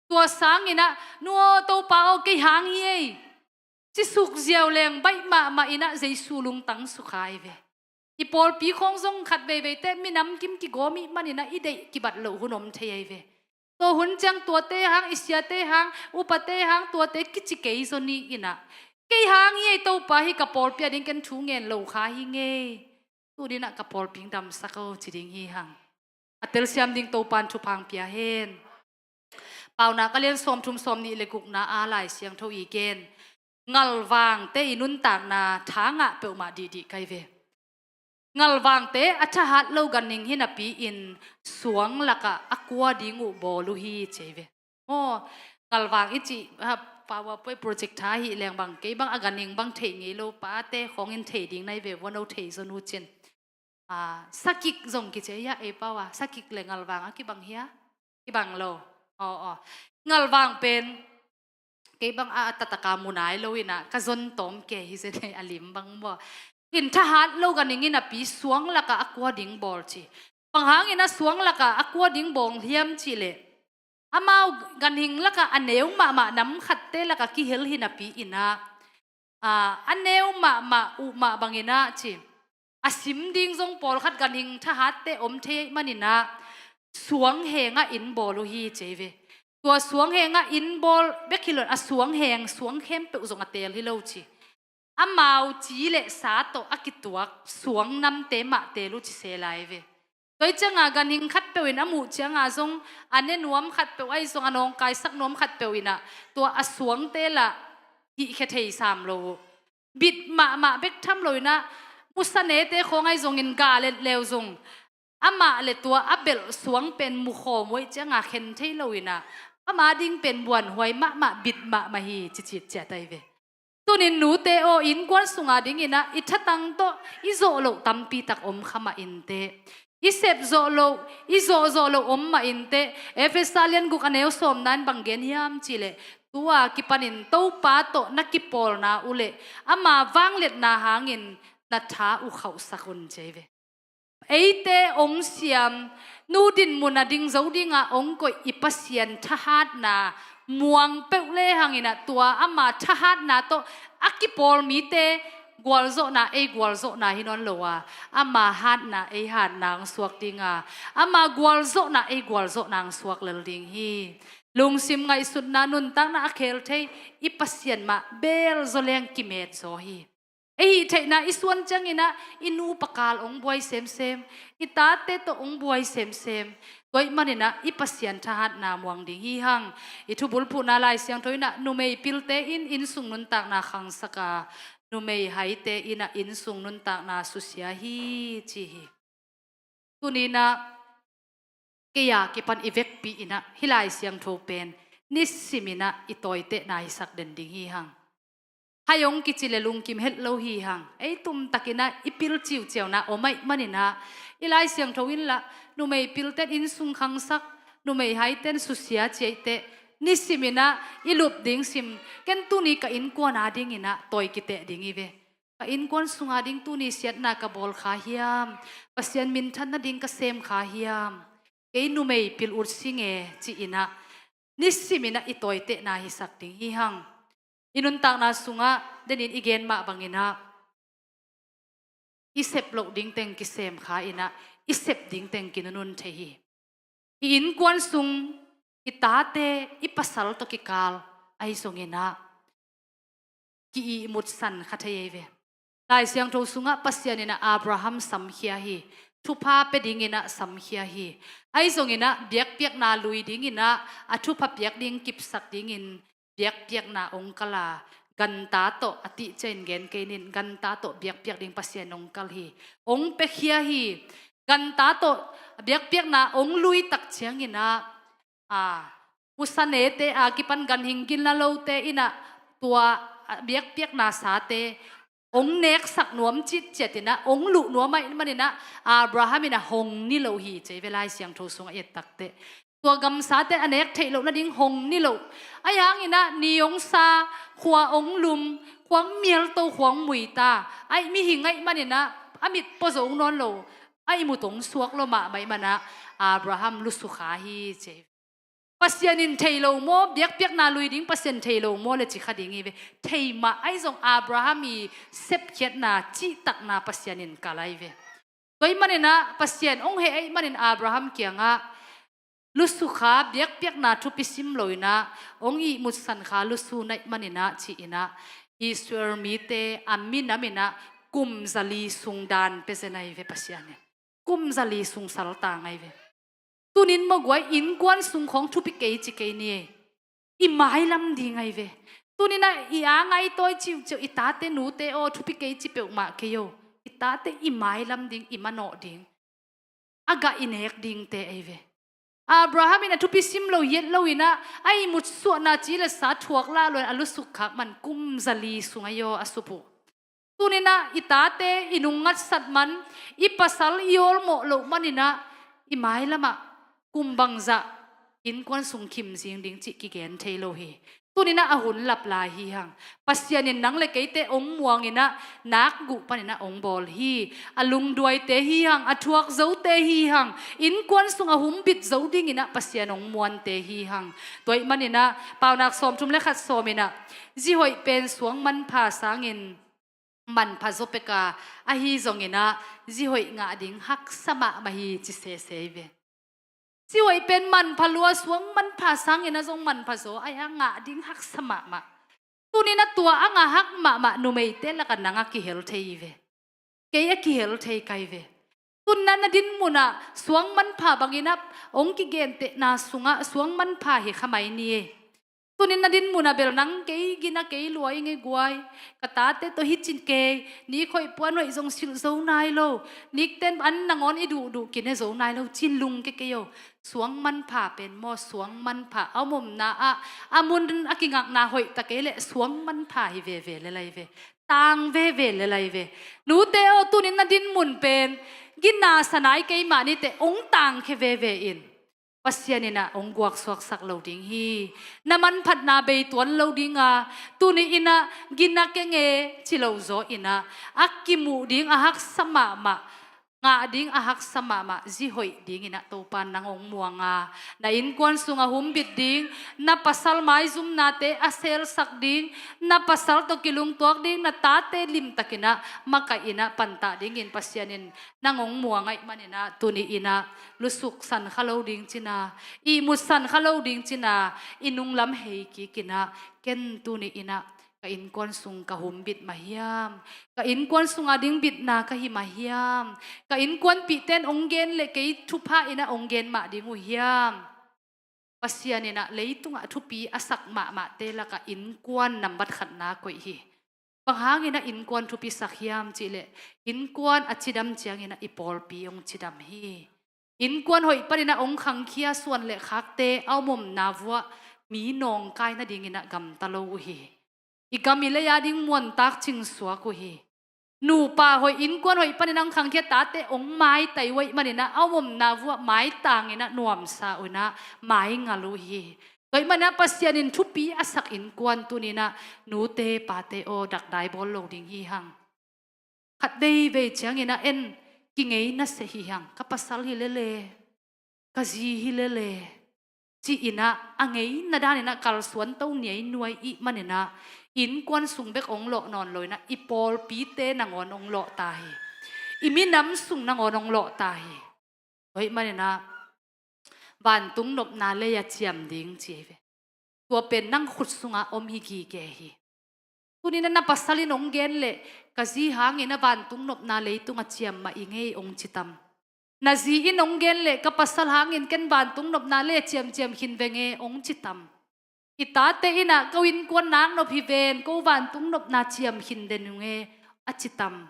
Tua sangin ah, nu aw, Topa aw, kei hang hi ei, ci suk ziau leng baih mahmah in ah Jesu lungtang sukha ahi ve. I pawlpi khawng zong khat veivei teh minam kim kigawm ahih manin ah i deih kibat loh hun om thei ahi ve. Tua hun ciang tuate hang, i siate hang, upate hang, tuate kici kei zaw ni in ah, kei hang hi ei, Topa, hih ka pawlpi a ding ken thu ngen lo kha hi ing ei. Tunin ah ka pawlpi hong damsak aw, ci ding hi hang. A telsiam ding Topa in thupha hong pia hen. Paunak a lian sawmthum, sawmnih le gukna ah Lai Siangtho i gen, ngalvangte i nuntakna tha ngah peuhmah dihdih ka hi ve. Ngalvangte a thahat lo ganhing hi napi-in suang lakah a kua ding uh bawl uh hi, ci hi ve. Aw, ngalvang i cih, ha, PowerPoint project tha hi leng bang, kei bang a ganhing bang thei ngei lo, pate khawng in thei ding na hi ve, vua no thei zaw nu cin. Ah, sakik zong kici a, ei pau a, sakik le ngalvang a kibang hia? Kibang lo. Aw, aw. Ngalvang pen Kei bang a, a tataka mu nai lo in ah, ka zon tawm kei hi zen hi a lim bang maw. In thahat lo ganhing in a pi suang lakah a kua ding bawl ci. Bang hangin a suang lakah a kua ding bawl hiam cih leh, amau ganhing lakah a neu mahmah nam khatte lakah kihel hi napi in ah, a, a neu mahmah uh mah bangin ah ci, a sim ding zong pawlkhat ganhing thahatte om thei ahih manin ah, suang hengah inn bawl uh hi ci hi ve. Tua suang hengah inn bawl bek hi lo in, a suang heng, suang khempeuh zong a teel hi lo ci. Amau ci le sa tawh a kituak suang namte mah teel uh ci se lai ve. Tua hi ciangah ganhing khatpeuh in a muh ciangah zong, a ne nuam khatpeuh ahi zong, a nawngkaisak nuam khatpeuh in ah, tua a suangte lah hihkhia thei sam lo uh. Bit mahmah bek tham lo in ah, musanete khawng ahi zongin ga let leu zong, amah le tua a belh suang pen mukhawm uh ahih ciangah khen thei lo in ah, ama ding pen buanhuai mahmah, bit mahmah hi, cicit ciat ahi ve. Tunin nute aw, innkuan sunga dingin ah i thatang tawh i zawh loh tampi tak om kha mah inteh. I sep zawh loh, i zawh zawh loh om mah inteh. Efesa lian guk a neu sawmna in bang gen hiam cih leh, tua kipanin Topa tawh na kipawlna uh leh ama vangliatna hangin na tha uh khauhsak un ci hi ve. Eite hong siam, nu dinmun a ding zo dingah hong koih i Pasian thahatna muang peuh lehang in ah, tua ama thahatna tawh a kipawl mite gualzawhna, ei gualzawhna hi nawn lo a, ama hatna, ei hatna hong suak ding a, ama gualzawhna, ei gualzawhna hong suak lel ding hi. Lungsim ngaihsutna, nuntakna a khel thei i Pasian mah beel zaw leng kimet zaw hi. Ei hih theihna i suan ciangin ah i nupa kal hong buai semsem, i tate tawh hong buai semsem. Tua ahih manin ah i Pasian thahatna muang ding hi hang. I thubulphuhna Lai Siangtho in ah, numei pilte in innsung nuntakna khangsak a, numei haite in ah innsung nuntakna susia hi ci hi. Tuni in ah kei a kipan i vekpi in ah hih Lai Siangtho pen nisimin ah i tawitehna hisak den ding hi hang. Hai hong kici le lungkim het lo hi hang. Ei tumtakin ah i pil ciuciauna om ahih manin ah, i Lai Siangtho in lah numei pilten innsung khangsak, numei haiten susia ci ahih teh, nisimin ah i lup ding sim. Ken tuni ka innkuan a dingin ah tawi kiteh ding hi ve. Ka innkuan sunga ding tuni siatna ka bawl kha hiam? Pasian minthan nading ka sem kha hiam? Kei numei pil ut sing e ci-in ah, nisimin ah i tawitehna hisak ding hi hang. I nuntakna sungah denin i gen mah bangin ah, i sep loh ding teng kisem kha in ah, i sep ding teng kinunun thei hi. I innkuan sung, i tate, i pasal tawh kikal ahi zongin ah, ki-ihmutsan kha thei ahi ve. Lai Siangtho sungah Pasian in ah Abraham samkhia hi. Thupha pia dingin ah samkhia hi. Ahi zongin ah biakpiakna lui dingin ah, a thupha piak ding kipsak dingin biakpiakna hong kal a, ganta tawh, a tihcia in gen kei ning, ganta tawh biakpiak ding Pasian hong kal hi. Hong piakhia hi. Ganta tawh biakpiakna hong lui tak ciangin ah, a, musanete a kipan ganhing gilna lote in ah tua, a, biakpiakna sate hong neksak nuam citciat in ah, hong luh nuam ahih manin ah, Abraham in ah hong ni lo hi ci hi ve, Lai Siangtho sungah i et tak teh. Tua gamsate a nek theih loh nading hong ni lo. Ahi hangin ah ni hong sa, khua hong lum, khua hong mialto, khua hong mui ta. Ahi mihing ahih manin ah, a mit pua zo nawn lo, a ihmut hong suak lua mahmah ahih manin ah, Abraham lusukha hi ci hi. Pasian in thei lo maw, biakpiakna lui ding Pasian thei lo maw le ci kha ding hi ve. Thei mah ahi zong Abraham i sepkhiatna, cihtakna Pasian in kal ahi ve. Tua ahih manin ah Pasian hong heh ahih manin Abraham kiangah lusukha, biakpiakna thupi sim lo in ah, hong ihmutsan kha lusu na hih manin ah ci-in ah, Israel mite a minam in ah kum zali sung dan pia zen ahi ve Pasian in. Kum zali sung saltang ahi ve. Tunin maguai innkuan sung khawng thupi kei ci kei ni. I mailam ding ahi ve. Tunin ah i a ngaitawi ciuciau, i tate nute aw, thupi kei ci peuhmah kei o. I tate i mailam ding, i manawh ding, a gah i nek dingte ahi ve. Abraham in a thupi sim lo hiat lo in ah, a ihmut suahna ci le sa thuak lah lo in a lusuk khak man kum zali sung ahi aw a sup uh. Tunin ah i tate i nung ngatsat man, i pasal i awlmawh loh manin ah, i mailamah kum bangzah innkuan sung khim zing ding cih kigen thei lo hi. Tuninah a hun lap lai hi hang. Pasian in nang le keite hong muanginah nakguh paninah hong bawl hi. A lungduaite hi hang, a thuak zote hi hang, innkuan sung a humbit zo dinginah Pasian hong muante hi hang. Tua ih maninah Paunak sawmthum le khat sawminah zi hoih pen suang manpha sangin manpha zaw peka, ahi zonginah zi hoih ngah ding haksa mahmah hi ci sese hi ve. Zi hoih pen manpha lua, suang manpha sanginah zong manpha zaw, ahi a ngah ding haksa mahmah. Tuninah tua a ngah hak mahmah numeite lakah nang a kihel thei hi ve. Kei a kihel thei ka hi ve. Tuninah na din munah suang manpha banginah hong kigentehna sungah suang manpha hi kha mai ni e. Tunin na din munah bel nang kei gina kei lua ing e guai. Ka tate tawh hi cin kei, nik hoih puan hoih zong silh zo nai lo, nikten an nangawn i duhduh kine zo nai lo cin lungke kei o. Suang manpha pen maw, suang manpha a om omna ah a mun a kingakna hoih ta kei leh suang manpha hi veve le lai ve. Tang veve le lai ve. Nute aw, tunin na din mun pen gina sa nai kei mah nite, hong tangkhia veve in. Pasian inah hong guaksuaksak lo ding hi. Na manphatna bei tuan lo dinga, tuni inah gina keng e ci lo zaw inah a kimuh ding a haksa mahmah, ngah ding a haksa mahmah zi hoih dinginah Topan nang hong muanga, na innkuan sungah humbit ding, na pasal maizumnate a selsak ding, na pasal tawh kilungtuak ding, na tate limtakinah makaih inah pantah dingin Pasian in nang hong muang ahih maninah tuni inah lusuk san kha lo ding cina, ihmut san kha lo ding cina, i nunglam hei kikinah ken tuni inah ka innkuan sung ka humbit mah hiam? Ka innkuan sungah ding bitna ka hi mah hiam? Ka innkuanpihten hong gen le kei thupha inah hong gen mah ding uh hiam? Pasian inah leitungah thupi a sak mahmahte lakah innkuan nambat khatna koih hi. Bang hanginah innkuan thupi sak hiam cihleh, innkuan a cidam cianginah i pawlpi hong cidam hi. Innkuan hoih paninah hong khangkhia suan le khakte a om omna vuah mi nawngkai nadinginah gamta lo uh hi. I gam i lei a ding muantak cingsuak uh hi. Nupa hoih, innkuan hoih panin hong khangkhia tate hong maitai uh ahih maninah a om omna vuah maitanginah nuamsa uh inah maingal uh hi. Tua ahih maninah Pasian in thupi a sak innkuan tuninah nute pate aw, dakdai bawl lo ding hi hang. Khat veivei cianginah en kingei nasia hi hang, ka pasal hi lele, ka zi hi lele ci-inah a ngeina daninah kalsuan to niainuai ih maninah innkuan sung bek hong lawh nawn lo inah i pawlpite nangawn hong lawh ta hi. I minam sung nangawn hong lawh ta hi. Tua ahih maninah vantung nopna lei a ciam ding ci hi ve. Tua pen nang khut sungah om hi gige hi. Tuninah na pasal in hong gen leh ka zi hangin a vantung nopna leitung a ciam mah i ngei hong ci tam? Na zi in hong gen leh ka pasal hangin ken vantung nopna lei a ciamciam khin veng e hong ci tam? I tate inah ko innkuan nak nop hi ven, ko vantung nopna ciam khin den ung e a ci tam?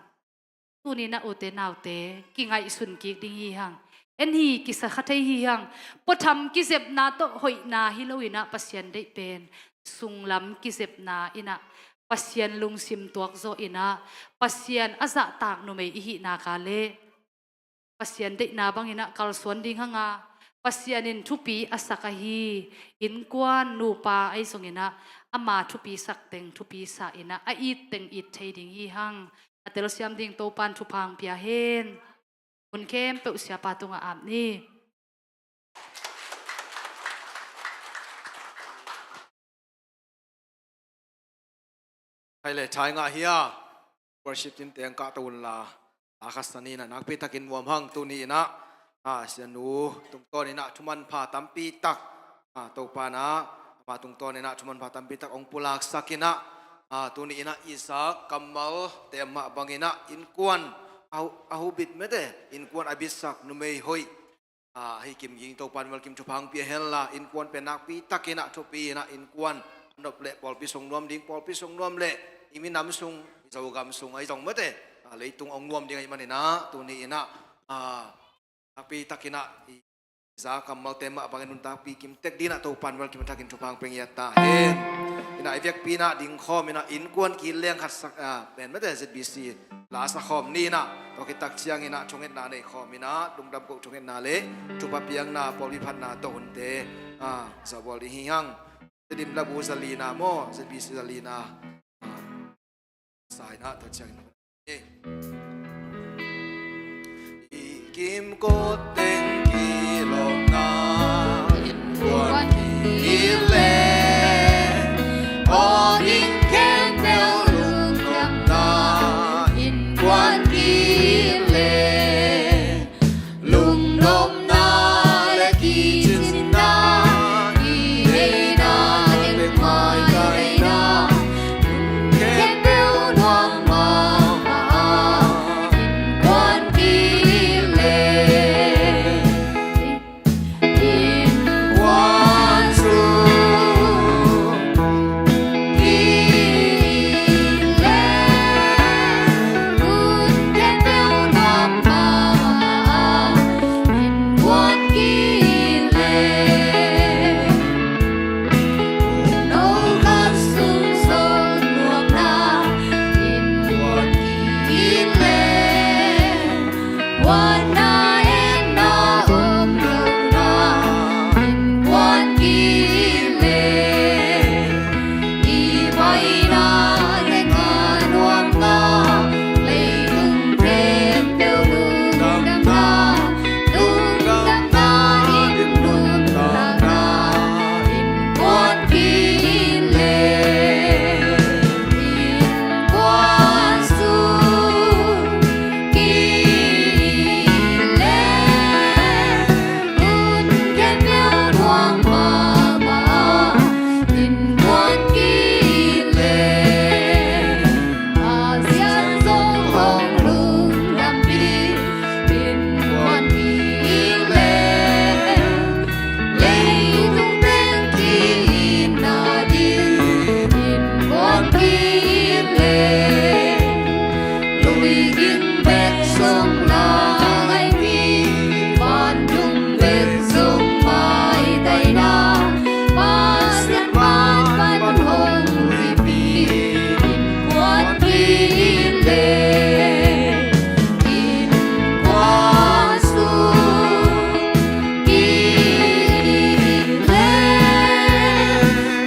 Tuninah ute naute kingaihsun kik ding hi hang. En hi kisa kha thei hi hang. Puatham kizepna tawh hoihna hi loinah Pasian deih pen sunglam kizepna inah Pasian lungsim tuak zawh inah Pasian a zahtak numei i hih nak leh Pasian deihna banginah kalsuan ding hanga, Pasian in thupi a sak ahi innkuan nupa ahi zonginah ama thupi sak teng thupi sa inah a it teng it thei ding hi hang. A telsiam ding Topan thupha hong pia hen. Hun khempeuh siapa tungah ap ni. Hai le, thai ngah hia. Worship team teng kah to unla, a kha saninah nakpi takin muam hang. Tuni inah a sianu tungtawn inah thumanpha tampi tak, a Topa inah ama tungtawn inah thumanpha tampi tak hong pulaksak inah, a tuni inah Isaac kammal te mah banginah innkuan a hu-, a hubit mete, innkuan a bitsak numei hoih, a hei kim ging Topan welkim thupha hong pia henla, innkuan pen nakpi takinah thupi inah innkuan a nop leh pawlpi sung nuam ding, pawlpi sung nuam leh i minam sung, i Zogam sung ahi zong mete, a leitung hong nuam ding ahih maninah tuni inah, a nakpi takinah i za kammalte mah bangin nuntakpi kimtek dinah Topan welkim a thakin thupha hong pia ngiat ta hen. Inah i vekpi inah dingkhawm inah innkuan kileng khat sak, a pen mete Z B C la sa khawm ni inah, tua khit tak cianginah thungetna nei khawm inah lungdam koh thungetna le thupha piakna pawlpi phatna tawh hunte, a zawhbawl ding hi hang. Tedim labu zalina maw, Z B C zalina. Saina tawh ciangin. Eh. I kimkot teng kilawmna innkuan kile. Aw, in khempeuh lungdamna innkuan kile. Lungnopna le kicinna, i heina le maitaina, khempeuh nuam mahmah a, innkuan kile. Innkuan sung kile, hun khempeuh nuam mahmah a, innkuan kile. Mun no khat sung zong nuamna, innkuan kile. Huatna enna om lohna, innkuan kile. I baina le nganuamna, leitung khempeuh lungdamna, lungdamna in nuntakna, innkuan kile. Innkuan sung kile, hun khempeuh nuam mahmah a, innkuan kile. A zian zong hong lungdampih, innkuan kile. Leitung teng ki-itna ding innkuan kile. Lui ging bek zong la ngaihpi, vantung bek zong maitaina, Pasian man pan hong huihpi, innkuan kile. Innkuan sung kile,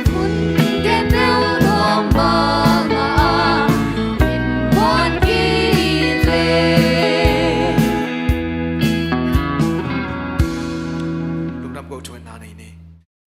hun khempeuh nuam mahmah a, innkuan kile. Lungdam ko, thuanna nei ni.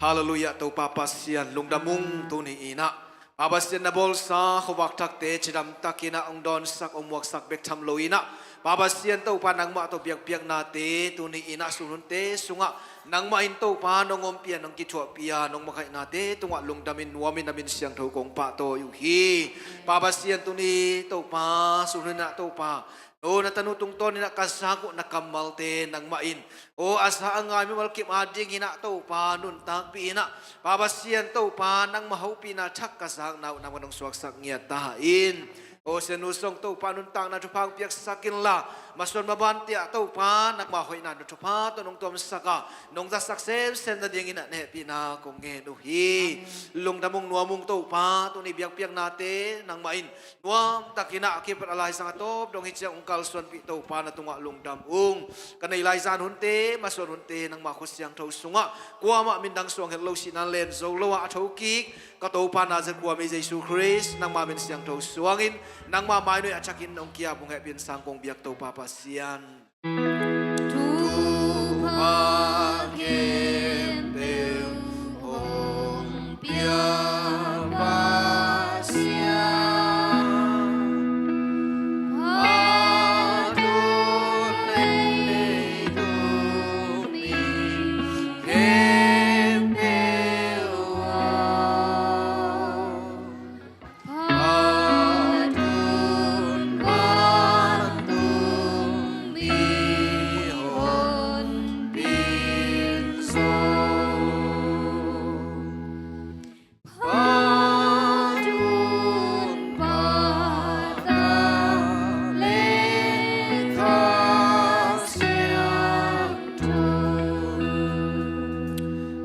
Halleluiah, Topa Pasian lungdam ung. Tuni in ah Pa Pasian, na bawlsa khuavak thakte cidam takin ah hong dawnsak, hong muaksak bek tham lo in ah, Pa Pasian Topa, nangmah tawh biakpiaknate tuni in ah sunhunte sungah nangmah in Topa nong ompih a, nong kithuahpih a, nong makhaihnate tungah lungdamin nuamin na min siangtho kong pahtawi uh hi. Pa Pasian, tuni Topa sunhun in ah Topa, o, na tanu tungtawnin ah ka zak uh na kammalte nangmah in, o, a za a ngai mimal kim adingin ah Topa nuntakpih in ah, Pa Pasian Topa, nangmah hopihna thak ka zakna uh nangmah nong suaksak ngiat ta in. O, sianu zong Topa nuntakna thupha hong piaksak inla, masuan maban tiah Topa nangmah hoihna thupha tawh nong tuamsak a, nong zatsak semsem nadingin ah na hehpihna kong ngen uh hi. Lungdam ung, nuam ung Topa, tuni biakpiaknate nangmah in nuamtakin ah a kipat a laizang a tawp dong hi ciang hong kalsuanpih Topa, na tungah lungdam ung. Ka nei laizan hunte, masuan hunte nangmah khut siangtho sungah kuamah mindang suang het lo, sihna len zo lo ah a thokik ka Topa Nazareth khuami Jesu Khrist nangmah min siangtho suangin, nangmah mainoi a thakin hong ki-ap, hong hehpih in sang kong biak Topa Pasian. Thupha khempeuh hong pia Pasian, a tun leitung mi khempeuh ah.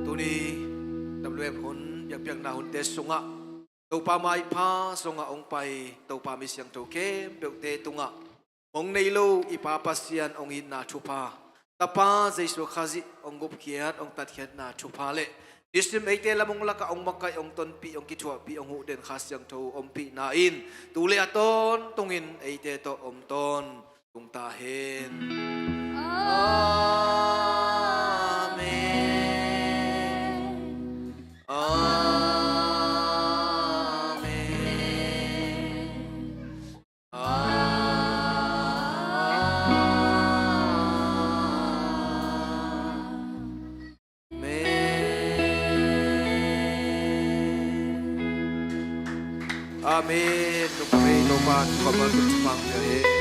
Tuni W F hun biakpiakna hunte sungah Topa maipha zongah hong pai Topa mi siangtho khempeuhte tungah hong nei lo i Pa Pasian hong itna thupha, Tapa Jesu Khazih hong gupkhiat hong tatkhiatna thupha le Nisim eite lam hong lak a hong makaih, hong tonpih, hong kithuahpih, hong huh den Kha Siangtho ompihna in tu le a tawntungin eite tawh om tawntung ta hen. Amen. Amen. Amen. Amen. Nung khat vei Topa kipaman tuk sipang pia hi.